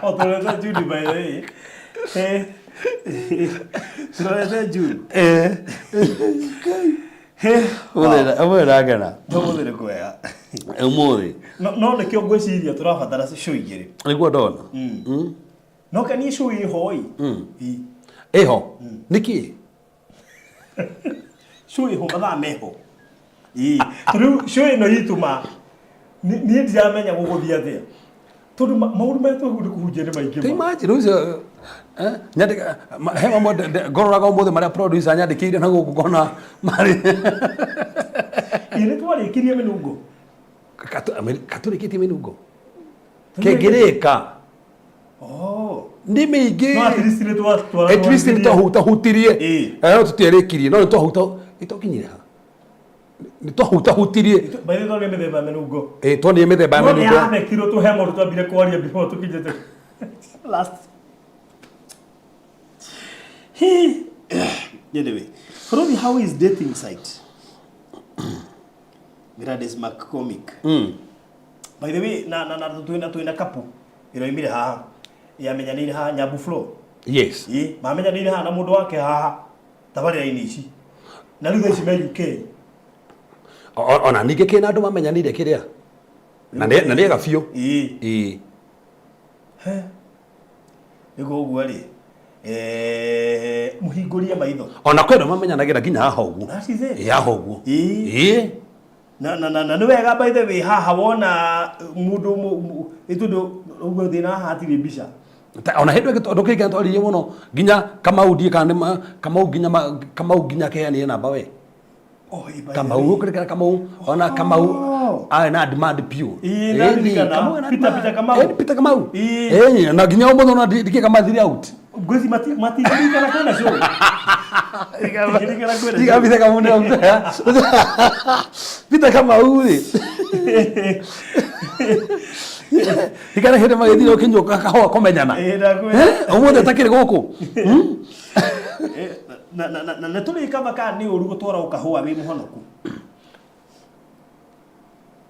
O tũrete June by the way. Eh. Tũrete June. eh ũmũthĩ ndakena Ũmũthĩ nĩ kwega. ũmũthĩ No nĩkĩo ngwĩciria tũrabatara show igĩrĩ. nĩguo ndona No kanie show ĩho ĩ. Ĩ. ĩho nĩkĩ Show ĩho mathaa meho. Ĩĩ. Tondũ rĩu show ĩno itũ ma niĩ ndiramenya gũgũthiĩ atĩa, tondũ maũndũ marĩa twagĩrĩirwo nĩ kũhunjia nĩ maingĩ Ta ma. imagine ũcio nyandĩka he mamwe ngororaga ũmũthĩ marĩa producer nyandĩkĩire na gũkũ ngona marĩ. Ĩĩ, nĩ twarĩkirie mĩnungo. Katũrĩkĩtie mĩnungo kĩngĩrĩka. Oh. Nĩ mĩingĩ. No at least nĩ At least nĩ twahutahutirie. Ĩĩ. No tũtiarĩkirie, no nĩ twahuta nĩ twakinyire ha nĩ twahutahutirie. By the way, twarĩ mĩthemba ya mĩnungo. Ĩ, twonire mĩthemba ya No nĩ mĩnungo. yathekirwo tũhe maũndũ twambire kwaria before tũkinyĩte last. He. Anyway, Farothi, how is dating site? Gladys McCormick. By the way, na twina kapu ĩroimire haha yamenyanĩire haha Nyambu Flow. Yes. Ĩ, mamenyanĩire haha na mũndũ wake haha tabarĩra-inĩ ici. Na rĩu thaa ici me UK. Ona ningĩ kĩna andũ mamenyanire kĩrĩa na nĩ ega biũ. Ĩ. Ĩ. Nĩguo ũguo rĩ, mũhingũrie maitho. Ona kwĩ andũ mamenyanagĩra nginya haha ũguo. That is it. Ĩ, haha ũguo. Ĩ. Ĩ. Na nĩ wega, by the way, haha wona mũndũ nĩ tondũ ũguo thĩna haha hatirĩ mbica. Ona hĩndĩ ĩngĩ tondũ kĩngĩ twaririe mũno nginya Kamau ndiĩ kana nĩ Kamau nginya Kamau nginya keanire namba we. Oh, ĩ, by the Kamau way. ũkĩrĩkana Kamau ona Kamau arĩ na demand biũ. Ĩ, ndaririkana. Kamau ena Peter- demand. Peter Kamau. Ĩ, Peter Kamau. Ĩ. Ĩ, na nginya ũmũthĩ ona ndikĩ kamathire out. Ngwĩci matingĩririkana kwĩna show. Matingĩririkana kwĩna Tiga show. Peter Kamau nĩ Peter Kamau rĩ. Ikana hĩndĩ magĩthire ũkĩnyua kahũa kũmenyana. Ĩ, ndakwĩra. Ũmũthĩ atakĩrĩ gũkũ. Na nĩ tũrĩkaba kana nĩ ũru gũtwarwo kahũa wĩ mũhonoku.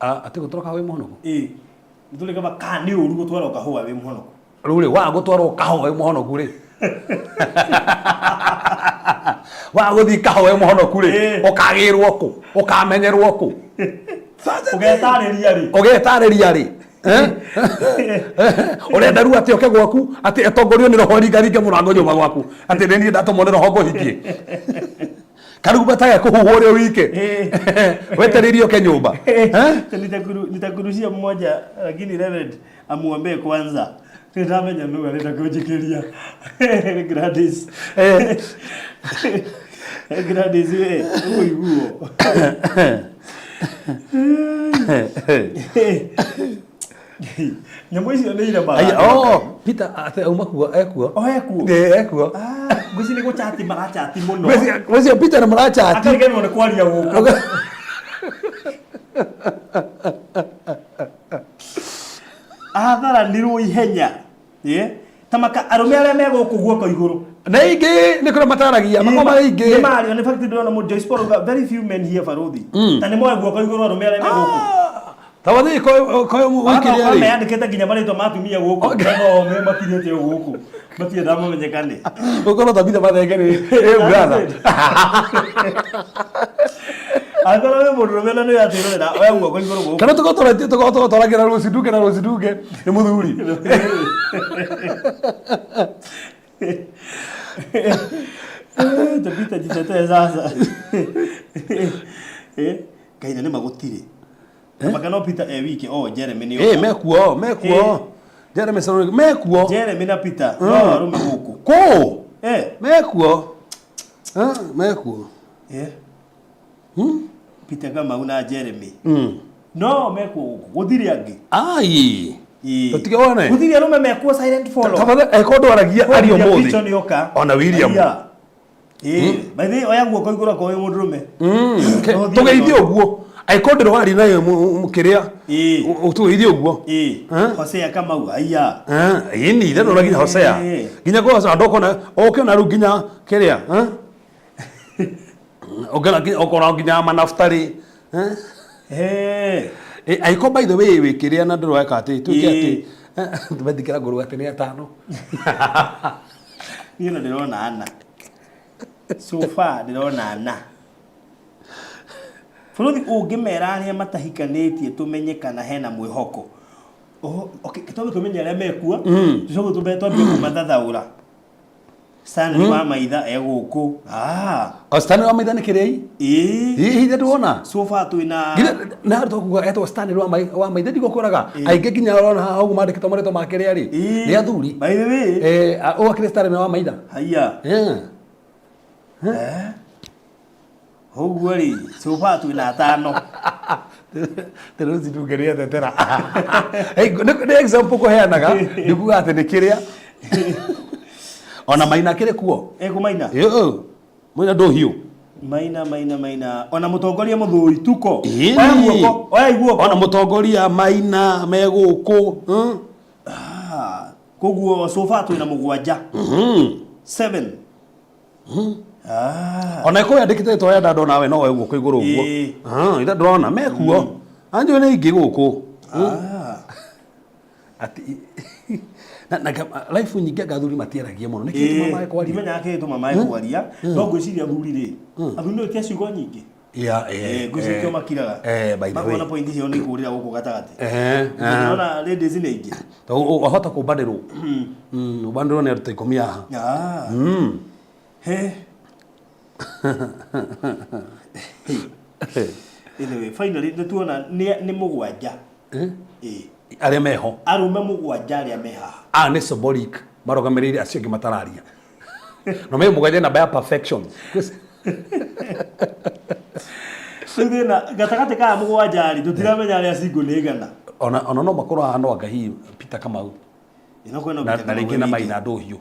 Ah, atĩ gũtwarwo kahũa wĩ mũhonoku? Ĩ, nĩ tũrĩkaba kana nĩ ũru gũtwarwo kahũa wĩ mũhonoku. Rĩu rĩ, waga gũtwarwo kahũa wĩ mũhonoku rĩ, waga gũthiĩ kahũa wĩ mũhonoku rĩ, ũkagĩrwo kũ? Ũkamenyerwo kũ? Ũgetarĩria rĩ? Ũgetarĩria rĩ? Ũrenda rĩu atĩ oke gwaku atĩ atongorio nĩ roho ringaringe mũrango nyũmba gwaku atĩ nĩ niĩ ndatũmwo nĩ roho ngũhingie karuba tage kũhuhwo ũrĩ wike wetereire oke nyũmba? Nitakurushia mmoja, lakini Reverend amuombee kwanza. Nĩndamenya nũ arenda kũnjĩkĩria. Gladys. Gladys we, ũkũiguo. Nyamũ icio nĩ iremaga. Aya, oh, Peter ate auma kuo ekuo. Oh, ekuo? Ĩ, ekuo. Ah, ngwĩciria nĩ gũchati marachati mũno. Ngwĩciria Peter nĩ marachati. Akariganĩrwo nĩ kwaria gũkũ. Atharanirwo ihenya. Yeah. Ta maka arũme arĩa me gũkũ guoko igũrũ. Na ingĩ nĩ kũrĩa mataragia makoma aingĩ. Nĩ mario nĩ fact ndĩrona mũndũ Joyce Paul auga very few men here, Baruthi. Ta nĩ moe guoko igũrũ arũme arĩa me gũkũ. Ta wathiĩ koyo ũikĩrĩa Magakorwo rĩ. meyandĩkĩte nginya marĩtwa ma atumia gũkũ. No me makirĩte o gũkũ. Matiendaga mamenyekane. Ũkorwo ta Peter Mathenge nĩ ĩ brother. Angĩkorwo wĩ mũndũrũme na nĩ ũratwĩrorera, oya guoko igũrũ gũkũ. Kana tũkorwo twaragĩra Rose Nduge na Rose Nduge nĩ mũthuri. Tabita jitetee sasa. Ngai na nĩ magũtirĩ. Maka no Peter e wiki, oh, Jeremy nĩ Ĩ, oka. mekuo mekuo. Jeremy Saroni mekuo. Jeremy na Peter no arũme gũkũ. Kũ? Mekuo. Ah, mekuo. Peter Kamau na Jeremy. No mekuo gũkũ. Gũtirĩ angĩ. Ai. Tũtige wone. Gũtirĩ arũme mekuo silent follow. Tafadhali eko ndwaragia ari William ũmũthĩ. Picho nĩ oka. Ona William. Aya. Ĩ, by the way, oya guoko igũrũ akorwo wĩ mũndũrũme. Tũgeithie ũguo. Angĩkorwo ndĩrwaria nayo kĩrĩa. Tũgeithie ũguo. Hosea Kamau, aya. Ĩni ithe ndona nginya Hosea. Nginya kwa Hosea ndokona ũkĩona rĩu nginya kĩrĩa. Ũkĩona nginya ũkona nginya manaftari. Angĩkorwo by the way wĩ kĩrĩa na ndũreka atĩ tuĩke atĩ tũmethikĩra ngũrũ atĩ nĩ atano. Niĩ no ndĩrona ana. So far ndĩrona ana. Bũrũri ũngĩmera arĩa matahikanĩtie tũmenye kana hena mwĩhoko. Oho, okay, twambe tũmenye arĩa mekuo, tũcoke tũmbe twambie kũmathathaũra. Stanley wa maitha e gũkũ. Ah. O Stanley wa maitha nĩ kĩrĩi. Ĩĩ. Hihi ithe ndwona. So far twĩna Nginya na arutwo kuga etwo Stanley wa maitha ndigũkwĩraga aingĩ nginya ũrona haha ũguo mandĩkĩtwo marĩtwa ma kĩrĩa rĩ Ĩĩ. nĩ athuri. By the way. Eh, ũyũ akĩrĩ Stanley wa maitha. Haiya. Eh. Eh. Ũguo rĩ, so far twĩna atano. Tĩrũci ndungĩrĩa tetera. Hey, nĩ example kũheanaga ndikuga atĩ nĩ kĩrĩa. Ona maina akĩrĩ kuo. Ĩkũ maina? Ĩĩ. Maina ndũhiũ. Maina maina maina. Ona mũtongoria mũthũi tuko. Ĩĩ. Oya guoko, oya guoko. Ona mũtongoria maina me gũkũ. Ah, koguo so far twĩna mũgwanja. Seven. Ah. Ona ĩkorwo yandĩkĩte rĩtwa rĩa ndando nawe no woe guoko igũrũ ũguo. Ĩĩ. Ah, ithe ndĩrona mekuo. Anjũ nĩ aingĩ gũkũ. Ah. Ati na life nyingĩ anga athuri matiaragia mũno. Nĩkĩ gĩtũmaga mage kwaria? Ndimenyaga kĩrĩa gĩtũmaga mage kwaria no ngwĩciria athuri rĩ athuri nĩ tia ciugo nyingĩ. Yeah, Ngwĩciria kĩo makiraga. By the way. Makona point icio nĩ ikũrĩra gũkũ gatagatĩ. Ndĩrona ladies nĩ aingĩ. Wahota kũmbanĩrwo. Ũmbanĩrwo nĩ andũ ta ikũmi haha. Ah. He. Anyway, finally nĩ tuona nĩ mũgwanja. Ĩĩ. Arĩa meho. Arũme mũgwanja arĩa me haha. Ah, nĩ symbolic marũgamĩrĩire acio angĩ matararia. No me mũgwanja namba ya perfection. Rĩu thĩna gatagatĩ ka mũgwanja rĩ tũtiramenya arĩa single nĩ igana. Ona no makorwo haha no anga hihi Peter Kamau. Ĩno kwĩna Na Peter na Kamau rĩngĩ na wiki. Maina Ndũhiũ.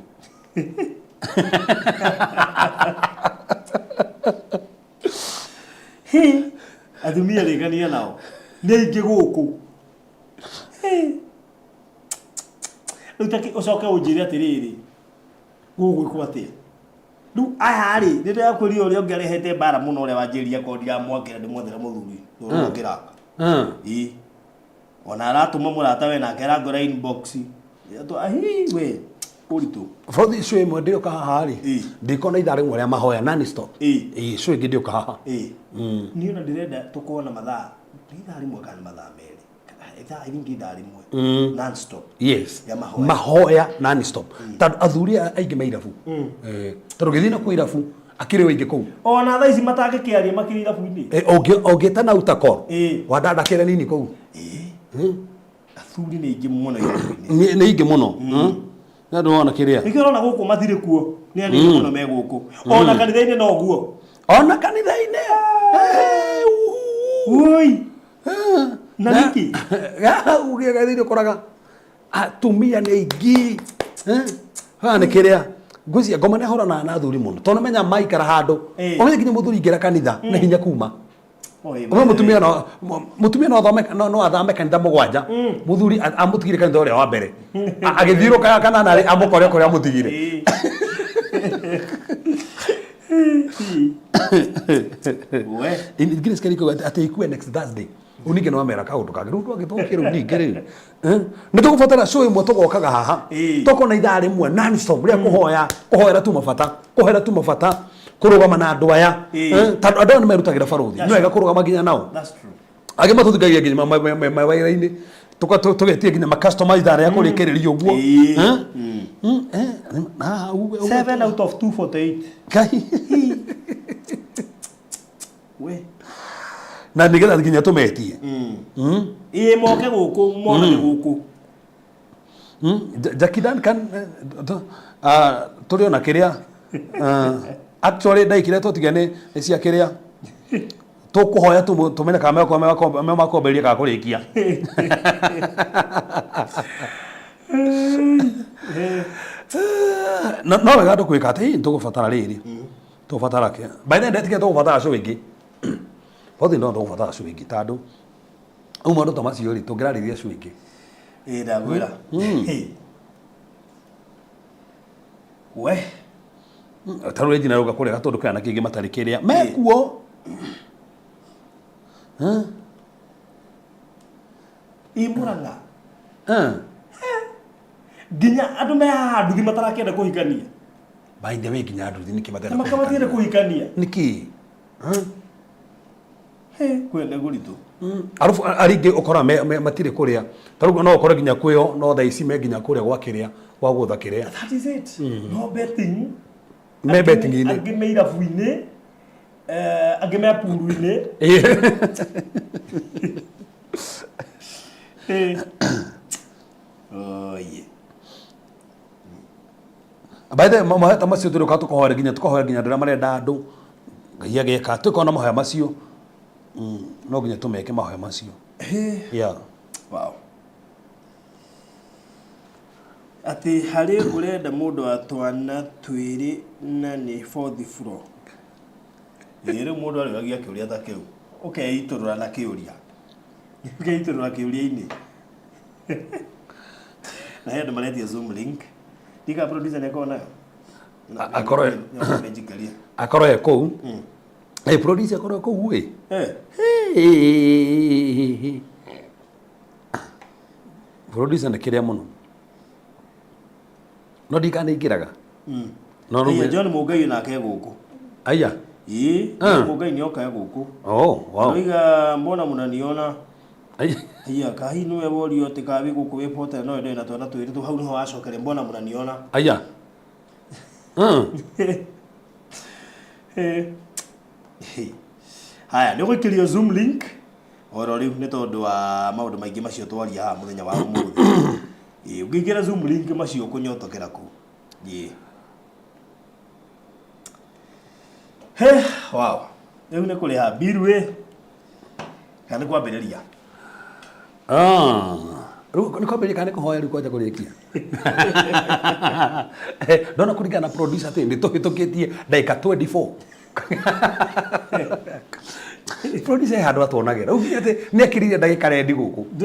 Hĩ, atumia rĩkania nao nĩ aingĩ gũkũ. Hĩ. Rĩu ta ũcoke ũnjĩre atĩrĩrĩ gũgwĩkwo atĩa rĩu aya rĩ nĩ ndĩrakwĩrire ũrĩa ũngĩ arehete mbara mũno ũrĩa wanjĩria korwo ndiramwakĩra ndĩmwethere mũthuri ũrĩa ũngĩraka. Ĩĩ. Ona aratũma mũrata we nake arangora inbox. Ahi we ũritũ. Bũrũri icio ĩmwe ndĩũka haha rĩ Ĩĩ. ndikona ithaa rĩmwe rĩa mahoya non stop. Ĩĩ. Ĩĩ, cio ĩngĩ ndĩũka haha. Ĩĩ. Niĩ ona ndĩrenda tũkorwo na mathaa nĩ ithaa rĩmwe kana mathaa merĩ. Ithaa rĩngĩ ithaa rĩmwe. Non stop. Yes. Ya mahoya. Mahoya non stop. Tondũ athuri aya aingĩ me irabu. Tondũ ũngĩthiĩ na kũu irabu akĩrĩ aingĩ kũu. Ona thaa ici matangĩkĩaria makĩrĩ irabu-inĩ. Ũngĩta na uta call. Ĩĩ. Wandanda kĩrĩa nini kũu. Ĩĩ. Athuri nĩ aingĩ mũno irabu-inĩ. Nĩ aingĩ mũno. Na ndĩrona kĩrĩa. Nĩkĩo ũrona gũkũ matirĩ kuo. Nĩ anini mũno me gũkũ. Ona kanitha-inĩ noguo. Ona kanitha-inĩ. Ui. Na nĩkĩ? Uge kanitha-inĩ ũkoraga atumia nĩ aingĩ. Haha nĩ kĩrĩa. Ngwĩciria ngoma nĩ ahũranaga na athuri mũno. Tondũ menya maikara handũ. Ũmenye nginya mũthuri ingĩra kanitha nĩ hinya kuma. Ũmenye mũtumia no mũtumia no athome no athame kanitha mũgwanja. Mũthuri amũtigire kanitha ũrĩa wa mbere. Agĩthiũrũka kanana rĩ amũkore kũrĩa amũtigire. We. Nginya cikariko atĩ ikue next Thursday. Rĩu ningĩ no amera kaũndũ kangĩ rĩu twagĩthũkia rĩu ningĩ rĩ. Nĩ tũgũbatara show ĩmwe tũgokaga haha. Tũkona ithaa rĩmwe non stop rĩa kũhoya kũhoera tu mabata kũhoera tu mabata kũrũgama na andũ aya. Tondũ andũ aya nĩ merutagĩra barũthi. Nĩ wega kũrũgama nginya nao. That's true. Angĩ matũthingagia nginya mawĩra-inĩ tũgetia nginya ma customer ithaa rĩa kũrĩkĩrĩria ũguo. 7 out of 248. Kai. We. Na nĩgetha nginya tũmetie. Ĩĩ moke gũkũ monane gũkũ. Jackie Duncan tũrĩ ona kĩrĩa actually ndaikire tũtige nĩ cia kĩrĩa tũkũhoya tũmenye kana mekwambĩrĩria kana kũrĩkia. No wega andũ kwĩka atĩ hihi tũgũbatara rĩrĩ tũgũbatara kĩ by then ndetigĩra tũgũbatara show ĩngĩ bothe no tũgũbatara show ĩngĩ tondũ rĩu maũndũ ta macio rĩ tũngĩrarĩria show ĩngĩ. Ĩĩ ndakwĩra. We. Ta rĩu Regina rauga kũrĩa gatũndũ kaya na kĩngĩ matarĩ kĩrĩa mekuo. Ĩ Murang'a. Nginya andũ me haha nduthi matarakĩenda kũhikania. By the way nginya nduthi nĩkĩ matenda Maka matiende kũhikania. Nĩkĩ? Kwĩ kũritũ. Arabu arĩa ũkora matirĩ kũrĩa. Ta rĩu no ũkore nginya kwĩo no thaa ici me nginya kũrĩa gwa kĩrĩa gwa gũtha kĩrĩa. That is it. No betting. Me betting-inĩ. Angĩ me irabu-inĩ, angĩ me puru-inĩ. Oye. By the way, mahoya ta macio tũrĩũkaga tũkahoera nginya tũkahoera nginya andũ arĩa marenda andũ Ngai ageka tũkorwo na mahoya macio. No nginya tũmeke mahoya macio. Yeah. Wow. Atĩ harĩ ũrenda mũndũ wa twana twĩrĩ na nĩ fourth floor. Ĩĩ rĩu mũndũ arĩũragia kĩũria ta kĩu. Ũkeitũrũra na kĩũria. Ũkeitũrũra kĩũria-inĩ. Na he andũ maretia Zoom link. Ndika producer nĩ akorwo nayo. Akorwo- Akorwo e kũu. Hey, producer akorwo e kũu ĩ. Eh. Producer nĩ kĩrĩa mũno. No ndikana ingĩraga. No Ĩĩ, rĩu John Mũngai nake e gũkũ. Aya. Ĩĩ, Ah. Mũngai nĩ oka e gũkũ. Oh, wow. Oiga mbona mnaniona? Aya. Aya, kahi nĩwe worio atĩ kawi gũkũ wĩ pote no ndĩ na twana twĩrĩ tu hau nĩho wacokeria mbona mnaniona? Aya. Haya, nĩ ũgũikĩrio Zoom link oro rĩu nĩ tondũ wa maũndũ maingĩ macio twaria haha mũthenya wa ũmũthĩ. Ĩĩ, ũngĩingĩra Zoom link macio ũkũnyotokera kũu. Ĩĩ. He, wow. Rĩu nĩ kũrĩha bill ĩ kana nĩ kwambĩrĩria? Ah. Rĩu nĩ kwambĩrĩria kana nĩ kũhoya rĩu kwanja kũrĩkia? Ndona kũringana na producer atĩ nĩ tũhĩtũkĩtie ndagĩka 24. Producer he handũ atuonagĩra. Rĩu nginya atĩ nĩ akĩrire ndagĩka rendi gũkũ. Nĩ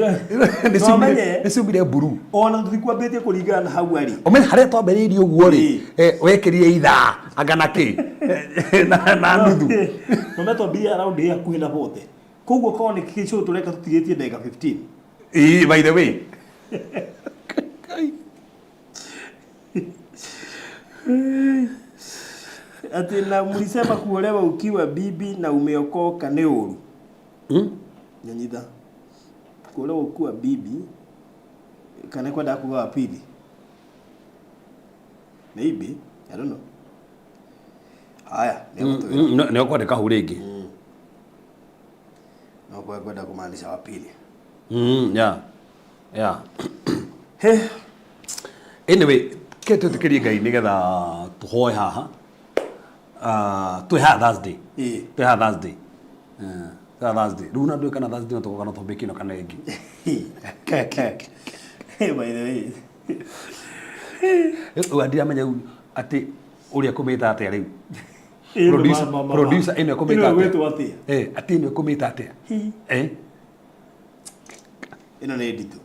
No amenye. ciumire- nĩ ciumire mburu. Ona tũtikwambĩtie kũringana na hau arĩ. Ũmenye harĩa twambĩrĩirie ũguo rĩ, Ĩĩ. wekĩrire ithaa anga na kĩ na nuthu. No twambirie around here hakuhĩ na bote. Koguo korwo nĩ kĩcũ tũreka tũtigĩtie ndagĩka 15. Ĩĩ, by the way. Ati na mlisema kuolewa ukiwa bibi na umeokoka nĩ ũru. Nyanyitha. Kuolewa ukiwa bibi kana kwenda kuga wa pili. Maybe, I don't know. Haya, nĩ gũtwĩra. Nĩ ũkwandĩka hau rĩngĩ. No kwa kwenda kumaanisha wa pili. Yeah. He, Anyway, ke twĩtĩkĩrie Ngai nĩgetha tũhoe haha. Ah, twĩ haha Thursday. Ĩĩ. Twĩ haha Thursday. Twĩ haha Thursday. Rĩu na ndũĩ kana Thursday no tũgoka na topic ĩno kana ĩngĩ. Hey, by the way. Rĩu ndiramenya rĩu atĩ ũrĩa kũmĩta atĩa rĩu. Ĩno Producer, ma- producer ĩno ĩkũmĩta Ĩno atĩa? ĩgwĩtwo atĩa? Atĩ ĩno ĩkũmĩta atĩa? Ĩno nĩ nditũ.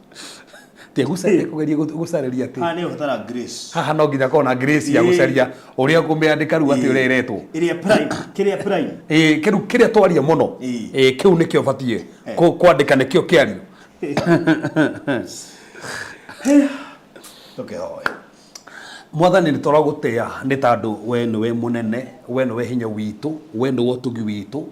Ti gũcarĩria atĩ. Haha nĩ ũbatara grace. Haha no nginya korwo na grace ya Ĩĩ. gũcaria ũrĩa ũkũmĩandĩka rĩu atĩ ũrĩa ĩretwo. Ĩrĩa prime, kĩrĩa prime. Ĩĩ, kĩu kĩrĩa twaria mũno. Ĩĩ. Ĩĩ, kĩu nĩkĩo batiĩ kwandĩka nĩkĩo kĩario. Tũkĩhoe. Mwathani nĩ tũragũtĩa nĩ tondũ we nĩwe mũnene, we nĩwe hinya witũ, we nĩwe ũtugi witũ,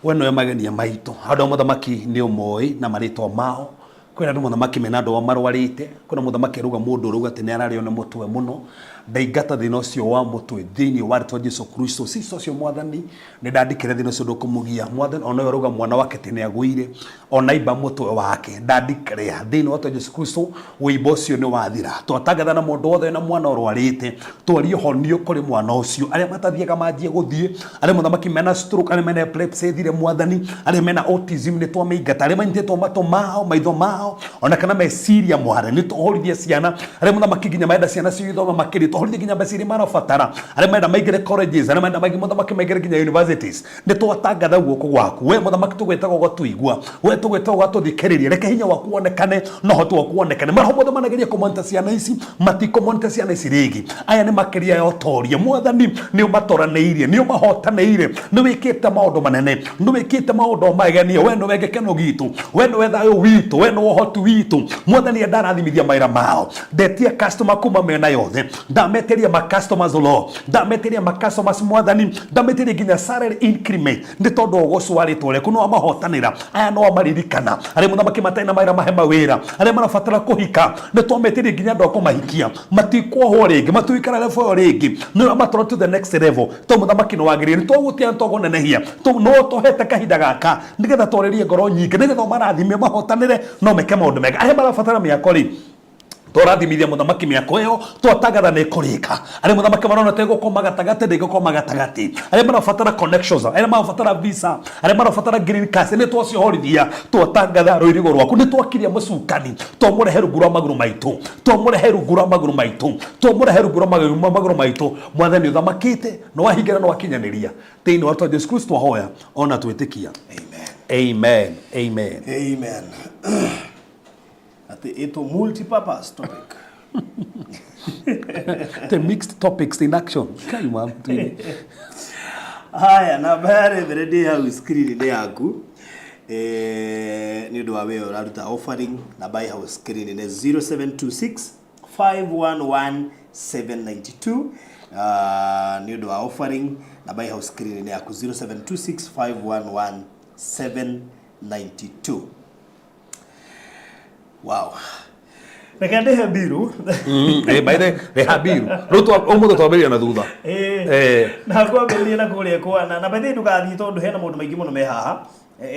we nĩwe magenia maitũ. Andũ a mũthamaki nĩ ũmoĩ na marĩtwa mao. Kwĩna andũ mũthamaki mena andũ ao marwarĩte, kwĩna mũthamaki arauga mũndũ ũrauga atĩ nĩ ararĩo nĩ mũtwe mũno. Ndaingata thĩna ũcio wa mũtwe thĩinĩ wa rĩtwa Jesu Kristo. Sister ũcio mwathani nĩ ndandĩkĩra thĩna ũcio ndũkũmũgia. Mwathani ona ũyũ arauga mwana wake atĩ nĩ agũire ona imba mũtwe wake ndandĩkĩra thĩinĩ wa rĩtwa Jesu Kristo wĩimbo ũcio nĩ wathira. Twatangatha na mũndũ wothe wĩna mwana ũrwarĩte twarie ũhonio kũrĩ mwana ũcio. Arĩa matathiaga manjie gũthiĩ, arĩa mũthamaki mena stroke, arĩa mena epilepsy ĩthire mwathani, arĩa mena autism nĩ twamĩingata, arĩa manyitĩtwo matũ mao, maitho mao, ona kana meciria mware nĩ tũhorithie ciana, arĩa mũthamaki nginya marenda ciana ciao ithome makĩria, tũhorithie nginya mbeca iria marabatara, arĩa marenda maingĩre colleges, arĩa marenda maingĩ mũthamaki maingĩre nginya universities, nĩ twatangatha guoko gwaku we mũthamaki tũgwĩtaga ũgatũigua, we tũgwĩtaga ũgatũthikĩrĩria, reke hinya waku wonekane na ũhoti waku wonekane. Maroho mothe manageria kũmonita ciana ici matikũmonita ciana ici rĩngĩ. Aya nĩ makĩria ya ũtoria mwathani, nĩ ũmatoranĩirie, nĩ ũmahotanĩire, nĩ wĩkĩte maũndũ manene, nĩ wĩkĩte maũndũ magegania. We nĩwe gĩkeno gitũ, we nĩwe thayũ witũ, we nĩwe ũhoti witũ. Mwathani ndarathimithia mawĩra mao, ndetia customer kuma mĩena yothe, Ndametĩria ma customers lo, ndametĩria ma customers Mwathani, ndametĩria nginya salary increment nĩ tondũ wa ũgoco wa rĩtwa rĩaku. Nĩ wamahotanĩra aya, nĩ wamaririkana arĩa mũthamaki matarĩ na mawĩra, mahe mawĩra, arĩa marabatara kũhika nĩ twametĩria nginya andũ a kũmahikia, matikuohwo rĩngĩ, matuikara level ĩyo rĩngĩ, nĩ ũramatwara to the next level to mũthamaki nĩ wagĩrĩire. Nĩ twagũtĩa, nĩ twagũnenehia, no tũhete kahinda gaka nĩgetha twarĩrie ngoro nyingĩ, nĩgetha ũmarathime, mahotanĩre no meke maũndũ mega. Arĩa marabatara mĩako rĩ, tũrathimithia mũthamaki mĩako ĩyo, twatangatha nĩ ĩkũrĩka. Arĩa mũthamaki marona ta ĩgũkoma gatagatĩ, ndĩgũkoma gatagatĩ. Arĩa marabatara connections, arĩa marabatara visa, arĩa marabatara green card, nĩ twaciohorithia, twatangatha rũirigo rwaku. Nĩ twakiria mũcukani, twamũrehe rungu rwa magũrũ maitũ, twamũrehe rungu rwa magũrũ maitũ, twamũrehe rungu rwa magũrũ maitũ. Mwathani, ũthamakĩte nĩ wahingira, nĩ wakinyanĩria. Thĩinĩ wa rĩtwa Jesu Kristo twahoya ona twĩtĩkia. Amen. Amen, amen. Amen. Atĩ ĩtwo multipurpose topic. The mixed topics in action. Kai ma mtu. Haya, namba ya reverend ĩ hau screen-inĩ yaku. Nĩ ũndũ wa wĩra ũraruta offering, namba ĩ hau screen nĩ 0726 511 792. Nĩ ũndũ wa offering, namba ĩ hau screen-inĩ yaku, 0726 511 792. Wow, reke ndĩhe mbiru. Eh, by the reha biru rĩu ũmũthĩ twambĩrĩria na thutha. Na kwambĩrĩria na kũrĩa kwa na by the way, ndũgathiĩ tondũ hena maũndũ maingĩ mũno me haha.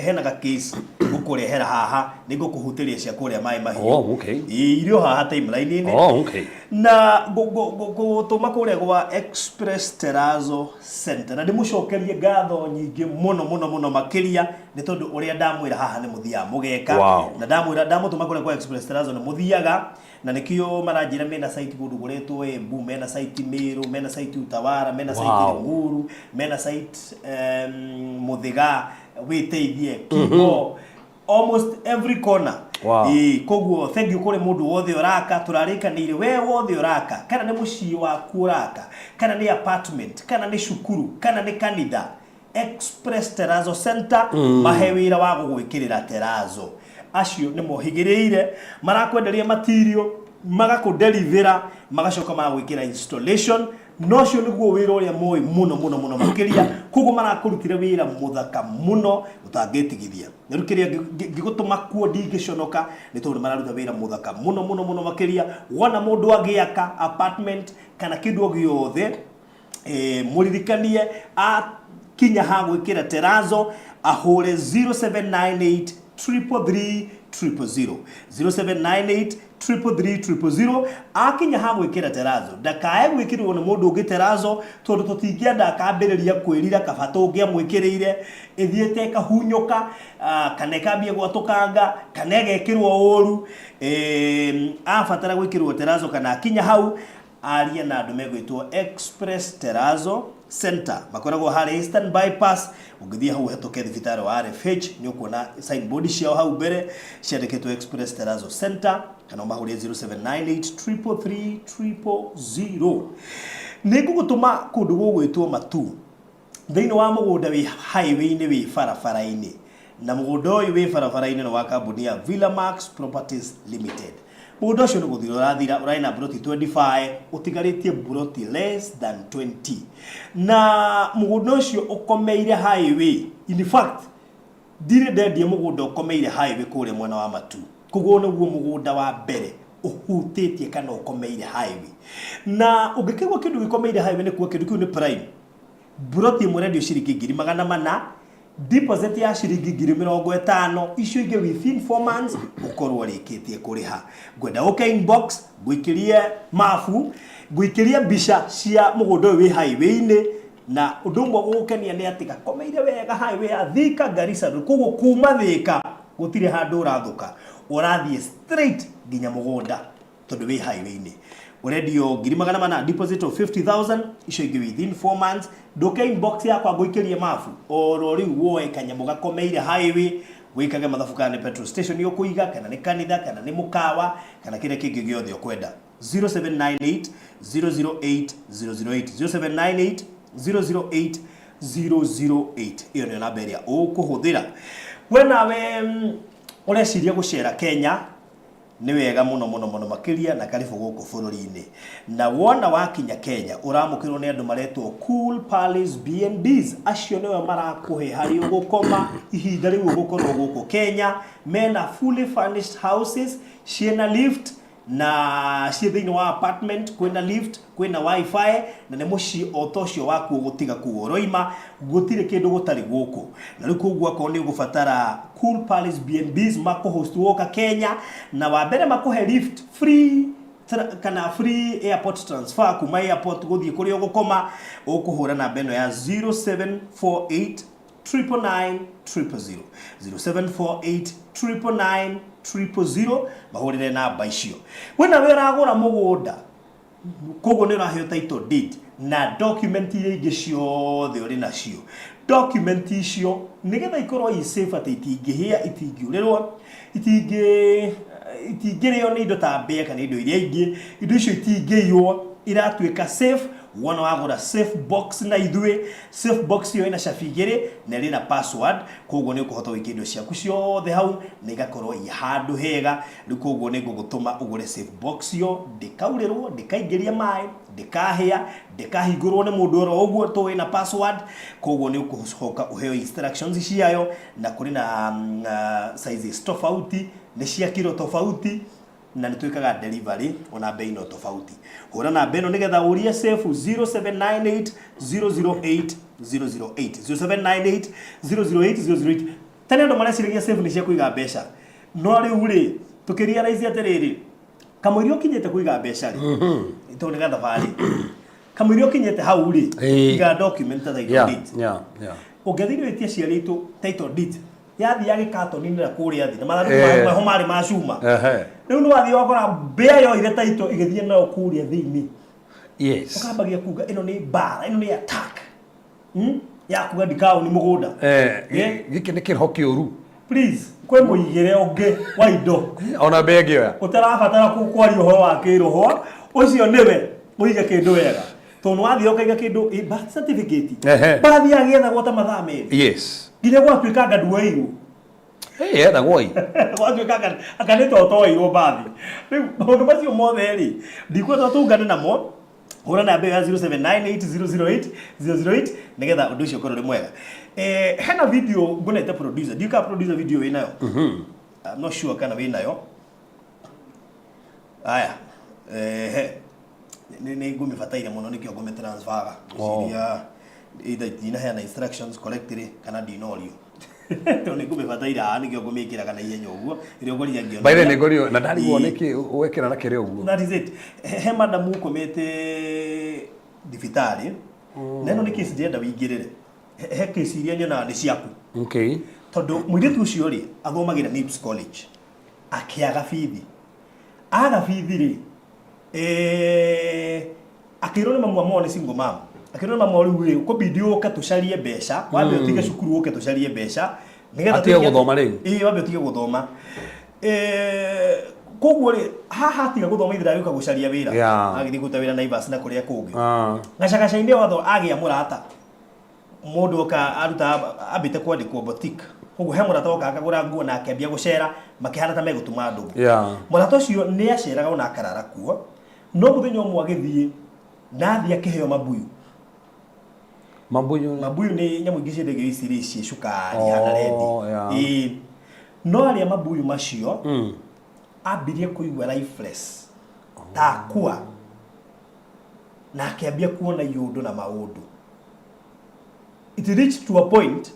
Hena ga case ngũkũrehera haha, nĩ ngũkũhutĩria cia kũrĩa maĩ mahiũ. Oh, okay. Ĩĩ, irio haha timeline-inĩ. Oh, okay. Na gũtũma kũrĩa gwa Express Terrazzo Center na ndĩmũcokerie ngatho nyingĩ mũno mũno mũno makĩria, nĩ tondũ ũrĩa ndamwĩra haha nĩ mũthiaga mũgeka. Na ndamwĩra ndamũtũma kũrĩa kwa Express Terrazzo nĩ mũthiaga, na nĩkĩo maranjĩra mena site kũndũ kũretwo Embu, mena site Meru, mena site Utawara, mena site Limuru, mena site Muthiga, wĩteithie Kibo, almost every corner. Ĩĩ, koguo thank you kũrĩ mũndũ wothe ũraka. Tũrarĩkanĩire, we wothe ũraka, kana nĩ mũciĩ waku ũraka, kana nĩ apartment, kana nĩ cukuru, kana nĩ kanitha, Express Terrazzo Center mahe wĩra wa gũgwĩkĩrĩra terrazzo. Acio nĩ mohĩgĩrĩire, marakwenderia material, magakũdelivera, magacoka magagwĩkĩra installation, na ũcio nĩguo wĩra ũrĩa moĩ mũno mũno mũno makĩria. Koguo marakũrutĩra wĩra mũthaka mũno ũtangĩtigithia. Na rĩu kĩrĩa ngĩgũtũma kuo ndingĩconoka, nĩ tondũ mararuta wĩra mũthaka mũno mũno mũno makĩria. Wona mũndũ agĩaka apartment kana kĩndũ o gĩothe, mũririkanie akinya ha gwĩkĩra terrazzo ahũre 0798 333 000, 0798 333 000. Akinya ha gwĩkĩra terrazzo, ndakae gwĩkĩrĩrwo nĩ mũndũ ũngĩ terrazzo, tondũ tũtingĩenda akambĩrĩria kwĩrira kaba tũngĩamwĩkĩrĩire ĩthiĩte ĩkahunyũka, kana ĩkambia gwatũkanga, kana ĩgekĩrwo ũru. Abatara gwĩkĩrwo terrazzo kana akinya hau, arie na andũ megwĩtwo Express Terrazzo Center, makoragwo harĩa Eastern Bypass. Ũngĩthiĩ hau ũhetũke thibitarĩ wa RFH, nĩ ũkuona signboard ciao hau mbere ciandĩkĩtwo Express Terrazzo Center, kana ũmahũrie 0798 333 000. Nĩ ngũgũtũma kũndũ gũgwĩtwo Matu, thĩinĩ wa mũgũnda wĩ highway-inĩ, wĩ barabara-inĩ, na mũgũnda ũyũ wĩ barabara-inĩ nĩ wa kambuni ya Villamax Properties Limited. Mũgũnda ũcio nĩ gũthira ũrathira, ũrarĩ na mburoti 25, ũtigarĩtie mburoti less than 20, na mũgũnda ũcio ũkomeire highway. In fact, ndirĩ ndendia mũgũnda ũkomeire highway kũrĩa mwena wa Matu. Koguo nĩguo mũgũnda wa mbere ũhutĩtie kana ũkomeire highway, na ũngĩkĩgua kĩndũ gĩkomeire highway, nĩ kuga kĩndũ kĩu nĩ prime. Mburoti ĩmwe rendio ciringi 400,000, deposit ya ciringi 50,000, icio ingĩ within 4 months ũkorwo ũrĩkĩtie kũrĩha. Ngwenda ũke inbox, ngũikĩrie mabu, ngũikĩrie mbica cia mũgũnda ũyũ wĩ highway-inĩ. Na ũndũ ũmwe gũgũkenia nĩ atĩ gakomeire wega highway ya Thika Garissa Road, koguo kuma Thika gũtirĩ handũ ũrathũka, ũrathiĩ straight nginya mũgũnda tondũ wĩ highway-inĩ. Ũrendio 400,000, deposit of 50,000, icio ingĩ within 4 months. Ndũke inbox yakwa ngũikĩrie mabu oro rĩu, woe kanyamũ gakomeire highway, wĩkage mathabu, kana nĩ petrol station ũkũiga, kana nĩ kanitha, kana nĩ mũkawa, kana kĩrĩa kĩngĩ gĩothe ũkwenda. 0798 008 008, 0798 008 008, ĩyo nĩyo namba ĩrĩa ũkũhũthĩra. We nawe ũreciria gũcera Kenya. Nĩ wega mũno mũno mũno makĩria na karibu gũkũ bũrũri-inĩ. Na wona wakinya Kenya ũramũkĩrwo nĩ andũ maretwo Cool Palace B&Bs. Acio nĩo marakũhe harĩa ũgũkoma ihinda rĩu ũgũkorwo gũkũ Kenya. Mena fully furnished houses ciĩna lift na ciĩ thĩinĩ wa apartment, kwĩna lift, kwĩna wifi na nĩ mũciĩ o ta ũcio waku ũgũtiga kũu ũroima, gũtirĩ kĩndũ gũtarĩ gũkũ. Na rĩu koguo akorwo nĩ ũgũbatara Cool Palace B&Bs makũhost woka Kenya, na wa mbere makũhe lift free kana free airport transfer kuma airport gũthiĩ kũrĩa ũgũkoma, ũkũhũra namba ĩno ya 0748 999 000, 0748 999 000, mahũrĩre namba icio. Wĩna we ũragũra mũgũnda, koguo nĩ ũraheo title deed na document iria ingĩ ciothe ũrĩ nacio. Document icio nĩgetha ikorwo i safe atĩ itingĩhĩa, itingiurĩrwo, itingĩrĩo nĩ indo ta mbĩa kana indo iria ingĩ, indo icio itingĩiywo, iratuĩka safe wona wagũra safe box na ithuĩ. Safe box ĩyo ĩna cabi igĩrĩ na ĩrĩ na password, koguo nĩ ũkũhota gũikia indo ciaku ciothe hau na igakorwo i handũ hega. Rĩu koguo nĩ ngũgũtũma ũgũre safe box ĩyo, ndĩkaurĩrwo, ndĩkaingĩria maĩ, ndĩkahĩa, ndĩkahingũrwo nĩ mũndũ oro ũguo tũĩ na password. Koguo nĩ ũkũcoka ũheo instructions ciayo, na kũrĩ na sizes tofauti, nĩ cia kiro tofauti, na nĩ twĩkaga delivery ona bei no tofauti. Hũra namba ĩno nĩgetha ũrie safe, 0798 008 008, 0798 008 008. Tene andũ mareciragia safe nĩ cia kũiga mbeca, no rĩu rĩ tũkĩrealize atĩrĩrĩ, kamũiria ũkinyĩte kũiga mbeca rĩ, tondũ nĩ gathabarĩ, kamũiria ũkinyĩte hau rĩ, iga document ta title deed. Ũngĩathire wĩtie ciarĩtwo title deed yathiaga gĩkatoni-inĩ na kũrĩa thĩ na mathandũkũ maho marĩ ma cuma. Rĩu nĩ wathiĩ wakora mbĩa yoire title ĩgĩthiĩ nayo kũrĩa thĩinĩ. Ũkambagia kuga ĩno nĩ mbara, ĩno nĩ attack, Ya kuga ndikaũni mũgũnda. Gĩkĩ nĩ kĩroho kĩũru. Please, kwĩ mũigĩre ũngĩ wa indo ona mbĩa ĩngĩoya ũtarabatara kwaria ũhoro wa kĩroho ũcio, nĩwe ũige kĩndũ wega, tondũ wathiĩ ũkaiga kĩndũ birth certificate, bathi yagĩethagwo ta mathaa 2 nginya gwatuĩka anga nduoirwo. Hey, yethagwo ĩ. Gwatuĩka anga nĩ totoirwo bathi. Rĩu maũndũ macio mothe rĩ, ndikwenda tũngane namo. Hũra namba ĩyo ya 0798008008 nĩgetha ũndũ ũcio ũkorwo ũrĩ mwega. Hena video ngonete producer, ndiũĩ kana producer video wĩnayo. I'm not sure kana wĩnayo. Aya, nĩ ngũmĩbataire mũno, nĩkĩo ngũmĩtransferaga. Ngwĩciria either ndinaheana instructions correctly kana ndinorio, tondũ nĩ ngũmĩbataire haha, nĩkĩo ngũmĩkĩraga na ihenya ũguo ĩrĩa ũngorire ngĩona. By the way, nĩngorio na ndarigwo nĩkĩ wekĩra na kĩrĩ ũguo. That is it. He madam ũkomete thibitarĩ, na ĩno nĩ case ndĩrenda wĩingĩrĩre. He case iria nyonaga nĩ ciaku, tondũ mũirĩtu ũcio rĩ, athomagĩra NIPS College, akĩaga bithi. Aga bithi rĩ, akĩrwo nĩ mamu amao, nĩ single mom, akĩrwo nĩ mamu rĩu rĩ, ũkũbidi ũke tũcarie mbeca, wambe ũtige cukuru ũke tũcarie mbeca nĩgetha Atige gũthoma rĩu? Ĩĩ, wambe ũtige gũthoma. Koguo rĩ, haha atiga gũthoma ithe ndagĩũka gũcaria wĩra, agĩthiĩ kũruta wĩra Naivas na kũrĩa kũngĩ. Gacagaca-inĩ watho agĩa mũrata, mũndũ oka aruta, ambĩte kwandĩkwo boutique, koguo he mũrata oka akagũra nguo na akĩambia gũcera, makĩhana ta megũtuma ndũgũ. Mũrata ũcio nĩ aceraga ona akarara kuo, no mũthenya ũmwe agĩthiĩ na athiĩ akĩheo mabuyu. Mabuyu? Mabuyu nĩ nyamũ ingĩ ciendagio ici rĩ, ciĩ cukari hana rendi. Ĩĩ, no arĩa mabuyu macio, ambirie kũigua lifeless ta akua, na akĩambia kuona iũndũ na maũndũ. It reached to a point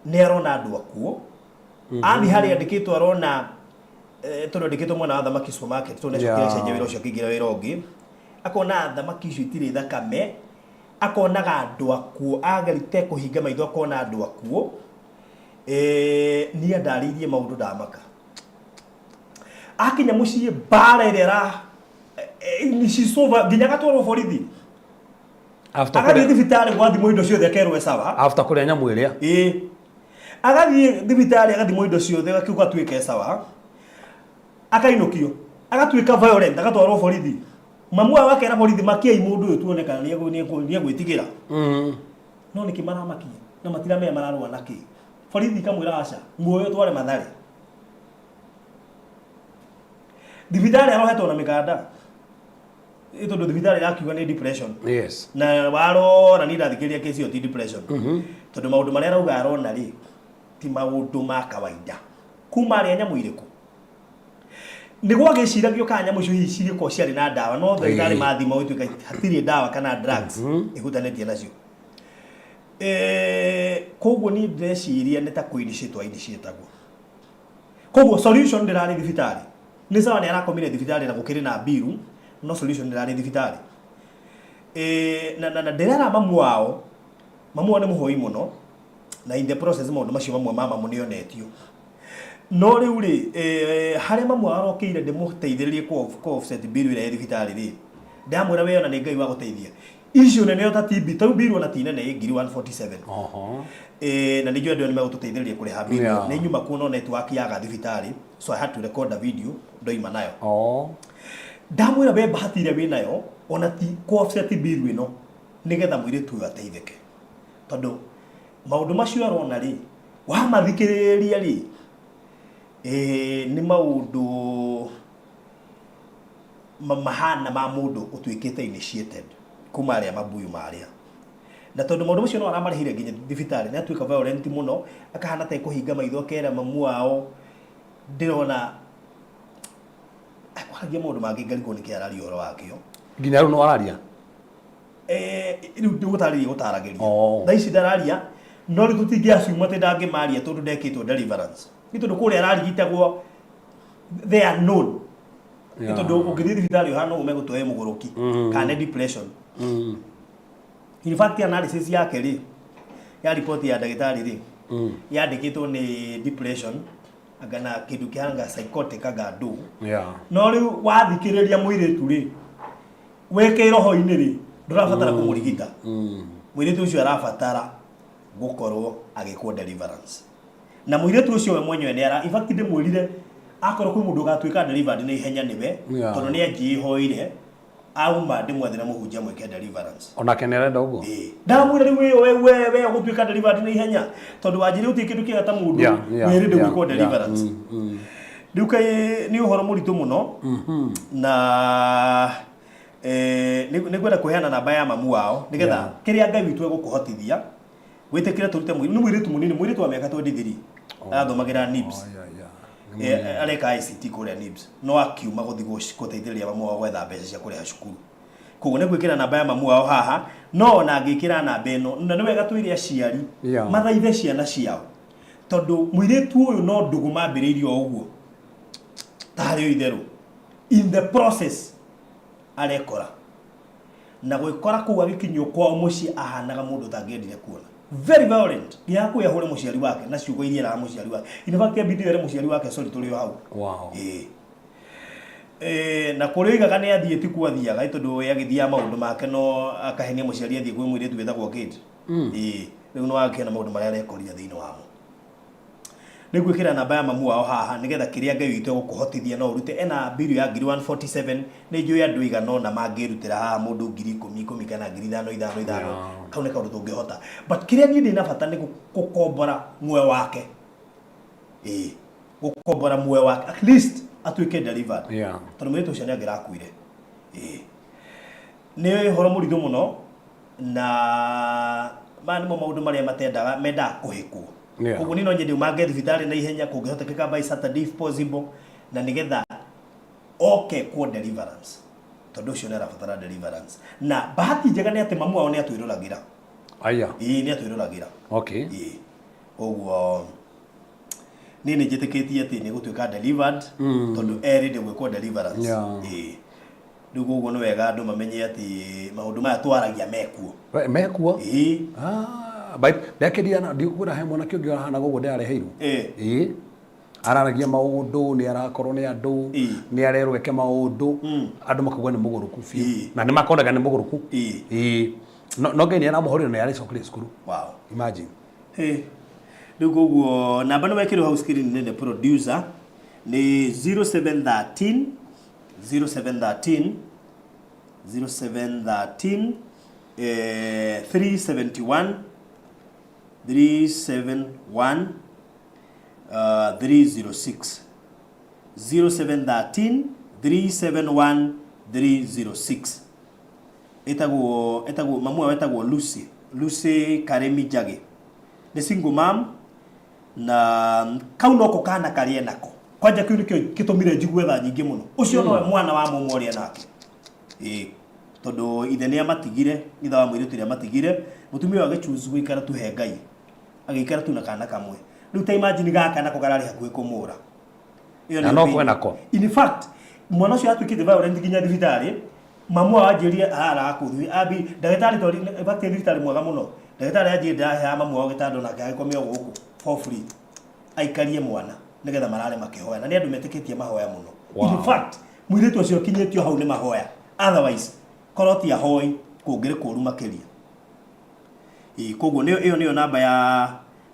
nĩ arona andũ akuo. Athiĩ harĩa andĩkĩtwo arona, tondũ andĩkĩtwo mwena wa thamaki supermarket, tondũ nĩacokire acenjia wĩra ũcio, akĩingĩra wĩra ũngĩ, akona thamaki icio itirĩ thakame, akonaga andũ akuo, agerite kũhinga maitho akona andũ akuo. Niĩ andarĩirie maũndũ ndamaka. Akinya mũciĩ, mbara ĩrĩa ĩra she's so nginya agatwarwo borithi. After agathiĩ kũrĩa thibitarĩ, gwathimwo indo ciothe, akerwo e sawa. After kũrĩa nyamũ ĩrĩa. Ĩĩ, agathiĩ thibitarĩ, agathimwo indo ciothe, agakiuga atuĩke sawa, akainũkio, agatuĩka violent, agatwarwo borithi. Mamu wao akera borithi, makiai mũndũ ũyũ tuone kana nĩegwĩtigĩra. No nĩkĩ maramakia na matiramenya mararũa nakĩ? Borithi ikamwĩra aca, muoyo tware Mathare. Thibitarĩ arohetwo na mĩkanda ĩ tondũ thibitarĩ ĩrakiuga nĩ depression. Na warora niĩ ndathikĩrĩria kesi ĩyo ti depression, tondũ maũndũ marĩa arauga arona rĩ ti maũndũ ma kawaida. Kuma arĩa nyamũ irĩkũ nĩ gwagĩciragio kana nyamũ icio hihi cigĩkorwo ciarĩ na ndawa, no ndagĩtarĩ mathima gũtuĩka hatirĩ ndawa kana drugs ĩhutanĩtie nacio. Koguo niĩ ndĩreciria nĩ ta kũ-initiate wa-initiatagwo. Koguo solution ndĩrarĩ thibitarĩ. Nĩ sawa nĩ arakomire thibitarĩ na gũkĩrĩ na mbiru, no solution ndĩrarĩ thibitarĩ. Na ndĩrera mamu wao, mamu wao nĩ mũhoi mũno, na in the process maũndũ macio mamwe ma mamu nĩ onetio. No rĩu rĩ, harĩa mamu wao arokĩire ndĩmũteithĩrĩrie kũ offset bill ĩrĩa ĩ thibitarĩ rĩ, ndamwĩra we ona nĩ Ngai wagũteithia. Icio nene ota ti bill, tarĩu bill ona ti nene ĩ ngiri 147. Na nĩ njũĩ andũ aya nĩ megũtũteithĩrĩria kũrĩha bill. Nĩ nyuma kuo no network yaga thibitarĩ, so I had to record a video ndoima nayo. Ndamwĩra we bahati ĩrĩa wĩnayo ona ti kũ offset bill ĩno nĩgetha mũirĩtu ũyũ ateithĩke. Tondũ maũndũ macio arona rĩ, wamathikĩrĩria rĩ, nĩ maũndũ mahana ma mũndũ ũtuĩkĩte initiated kuma arĩa mabuyu marĩa. Na tondũ maũndũ macio no aramarĩhire nginya thibitarĩ, nĩ atuĩka violent mũno, akahana ta ekũhinga maitho akera mamu wao ndĩrona akwaragia maũndũ mangĩ ngarigwo nĩkĩ araria ũhoro wakĩo. Nginya rĩu no araria? Rĩu ndĩgũtarĩria gũtaragĩria. Thaa ici ndararia, no rĩu tũtingĩ assume atĩ ndangĩmaria tondũ ndekĩtwo deliverance. Nĩ tondũ kũrĩa ararigitagwo they are known. Nĩ tondũ ũngĩthiĩ thibitarĩ ũhana ũguo megũtua wĩ mũgũrũki kana nĩ depression. In fact analysis yake rĩ, ya report ya ndagĩtarĩ rĩ, yandĩkĩtwo nĩ depression anga na kĩndũ kĩhana psychotic anga ndũ. No rĩu wathikĩrĩria mũirĩtu rĩ, wĩ kĩroho-inĩ rĩ, ndũrabatara kũmũrigita. Mũirĩtu ũcio arabatara gũkorwo agĩkwo deliverance. Na mũirĩtu ũcio we mwenyewe nĩ ara, in fact ndĩmwĩrire akorwo kwĩ mũndũ ũgatuĩka delivered na ihenya nĩwe, tondũ nĩ anjĩhoire auma ndĩmwethere mũhunjia mwĩke deliverance. Onake nĩ arenda ũguo? Ĩĩ. Ndamwĩra rĩu we ũgũtuĩka delivered na ihenya tondũ wanjĩrire gũtirĩ kĩndũ kĩega ta mũndũ wĩrĩde gwĩkwo deliverance. Rĩu kaĩ nĩ ũhoro mũritũ mũno na nĩ ngwenda kũheana namba ya mamu wao nĩgetha kĩrĩa Ngai witũ egũkũhotithia wĩtĩkĩre tũrute nĩ mũirĩtu mũnini, mũirĩtu wa mĩaka 23 arathomagĩra NIBS. Areka ICT kũrĩa NIBS, no akiuma gũthiĩ gũteithĩrĩria mamu wao gwetha mbeca cia kũrĩha cukuru. Koguo nĩ gwĩkĩra namba ya mamu wao haha, no ona angĩkĩra namba ĩno, na nĩ wega twĩre aciari mathaithe ciana ciao, tondũ mũirĩtu ũyũ no ndũgũ mambĩrĩirie o ũguo tarĩ o itherũ, in the process arekora na gwĩkora kũu agĩkinyio kwao mũciĩ ahanaga mũndũ ũtangĩendire kuona, very violent, nginya hakuhĩ ahũre mũciari wake na ciugo iria eraga mũciari wake. In fact ambindire ere mũciari wake sorry tũrĩ o hau. Ĩĩ. Na kũrĩa oigaga nĩ athiĩ ti kuo athiaga, tondũ we agĩthiaga maũndũ make no akahenia mũciari athiĩ kwĩ mũirĩtu wĩtagwo Kate. Ĩĩ. Rĩu nĩ wakĩona maũndũ marĩa arekorire thĩinĩ wamo. Nĩ gwĩkĩra namba ya mamu wao haha nĩgetha kĩrĩa Ngai witũ egũkũhotithia no ũrute. Ena bill ya ngiri 147, nĩ njũĩ andũ aigana ũna mangĩrutĩra haha mũndũ ngiri ikũmi ikũmi kana ngiri ithano ithano ithano. Kau nĩ kaũndũ tũngĩhota. But kĩrĩa niĩ ndĩna bata nĩ gũkombora muoyo wake. Ĩĩ, gũkombora muoyo wake at least atuĩke delivered. Tondũ mũirĩtu ũcio nĩ angĩrakuire. Ĩĩ. Nĩ ũhoro mũritũ mũno na maya nĩmo maũndũ marĩa matendaga mendaga kũhĩkwo. Koguo niĩ no nyende umange thibitarĩ na ihenya kũngĩhotekeka by Saturday if possible, na nĩgetha oke kwa deliverance, tondũ ũcio nĩ arabatara deliverance. Na bahati njega nĩ atĩ mamu wao nĩ atwĩroragĩra. Aya. Ĩĩ, nĩ atwĩroragĩra. Ĩĩ. Koguo niĩ nĩ njĩtĩkĩtie atĩ nĩ gũtuĩka delivered, tondũ erĩ ndĩ gwĩkwo deliverance. Ĩĩ. Rĩu koguo nĩ wega andũ mamenye atĩ maũndũ maya twaragia mekuo. Mekuo? Ĩĩ. Ndakĩrirana ndikwĩra he mwanake ũngĩ ũrahanaga ũguo ndĩrareheirwo. Ĩĩ. Araragia maũndũ, nĩ arakorwo nĩ andũ, nĩ arerwo eke maũndũ, andũ makauga nĩ mũgũrũku biũ. Na nĩ makonaga nĩ mũgũrũku. Ĩĩ. No Ngai nĩ aramũhorire na arĩcokire cukuru. Imagine. Rĩu koguo namba nĩ wekĩrwo hau screen nĩ producer nĩ 0713 0713 0713 371 371 306 0713 371 306. Ĩtagwo mamu wao etagwo Lucy, Lucy Karemi Njagi, nĩ single mom, na kau noko kana karĩa nako kwanja kĩu nĩkĩo gĩtũmire njigue tha nyingĩ mũno. Ũcio nowe mwana wa mũmwe ũrĩa nake, ĩĩ, tondũ ithe nĩ amatigire, ithe wa mũirĩtu nĩ amatigire. Mũtumia ũyũ agĩchoose gũikara tu he Ngai, agĩikara tu na kana kamwe. Rĩu ta imagine gaka nako kararĩ hakuhĩ kũmũra. Ĩyo Na nĩyo no pain. kwenako. In fact, mwana ũcio atuĩkĩte violent nginya thibitarĩ. Mamu wao anjĩrire arara kũu ambi ndagĩtarĩ tori. In fact, thibitarĩ mwega mũno, ndagĩtarĩ anjĩrire ndaheaga mamu wao gĩtanda nake agĩkomio gũkũ for free, aikarie mwana nĩgetha marare makĩhoya, na nĩ andũ metĩkĩtie mahoya mũno. In fact, mũirĩtu ũcio ũkinyĩtio hau nĩ mahoya, otherwise korwo ti ahoi kũngĩrĩ kũru makĩria. Ĩĩ, koguo nĩyo ĩyo nĩyo namba ya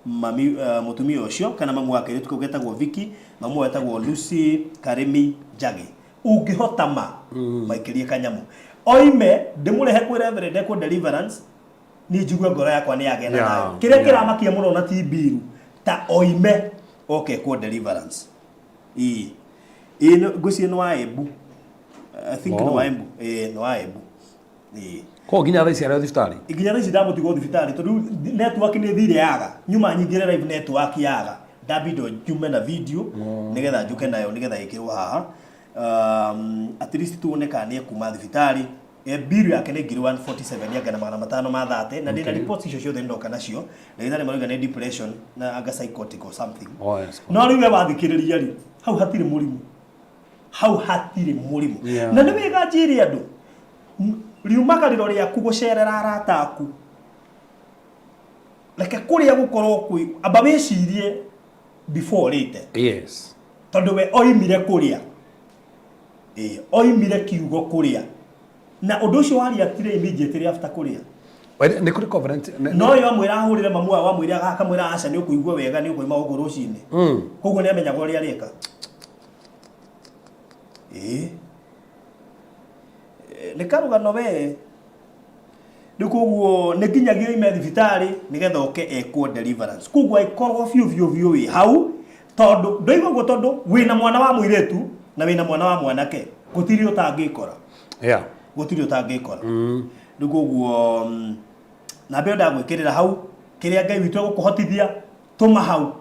mami, mũtumia ũcio kana mamu wa kairĩtu kau getagwo Vicky. Mamu wao etagwo Lucy Karemi Njagi. Ũngĩhota ma maikĩrie kanyamũ oime ndĩmũrehe kwĩ Reverend ekwo deliverance, niĩ njigue ngoro yakwa nĩ yagĩa na thayũ. Kĩrĩa kĩramakia mũno na ti mbiru ta oime oke ekwo deliverance. Ĩĩ, ngwĩciria nĩ wa Embu, I think nĩ wa Embu. Ĩĩ, nĩ wa Embu, ĩĩ. Ko nginya thaa ici arĩ o thibitarĩ? Nginya thaa ici ndamũtigwo thibitarĩ, tondũ network nĩ thire yaga, nyuma nyingĩre live network yaga, ndambindwo njume na video nĩgetha njũke nayo nĩgetha ĩkĩrwo haha, at least tuone kana nĩ ekuma thibitarĩ. Bill yake nĩ 147,530 ya na ndĩna reports icio ciothe ndoka nacio. Ndagĩtarĩ marauga nĩ depression na anga psychotic or something. Oh, yes. No rĩu we wathikĩrĩria rĩ, hau hatirĩ mũrimũ, hau hatirĩ mũrimũ. Na nĩ wega njĩre andũ, riumagarĩro rĩaku gũcerera arata aku, reke kũrĩa gũkorwo kwĩ amba wĩcirie before rĩte. Tondũ we oimire kũrĩa, ĩĩ, oimire kiugo kũrĩa, na ũndũ ũcio wariatire immediately after kũrĩa. Well, nĩ kũrĩ covenant No yo amwĩra ahũrĩre mamu wao, amwĩre, akamwĩra aca, nĩ ũkũigua wega, nĩ ũkũima gũkũ rũcinĩ. Koguo nĩ amenyaga ũrĩa areka. Ĩĩ. Nĩ karũgano we. Rĩu koguo nĩ nginyagia oime thibitarĩ nĩgetha oke ekwo deliverance. Koguo angĩkorwo biũ biũ biũ wĩ hau, tondũ ndoiga ũguo tondũ wĩna mwana wa mũirĩtu na wĩna mwana wa mwanake, gũtirĩ ũtangĩkora. Gũtirĩ ũtangĩkora. Rĩu koguo namba ĩyo ndagwĩkĩrĩra hau, kĩrĩa Ngai witũ egũkũhotithia, tũma hau.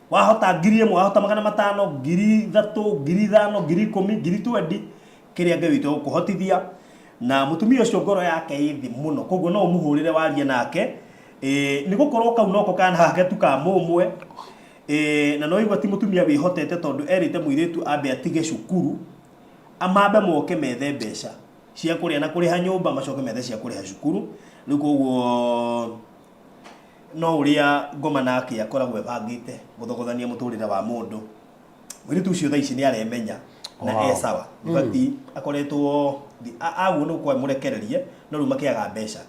Wahota 1000, wahota 500, 3000, 5000, 10,000, 20,000, kĩrĩa Ngai witũ egũkũhotithia. Na mũtumia ũcio ngoro yake ĩ thĩ mũno, koguo no ũmũhũrĩre warie nake. Nĩ gũkorwo kau noko kana gake tu ka mũmwe. Na no igua ti mũtumia wĩhotete, tondũ erĩte mũirĩtu ambe atige cukuru, amambe moke methe mbeca cia kũrĩa na kũrĩha nyũmba, macoke methe cia kũrĩha cukuru. Rĩu koguo no ũrĩa ngoma nake akoragwo ebangĩte gũthogothania mũtũrĩre wa mũndũ. Mũirĩtu ũcio thaa ici nĩ aremenya na e sawa. In fact, akoretwo aguo nĩ gũkorwo mũrekererie, no rĩu makĩaga mbeca,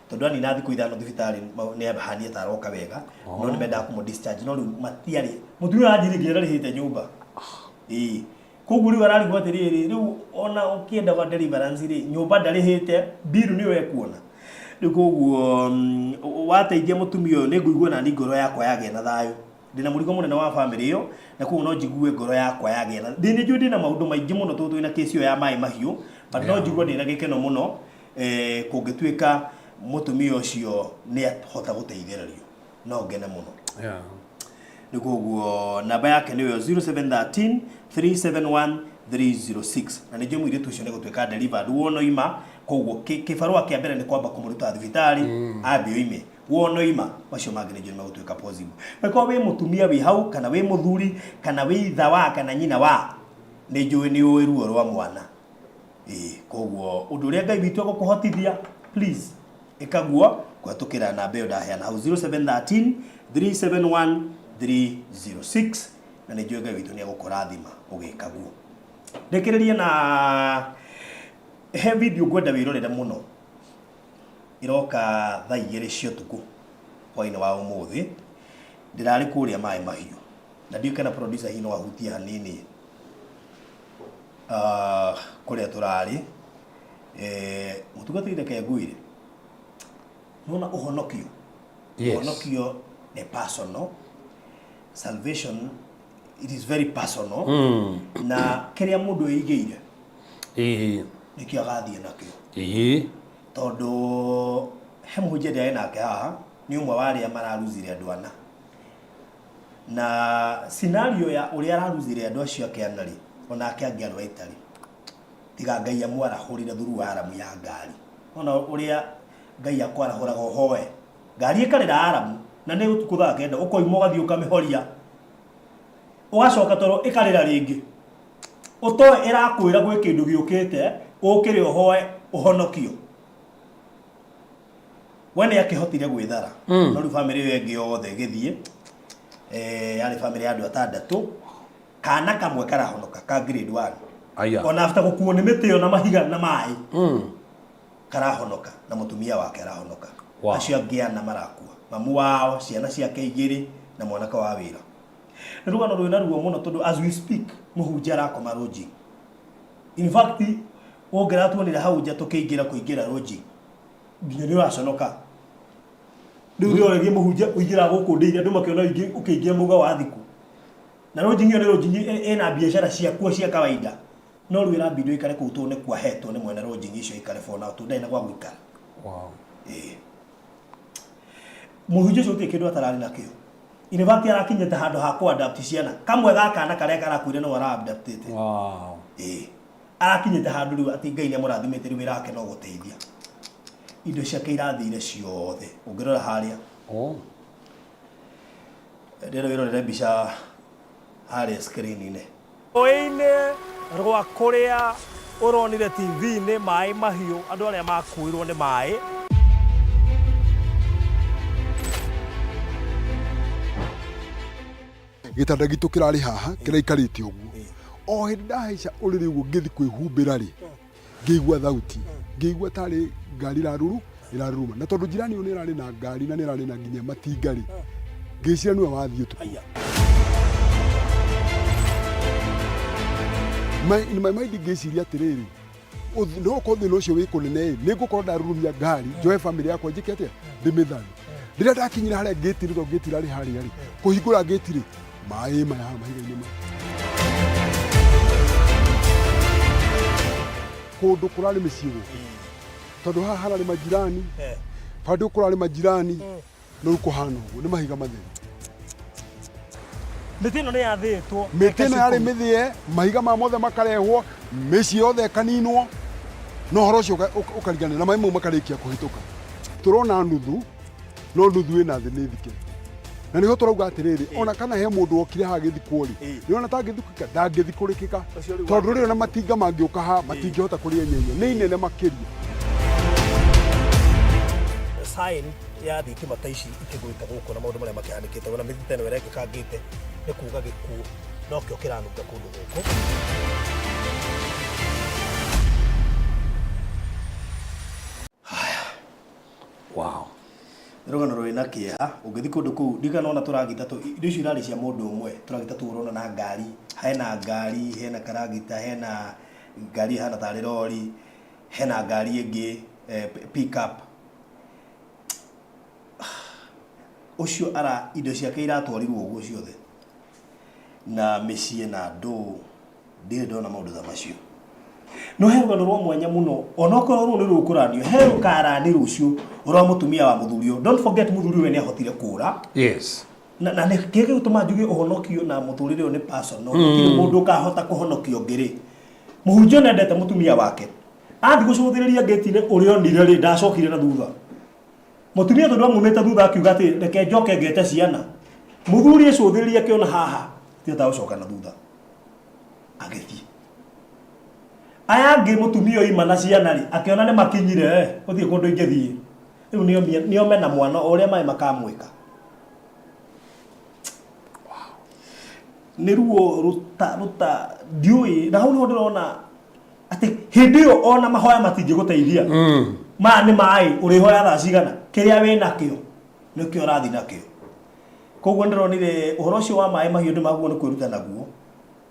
tondũ anina thikũ 5 thibitarĩ nĩ ahanie ta aroka wega, no nĩ mendaga kũmũ discharge, no rĩu matiarĩ. Mũtumia ũyũ anjĩrire nginya ndarĩhĩte nyũmba. Ĩĩ, koguo rĩu ararigwo atĩrĩrĩ, rĩu ona ũkĩendaga deliverance rĩ, nyũmba ndarĩhĩte, bill nĩyo ekuona. Rĩu koguo wateithia mũtumia ũyũ, nĩ ngũigua nani ngoro yakwa yagĩa na thayũ. Ndĩna mũrigo mũnene wa family ĩyo, na koguo no njigue ngoro yakwa yagĩa na ndĩ nĩ njũĩ ndĩna maũndũ maingĩ mũno tondũ twĩna kesi ĩyo ya maĩ mahiũ, but no njigue ndĩna gĩkeno mũno kũngĩtuĩka mũtumia ũcio nĩ ahota gũteithĩrĩrio, no ngene mũno. Rĩu koguo namba yake nĩyo 0713 371 306, na nĩ njũĩ mũirĩtu ũcio nĩ gũtuĩka delivered wona oima. Koguo kĩbarũa kĩa mbere nĩ kwamba kũmũruta thibitarĩ, ambe oime. Wona oima, macio mangĩ nĩ njũĩ nĩ megũtuĩka possible. Angĩkorwo wĩ mũtumia wĩ hau, kana wĩ mũthuri, kana wĩ itha wa kana nyina wa, nĩ njũĩ nĩ ũĩ ruo rwa mwana. Ĩĩ, koguo ũndũ ũrĩa Ngai witũ egũkũhotithia, please ĩkaguo kũhetũkĩra namba ĩyo ndaheana hau, 0713 371 306, na nĩ njũĩ Ngai witũ nĩ egũkũrathima ũgĩka guo. Ndĩkĩrĩrie na he video ngwenda wĩrorere mũno, ĩroka thaa 2 cia ũtukũ hwainĩ wa ũmũthĩ. Ndĩrarĩ kũrĩa maĩ mahiũ, na ndiũĩ kana producer hihi no ahutie hanini kũrĩa tũrarĩ. Mũtungatĩri, reke ngwĩre, nona ũhonokio. Ũhonokio nĩ personal salvation, it is very personal, na kĩrĩa mũndũ ĩigĩire. Ĩĩ. Nĩkĩo agathiĩ nakĩo. Ĩĩ. Tondũ he mũhunjia ndĩarĩ nake haha, nĩ ũmwe wa arĩa mararuzire andũ ana. Na scenario ya ũrĩa araruzire andũ acio ake ana rĩ, onake angĩarĩ wa Italy. Tiga Ngai amwarahũrire through aramu ya ngari. Ona ũrĩa Ngai akwarahũraga ũhoe. Ngari ĩkarĩra aramu, na nĩ ũtukũ thaa kenda, ũkoima ũgathiĩ ũkamĩhoria. Ũgacoka toro ĩkarĩra rĩngĩ. Ũtoĩ ĩrakwĩra gwĩ kĩndũ gĩũkĩte, ũkĩre ũhoe ũhonokio. We nĩ akĩhotire gwĩthara. No rĩu bamĩrĩ ĩyo ĩngĩ yothe ĩgĩthiĩ. Eh, yarĩ bamĩrĩ ya andũ atandatũ. Kana kamwe karahonoka ka grade 1. Aya. Ona after gũkuo nĩ mĩtĩ ĩyo na mahiga na maĩ. Karahonoka na mũtumia wake arahonoka. Wow. Acio angĩ ana marakua. Mamu wao, ciana ciake igĩrĩ na mwanake wa wĩra. Nĩ rũgano rwĩna ruo mũno tondũ as we speak mũhunjia arakoma lodging. In fact ũngĩratuonire hau nja tũkĩingĩra kũingĩra lodging nginya nĩ ũraconoka. Rĩu ndĩroreria mũhunjia ũingĩraga gũkũ ndĩire andũ makĩona ũkĩingĩra mũga wa thikũ. Na lodging ĩyo nĩ lodging ĩna biacara ciakuo cia kawaida. No rĩu ĩrambindwo ĩikare kũu tondũ nĩ kwahetwo nĩ mwene lodging icio ikare for now tondũ ndarĩ na gwa gũikara. Wow. Ĩĩ. Mũhunjia ũcio gũtirĩ kĩndũ atararĩ nakĩo. In fact arakinyĩte handũ ha kũ adapt ciana. Kamwe ga kana karĩa karakuire no ara adaptĩte. Wow. Ĩĩ. Arakinyĩte handũ rĩu atĩ Ngai nĩ amũrathimĩte rĩu wĩra wake no gũteithia. Indo ciake irathire ciothe. Ũngĩrora harĩa. Oh. Ndĩrenda wĩrorere mbica harĩa screen-inĩ. Rũĩ-inĩ rwa kũrĩa ũronire TV-inĩ maĩ mahiũ andũ arĩa makuirwo nĩ maĩ. Gĩtanda gitũ kĩrarĩ haha kĩraikarĩte ũguo o hĩndĩ ndahaica ũrĩrĩ ũguo ngĩthi kwĩhumbĩra rĩ ngĩigua thauti ngĩigua tarĩ ngari ĩraruru ĩraruruma na tondũ jirani ũyũ nĩ ĩrarĩ na ngari na nĩ ĩrarĩ na nginya matinga rĩ ngĩciria nĩwe wathiĩ ũtukũ. In my mind ngĩciria atĩrĩrĩ no okorwo thĩna ũcio wĩ kũnene ĩ nĩ ngũkorwo ndarurumia ngari njoe bamĩrĩ yakwa njĩke atĩa ndĩmĩthare. Rĩrĩa ndakinyire harĩa ngĩti rĩ tondũ ngĩti irarĩ harĩa rĩ kũhingũra ngĩti rĩ maĩ maya haha mahiga-inĩ maya kũndũ kũrarĩ mĩciĩ gũkũ tondũ haha hararĩ majirani bado kũrarĩ majirani no rĩu kũhana ũguo nĩ mahiga matheri. Mĩtĩ ĩno nĩ yathĩĩtwo. Mĩtĩ ĩno yarĩ mĩthĩe, mahiga ma mothe makarehwo, mĩciĩ yothe ĩkaninwo, na ũhoro ũcio ũkarigana na maĩ mau makarĩkia kũhĩtũka. Tũrona nuthu, no nuthu ĩna thĩ nĩ thike. Na nĩho tũrauga atĩrĩrĩ, ona kana he mũndũ wokire haha agĩthikwo rĩ, nĩwona ta angĩthikĩka? Ndangĩthikũrĩkĩka. Tondũ rĩrĩ ona matinga mangĩũka haha, matingĩhota kũrĩenyenyia, nĩ inene makĩria. Sign ya thitima ta ici ikĩgwĩte gũkũ na maũndũ marĩa makĩhanĩkĩte ona mĩtĩ ta ĩno ĩrengekangĩte nĩ kuga gĩkuũ nokĩo kĩranunga kũndũ gũkũ. Haya. Wow. Nĩ rũgano rwĩna kĩeha ũngĩthiĩ kũndũ kũu ndirikana ona tũragita tũ indo icio irarĩ cia mũndũ ũmwe tũragita tũu ũrona na ngari hena ngari hena karagita hena ngari ĩhana tarĩ rori hena ngari ĩngĩ eh, pick up Ũcio ara indo ciake iratwarirwo ũguo ciothe na mĩciĩ na andũ ndirĩ ndona maũndũ ta macio. No he rũgano rwa mwanya mũno onokorwo rũu nĩ rũkũranio he rũkarani rũciũ rwa mũtumia wa mũthuri ũyũ. Don't forget mũthuri ũyũ nĩ ahotire kũra. Yes. Na na nĩ kĩrĩa gĩgũtũma njuge ũhonokio na mũtũrĩre ũyũ nĩ personal. Gũtirĩ mũndũ ũkahota kũhonokia ũngĩ rĩ. Mũhunjia nĩ endete mũtumia wake. Athiĩ gũcũthĩrĩria ngĩti-inĩ ũrĩa onire rĩ ndacokire na thutha. Mũtumia tondũ amumĩte thutha akiuga atĩ reke njoke ngete ciana. Mũthuri ecũthĩrĩria akĩona haha tihotaga gũcoka na thutha. Agĩthiĩ. Aya angĩ mũtumia oima na ciana rĩ, akĩona nĩ makinyire, gũtirĩ kũndũ ingĩthiĩ. Rĩu nĩo mena mwana o ũrĩa maĩ makamwĩka. Nĩ ruo rũta rũta ndiũĩ na hau nĩho ndĩrona atĩ hĩndĩ ĩyo ona mahoya matingĩgũteithia maya nĩ maĩ ũrĩhoya thaa cigana kĩrĩa wĩ nakĩo nĩkĩo ũrathiĩ nakĩo koguo ndĩronire ũhoro ũcio wa maĩ mahiũ ndĩmaguo nĩ kwĩruta naguo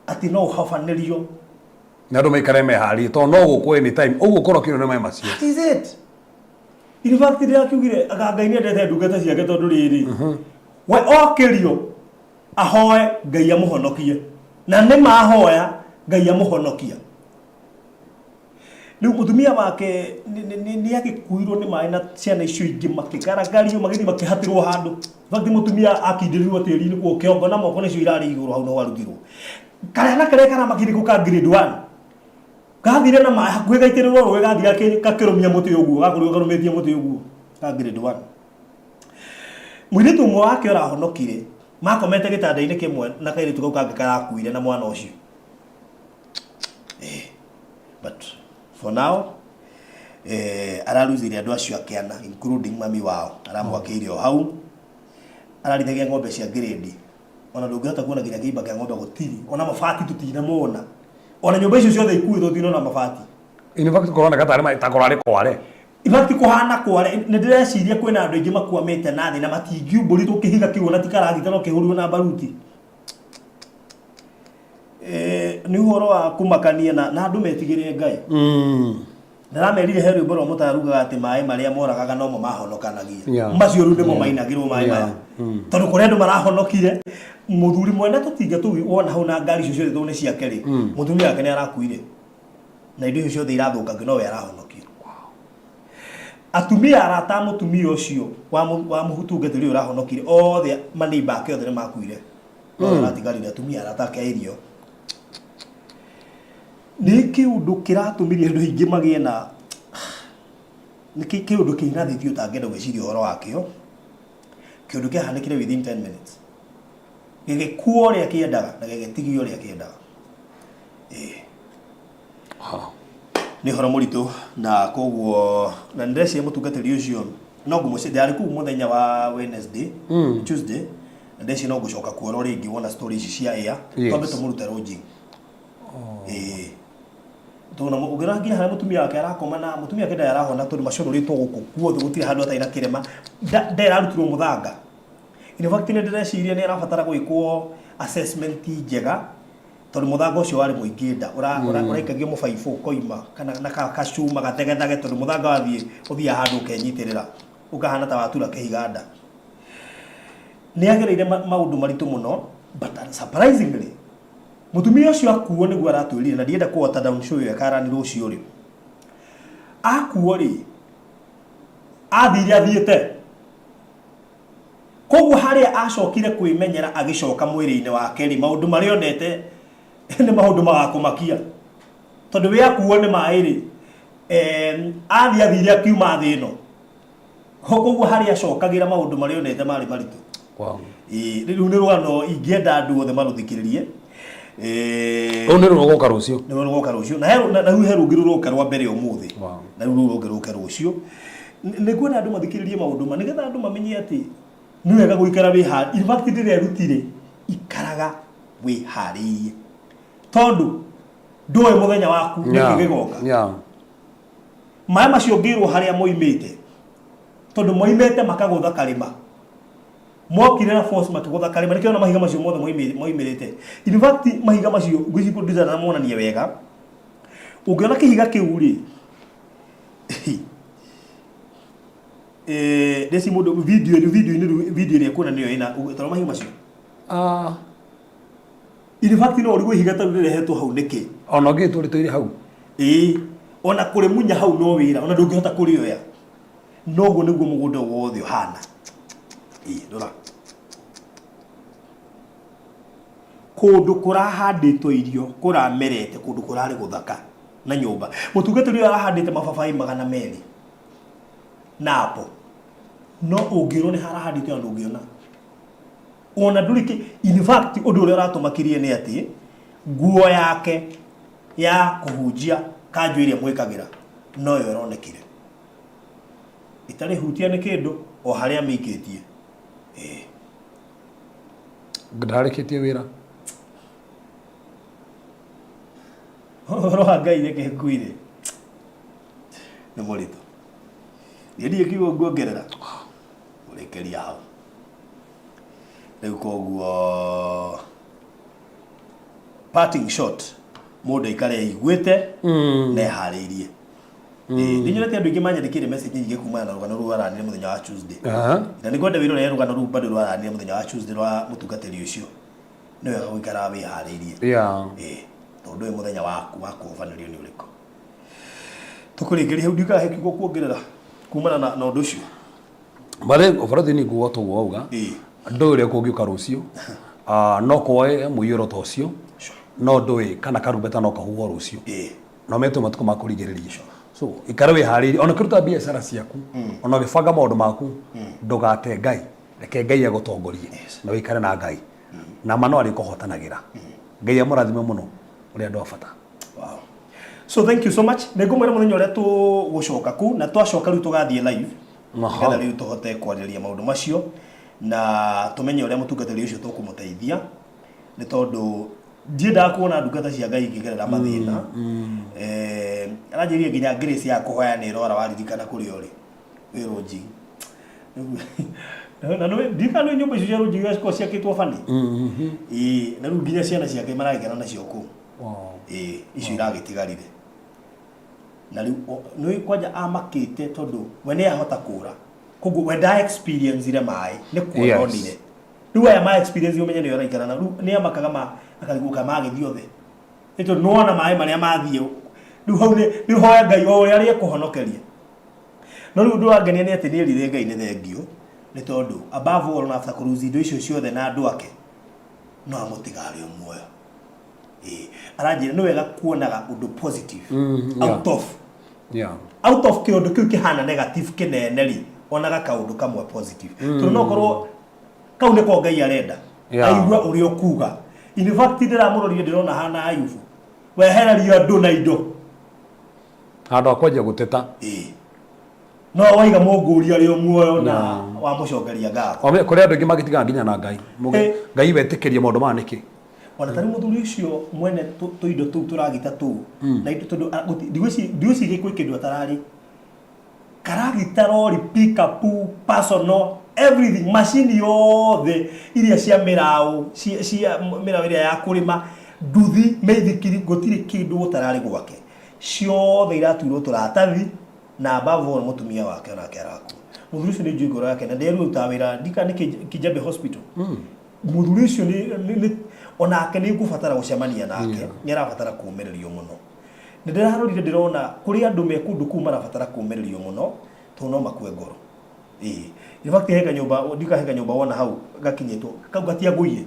atĩ no ũhobanĩrio Na andũ maikare meharĩirie tondũ no gũkwo anytime ũguo ũkorwo ũkĩrwo nĩ maĩ macio. That is it. In fact ndĩrakiugire anga Ngai nĩendete ndungata ciake tondũ rĩrĩ we okĩrio ahoe Ngai amũhonokie na nĩ mahoya Ngai amũhonokia. Rĩu mũtumia wake nĩ agĩkuirwo nĩ maĩ na ciana icio ingĩ makĩgaragario magĩthiĩ makĩhatĩrwo handũ. In fact mũtumia akindĩrirwo tĩri-inĩ kuo kĩongo na moko nĩcio irarĩ igũrũ hau no arutirwo. Karana karĩa karamakire kau ka grade 1 gathire na maĩ hakuhĩ gaitĩrĩrwo rũĩ gathire gakĩrũmia mũtĩ ũguo gakorirwo karũmĩtie mũtĩ ũguo ka grade 1. Mũirĩtu ũmwe wake ũrahonokire makomete gĩtanda-inĩ kĩmwe na kairĩtu kau kangĩ karakuire na mwana ũcio. Eh, but for now araruzire andũ acio ake ana including mami wao aramwakĩire o hau ararithagia ng'ombe cia grade ona ndũngĩhota kuona nginya kĩimba kĩa ng'ombe gũtirĩ ona mabati tũtinamona ona nyũmba icio ciothe ikuĩtwo tinona mabati. In fact kũroneka tarĩ ta kũrarĩ kware. In fact kũhana kware. Nĩ ndĩreciria kwĩna andũ aingĩ makwamĩte na thĩ na matingiumbũrĩtwo kĩhiga kĩu ona ti karagita no kĩhũrirwo na baruti. Nĩ ũhoro wa kũmakania na andũ metigĩre Ngai. Ndĩramerire he rwĩmbo rwa mũtarugaga atĩ maĩ marĩa moragaga nomo mahonokanagia. Macio rĩu nĩmo mainagĩrwo maĩ maya. Tondũ kũrĩ andũ marahonokire mũthuri mwene tũtinga tũu wona hau na ngari icio ciothe tondũ nĩ ciake rĩ, mũtumia wake nĩ arakuire na indo icio ciothe irathũkangio nowe arahonokio. Atumia arata a mũtumia ũcio wa mũtungatĩri ũyũ ũrahonokire othe maneiba ake othe nĩ makuire. No aratigarire atumia arata ake a irio. Nĩ kĩũndũ kĩratũmire andũ aingĩ magĩe na nĩ kĩũndũ kĩna thiti ũtangĩenda gwĩciria ũhoro wakĩo. Kĩũndũ kĩahanĩkire within 10 minutes. Gĩgĩkua ũrĩa kĩendaga na gĩgĩtigio ũrĩa kĩendaga. Nĩ ũhoro mũritũ na koguo na nĩndĩreciria mũtungatĩri ũcio no ngũmũce ndarĩ kũu mũthenya wa Wednesday, Tuesday, na ndĩreciria no ngũcoka kuorwo rĩngĩ wona story ici cia air. Twambe tũmũrute lodging. Ĩĩ. Tondũ ũngĩrora nginya harĩa mũtumia wake arakoma na mũtumia wake ndarĩ arahona tondũ maconũrĩtwo gũkũ guothe gũtirĩ handũ hatarĩ na kĩrema. Ndarĩ ararutirwo mũthanga. In fact nĩ ndĩreciria nĩ arabatara gwĩkwo assessment njega tondũ mũthanga ũcio warĩ mũingĩ nda ũraikagio mũbaibũ ũkoima kana na kacuma gathegethage tondũ mũthanga wathiĩ ũthiaga handũ ũkenyitĩrĩra ũkahana ta watura kĩhiga nda. Nĩ agereire maũndũ maritũ mũno but surprisingly mũtumia ũcio akuo nĩguo aratwĩrire na ndienda kũ water down show ĩyo ĩkarani rũciũ rĩ. Akuo rĩ athire athiĩte koguo harĩa acokire kwĩmenyera agĩcoka mwĩrĩ-inĩ wake rĩ maũndũ marĩa onete nĩ maũndũ magakũmakia tondũ wĩ akuo nĩ maĩ rĩ athiĩ athire akiuma thĩ ĩno koguo harĩa acokagĩra maũndũ marĩa onete marĩ maritũ. Ĩĩ, rĩu nĩ rũgano ingĩenda andũ othe marũthikĩrĩrie. Rũu nĩ rũgoka rũciũ. Nĩ rũgoka rũciũ na rĩu he rũngĩ rũroka rwa mbere ũmũthĩ. Na rĩu rũu rũngĩ rũke rũciũ. Nĩ ngwenda andũ mathikĩrĩrie maũndũ ma nĩgetha andũ mamenye atĩ nĩ wega gũikara wĩharĩirie. In fact ndĩrerutire ikaraga wĩharĩirie tondũ ndũĩ mũthenya waku nĩkĩ gĩgoka. Maĩ macio ngĩrwo harĩa moimĩte tondũ moimĩte makagũtha karĩma mokire na force makĩgũtha karĩma nĩkĩo ona mahiga macio mothe moimĩrĩte. In fact mahiga macio ngwĩciria producer ndanamonania wega. Ũngĩona kĩhiga kĩu rĩ ndeci mũndũ video video-inĩ rĩu video ĩrĩa ĩkuona nĩyo ĩna tondũ mahiga macio. In fact no ũrigwo ihiga ta rĩu rĩrehetwo hau nĩkĩ. Ona ũngĩtua rĩtũire hau. Ĩĩ ona kũrĩmunya hau no wĩra ona ndũngĩhota kũrĩoya. Noguo nĩguo mũgũnda wothe ũhana. Ĩĩ rora. Kũndũ kũrahandĩtwo irio kũramerete kũndũ kũrarĩ gũthaka na nyũmba. Mũtungatĩri ũyũ arahandĩte mababaĩ 200 na apple. No ũngĩrwo nĩ harahandĩtwo ona ndũngĩona. Ona ndũrĩ in fact ũndũ ũrĩa ũratũmakirie nĩ atĩ nguo yake ya kũhunjia kanjũ ĩrĩa mwĩkagĩra noyo ĩronekire. Ĩtarĩ hutia nĩ kĩndũ o harĩa amĩikĩtie. Ĩĩ. Ndarĩkĩtie wĩra. Ũhoro wa Ngai reke ngwĩre nĩ mũritũ. Niĩ ndirĩ kiugo nguongerera. Ũrĩkĩria hau. Rĩu koguo parting shot mũndũ aikare aiguĩte na eharĩirie. Nĩ nyonete andũ aingĩ manyandĩkĩire message nyingĩ kumana na rũgano rũu rwaranire mũthenya wa Tuesday. Na nĩ ngwenda wĩrore rũgano rũu bado rwaranire mũthenya wa Tuesday rwa mũtungatĩri ũcio. Nĩ wega gũikara wĩharĩirie. Ĩĩ, tondũ ndũĩ mũthenya waku wa kũhobanĩrio nĩ ũrĩkũ. Tũkũrĩkĩria hau, ndiũĩ kana he kiugo kuongerera kumana na ũndũ ũcio. Marĩ ũbarathi nĩ nguo toguo wauga. Ndũĩ ũrĩa kũngĩũka rũciũ. Ah, no kwoe mũiyũro ta ũcio, no ndũĩ kana karumbeta no kahuhwo rũciũ. No metwo matukũ ma kũrigĩrĩria, so ikara wĩharĩirie ona ũkĩruta biacara ciaku, ona ũgĩbanga maũndũ maku, ndũgate Ngai, reke Ngai agũtongorie na ũikare na Ngai na ma no arĩkũhotanagĩra. Ngai amũrathime mũno, ũrĩ andũ a bata. Wow. So thank you so much. Nĩ ngũmwĩra mũthenya ũrĩa tũgũcoka kuu, na twacoka rĩu tũgathiĩ live. Nĩgetha rĩu tũhote kwarĩrĩria maũndũ macio na tũmenye ũrĩa mũtungatĩri ũcio tũkũmũteithia, nĩ tondũ ndiendaga kuona ndungata cia Ngai ikĩgerera mathĩna. Aranjĩrire nginya grace ya kũhoya nĩ ĩrora waririkana kũrĩa ũrĩ wĩ rũnjigi. Na nĩ ndiũĩ kana nĩ nyũmba icio cia rũnjigi cikoragwo ciakĩtwo bani. Ĩĩ, na rĩu nginya ciana ciake maragĩkena nacio kũu. Ĩĩ, icio iragĩtigarire. Na rĩu nĩ kwanja amakĩte tondũ we nĩ ahota kũra. Koguo we nda experience ire maĩ, nĩ kuona onire. Rĩu aya ma experience ũmenye nĩo araikara na rĩu nĩ amakaga ma akarigwo kana magĩthiĩ othe. Nĩ tondũ nĩwona maĩ marĩa mathiĩ. Rĩu hau nĩ nĩ hoya Ngai o ũrĩa arĩekũhonokeria. No rĩu ũndũ wangenia nĩ atĩ nĩ erire Ngai nĩ thengio, nĩ tondũ above all na after kũruzi indo icio ciothe na andũ ake, no amũtiga arĩ o muoyo. Ĩĩ, aranjĩra nĩ wega kuonaga ũndũ positive out of out of kĩũndũ kĩu kĩhana negative kĩnene rĩ, onaga kaũndũ kamwe positive, tondũ no korwo kau nĩko Ngai arenda aigua ũrĩa ũkuga. In fact, ndĩramũrorire, ndĩrona hana Ayubu wehererio andũ na indo. Handũ ha kwanjia gũteta. Ĩĩ, no waiga mũngũri arĩ o muoyo na wamũcokeria ngatho. Kũrĩ andũ aingĩ mangĩtigana nginya na Ngai. Ngai wetĩkĩria maũndũ maya nĩkĩ? Ona tarĩu mũthuri ũcio mwene tũindo tũu tũragita tũu na indo, tondũ ndigwĩciria kwĩ kĩndũ atararĩ, karagita, rori, pickup, personal, everything, macini yothe iria cia mĩraũ, cia mĩraũ ĩrĩa ya kũrĩma, nduthi, mĩithikiri, gũtirĩ kĩndũ gũtararĩ gwake, ciothe iratuirwo tũratathi. Na above all, mũtumia wake onake arakua. Mũthuri ũcio nĩ njũĩ ngoro yake na nderutaga wĩra ndika nĩ Kijabe Hospital. Mũthuri ũcio nĩ onake nĩ ngũbatara gũcemania nake, nĩ arabatara kũũmĩrĩrio mũno. Nĩ ndĩrarorire ndĩrona kũrĩ andũ me kũndũ kũu marabatara kũũmĩrĩrio mũno, tondũ no makue ngoro. Ĩĩ, in fact he kanyũmba ndika, he kanyũmba wona hau gakinyĩtwo kau gatiangũire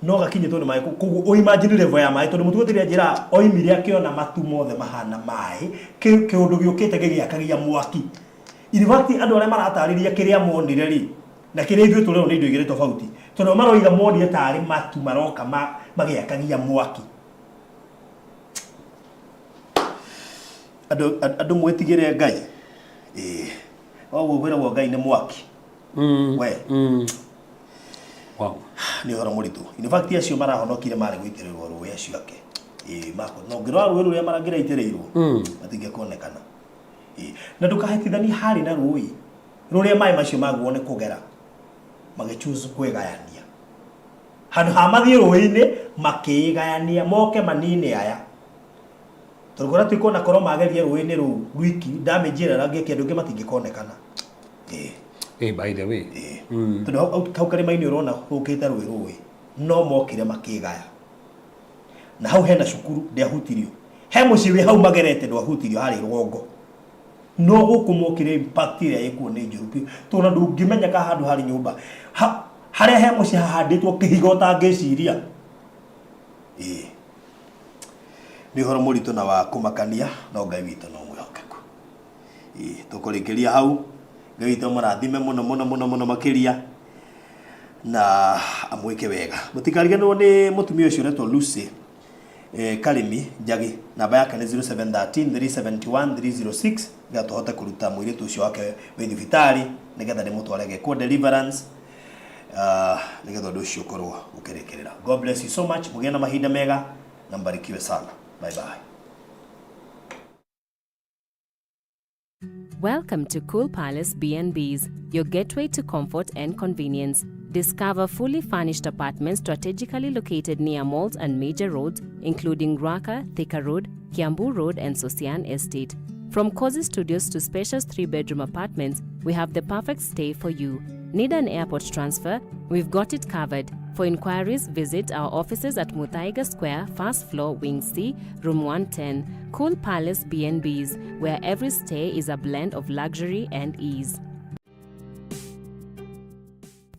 no gakinyĩtwo nĩ maĩ. Koguo ũ imagine level ya maĩ, tondũ mũtungatĩri anjĩra oimire akĩona matu mothe mahana maĩ, kĩũndũ gĩũkĩte gĩgĩakagia mwaki. In fact, andũ arĩa maratarĩria kĩrĩa monire rĩ na kĩrĩa ithuĩ tũrerwo nĩ indo igĩrĩ tofauti, tondũ maroiga monire tarĩ matu maroka magĩakagia mwaki. Andũ mwĩtigĩre Ngai. Ĩĩ, ũguo kwĩragwo Ngai nĩ mwaki we. Nĩ ũhoro mũritũ. In fact, acio marahonokire marĩ gũitĩrĩrwo rũĩ, acio ake. Ĩĩ, mako no ngĩrora rũĩ rũrĩa marangĩraitĩrĩirwo matingĩkonekana. Ĩĩ, na ndũkahĩtithanie harĩ na rũĩ rũrĩa maĩ macio maguo nĩ kũgera magĩchoose kwĩgayania handũ ha mathiĩ rũĩ-inĩ, makĩĩgayania moke manine aya, tondũ kũrĩa tuĩka ona korwo magerie rũĩ-inĩ rũu rwiki, damage ĩrĩa rangĩkia andũ aingĩ matingĩkonekana. Ĩĩ. By the way. Ĩĩ, tondũ hau karĩma-inĩ ũrona gũkĩte rũĩ no mokire makĩgaya, na hau hena cukuru ndĩahutirio, he mũciĩ wĩ hau magerete ndwahutirio harĩ rũgongo, no gũkũ mokire impact ĩrĩa ĩkuo nĩ njũru biũ, tondũ ndũngĩmenya ka handũ harĩ nyũmba harĩa he mũciĩ hahandĩtwo kĩhiga ũtangĩciria. Ĩĩ, nĩ ũhoro mũritũ na wa kũmakania, no Ngai witũ no mwĩhokeku. Ĩĩ, tũkũrĩkĩria hau. Ngai witũ amũrathime mũno mũno mũno mũno makĩria na amwĩke wega. Mũtikariganĩrwo nĩ mũtumia ũcio ũretwo Lucy Karĩmi Njagi, namba yake nĩ 0713 371 306, nĩgetha tũhote kũruta mũirĩtu ũcio wake wĩ thibitarĩ, nĩgetha ndĩmũtware gekwo deliverance, nĩgetha ũndũ ũcio ũkorwo ũkĩrĩkĩrĩra. God bless you so much. Mũgĩe na mahinda mega na mbarikiwe sana. Bye bye. Welcome to Cool Palace B&Bs, your gateway to comfort and convenience. Discover fully furnished apartments strategically located near malls and major roads, including Ruaka, Thika Road, Kiambu Road, and Sosian Estate. From cozy studios to spacious 3-bedroom apartments, we have the perfect stay for you. Need an airport transfer? We've got it covered. For inquiries, visit our offices at Muthaiga Square, first floor, Wing C, Room 110, Cool Palace B&Bs, where every stay is a blend of luxury and ease.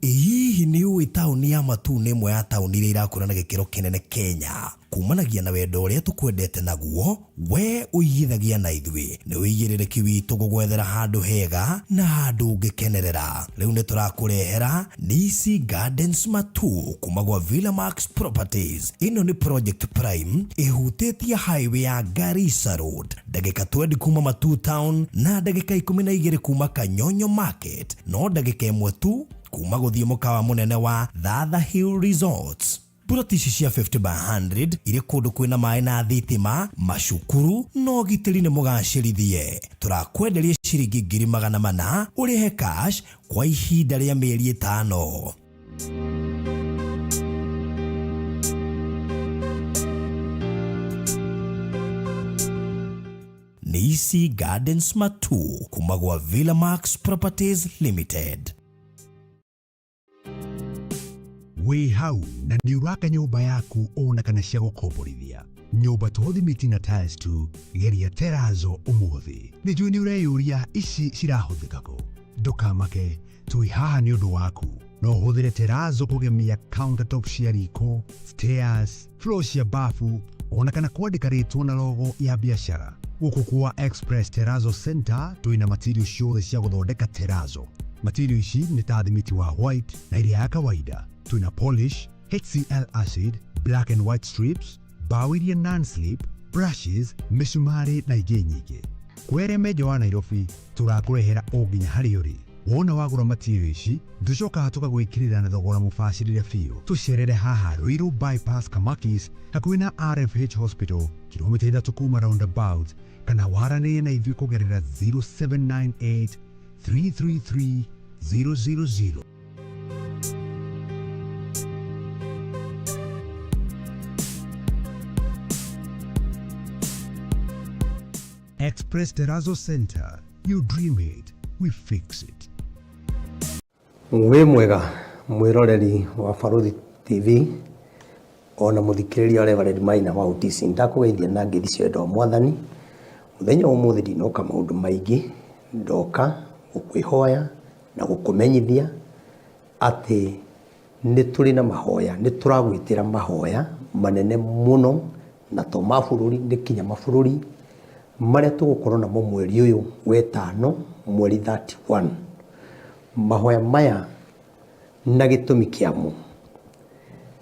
Ĩ hihi nĩ ũĩ taũni ya Matuu nĩ ĩmwe ya taũni iria irakũra na gĩkĩro kĩnene Kenya kumanagia na wendo ũrĩa tũkwendete naguo we ũigithagia na ithuĩ nĩ ũigĩrĩrĩki witũ gũgwethera handũ hega na handũ ũngĩkenerera. Rĩu nĩ tũrakũrehera Nisi Gardens Matuu kuma gwa Villa Max Properties. Ĩno nĩ project prime ĩhutĩtie highway ya Garissa Road, ndagĩka 20 kuma Matuu town na ndagĩka 12 kuma Kanyonyo Market, no ndagĩka ĩmwe tu kuma gũthiĩ mũkawa mũnene wa Thatha Hill Resorts. Mburoti ici cia 50 by 100 irĩ kũndũ kwĩna maĩ na thitima, macukuru na ũgitĩri nĩ mũgacĩrithie. Tũrakwenderia ciringi 400,000 ũrĩhe cash kwa ihinda rĩa mĩeri 5. Nisi Gardens Matuu kuma gwa Villa Max Properties Limited. Wĩ hau na nĩ ũraka nyũmba yaku ona kana cia gũkomborithia nyũmba to thimiti na tiles tu, geria terazo ũmũthĩ. Nĩ njũĩ nĩ ũreyũria ici cirahũthĩka kũ. Ndũkamake, twĩ haha nĩ ũndũ waku. No ũhũthĩre terazo kũgemia countertop cia riko, stairs, floor cia bafu ona kana kwandĩka rĩtwa na logo ya biacara. Gũkũ kwa Express Terrazzo Center twĩna material ciothe cia gũthondeka terazo. Material ici nĩ ta thimiti wa white na iria ya kawaida. Twĩna polish, HCl acid, black and white strips, mbaũ iria non-slip, brushes, mĩcumarĩ na ingĩ nyingĩ. Kwĩ arĩa me nja wa Nairobi tũrakũrehera o nginya harĩa ũrĩ. Wona wagũra material ici tũcokaga tũgagwĩkĩrĩra na thogora mũbacĩrĩre biũ. Tũcerere haha Ruiru Bypass Kamakis hakuhĩ na RFH Hospital kilomita 3 kuma roundabout, kana waranĩrie na ithuĩ kũgerera 0798 333 000. Express Terrazzo Center. You dream it, we fix it. Wĩ mwega mwĩroreri wa Barũthi TV ona mũthikĩrĩria wa Reverend Maina wa Utisi, ndakũgeithia na ngeithi cia wendo wa Mwathani. Mũthenya wa ũmũthĩ ndinoka maũndũ maingĩ, ndoka gũkwĩhoya na gũkũmenyithia atĩ nĩ tũrĩ na mahoya, nĩ tũragwĩtĩra mahoya manene mũno, na to ma bũrũri, nĩ kinya mabũrũri marĩa tũgũkorwo namo mweri ũyũ wetano, mweri 31. Mahoya maya na gĩtũmi kĩamo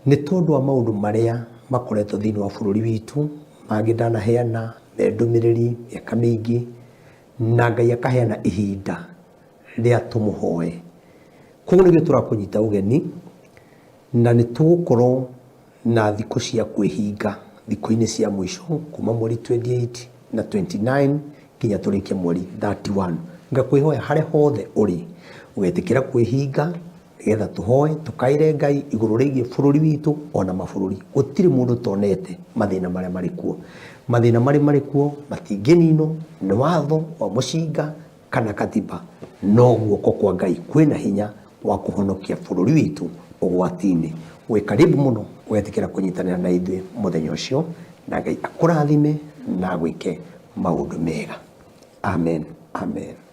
nĩ tondũ wa maũndũ marĩa makoretwo thĩinĩ wa bũrũri witũ, mangĩ ndanaheana me ndũmĩrĩri mĩaka mĩingĩ, na Ngai akaheana ihinda rĩa tũmũhoe. Koguo nĩkĩo tũrakũnyita ũgeni, na nĩ tũgũkorwo na thikũ cia kwĩhinga thikũ-inĩ cia mũico kuma mweri 28 na 29 nginya tũrĩkie mweri 31. Ngakwĩhoya harĩa hothe ũrĩ ũgetĩkĩra kwĩhinga nĩgetha tũhoe tũkaĩre Ngai igũrũ rĩgiĩ bũrũri witũ ona mabũrũri. Gũtirĩ mũndũ ũtonete mathĩna marĩa marĩ kuo. Mathĩna marĩa marĩ kuo matingĩninwo nĩ watho wa mũcinga kana katiba, no guoko kwa Ngai kwĩna hinya wa kũhonokia bũrũri witũ ũgwati-inĩ. Wĩ karibu mũno ũgetĩkĩra kũnyitanĩra na ithuĩ mũthenya ũcio, na Ngai akũrathime na agwĩke maũndũ mega. Amen, amen.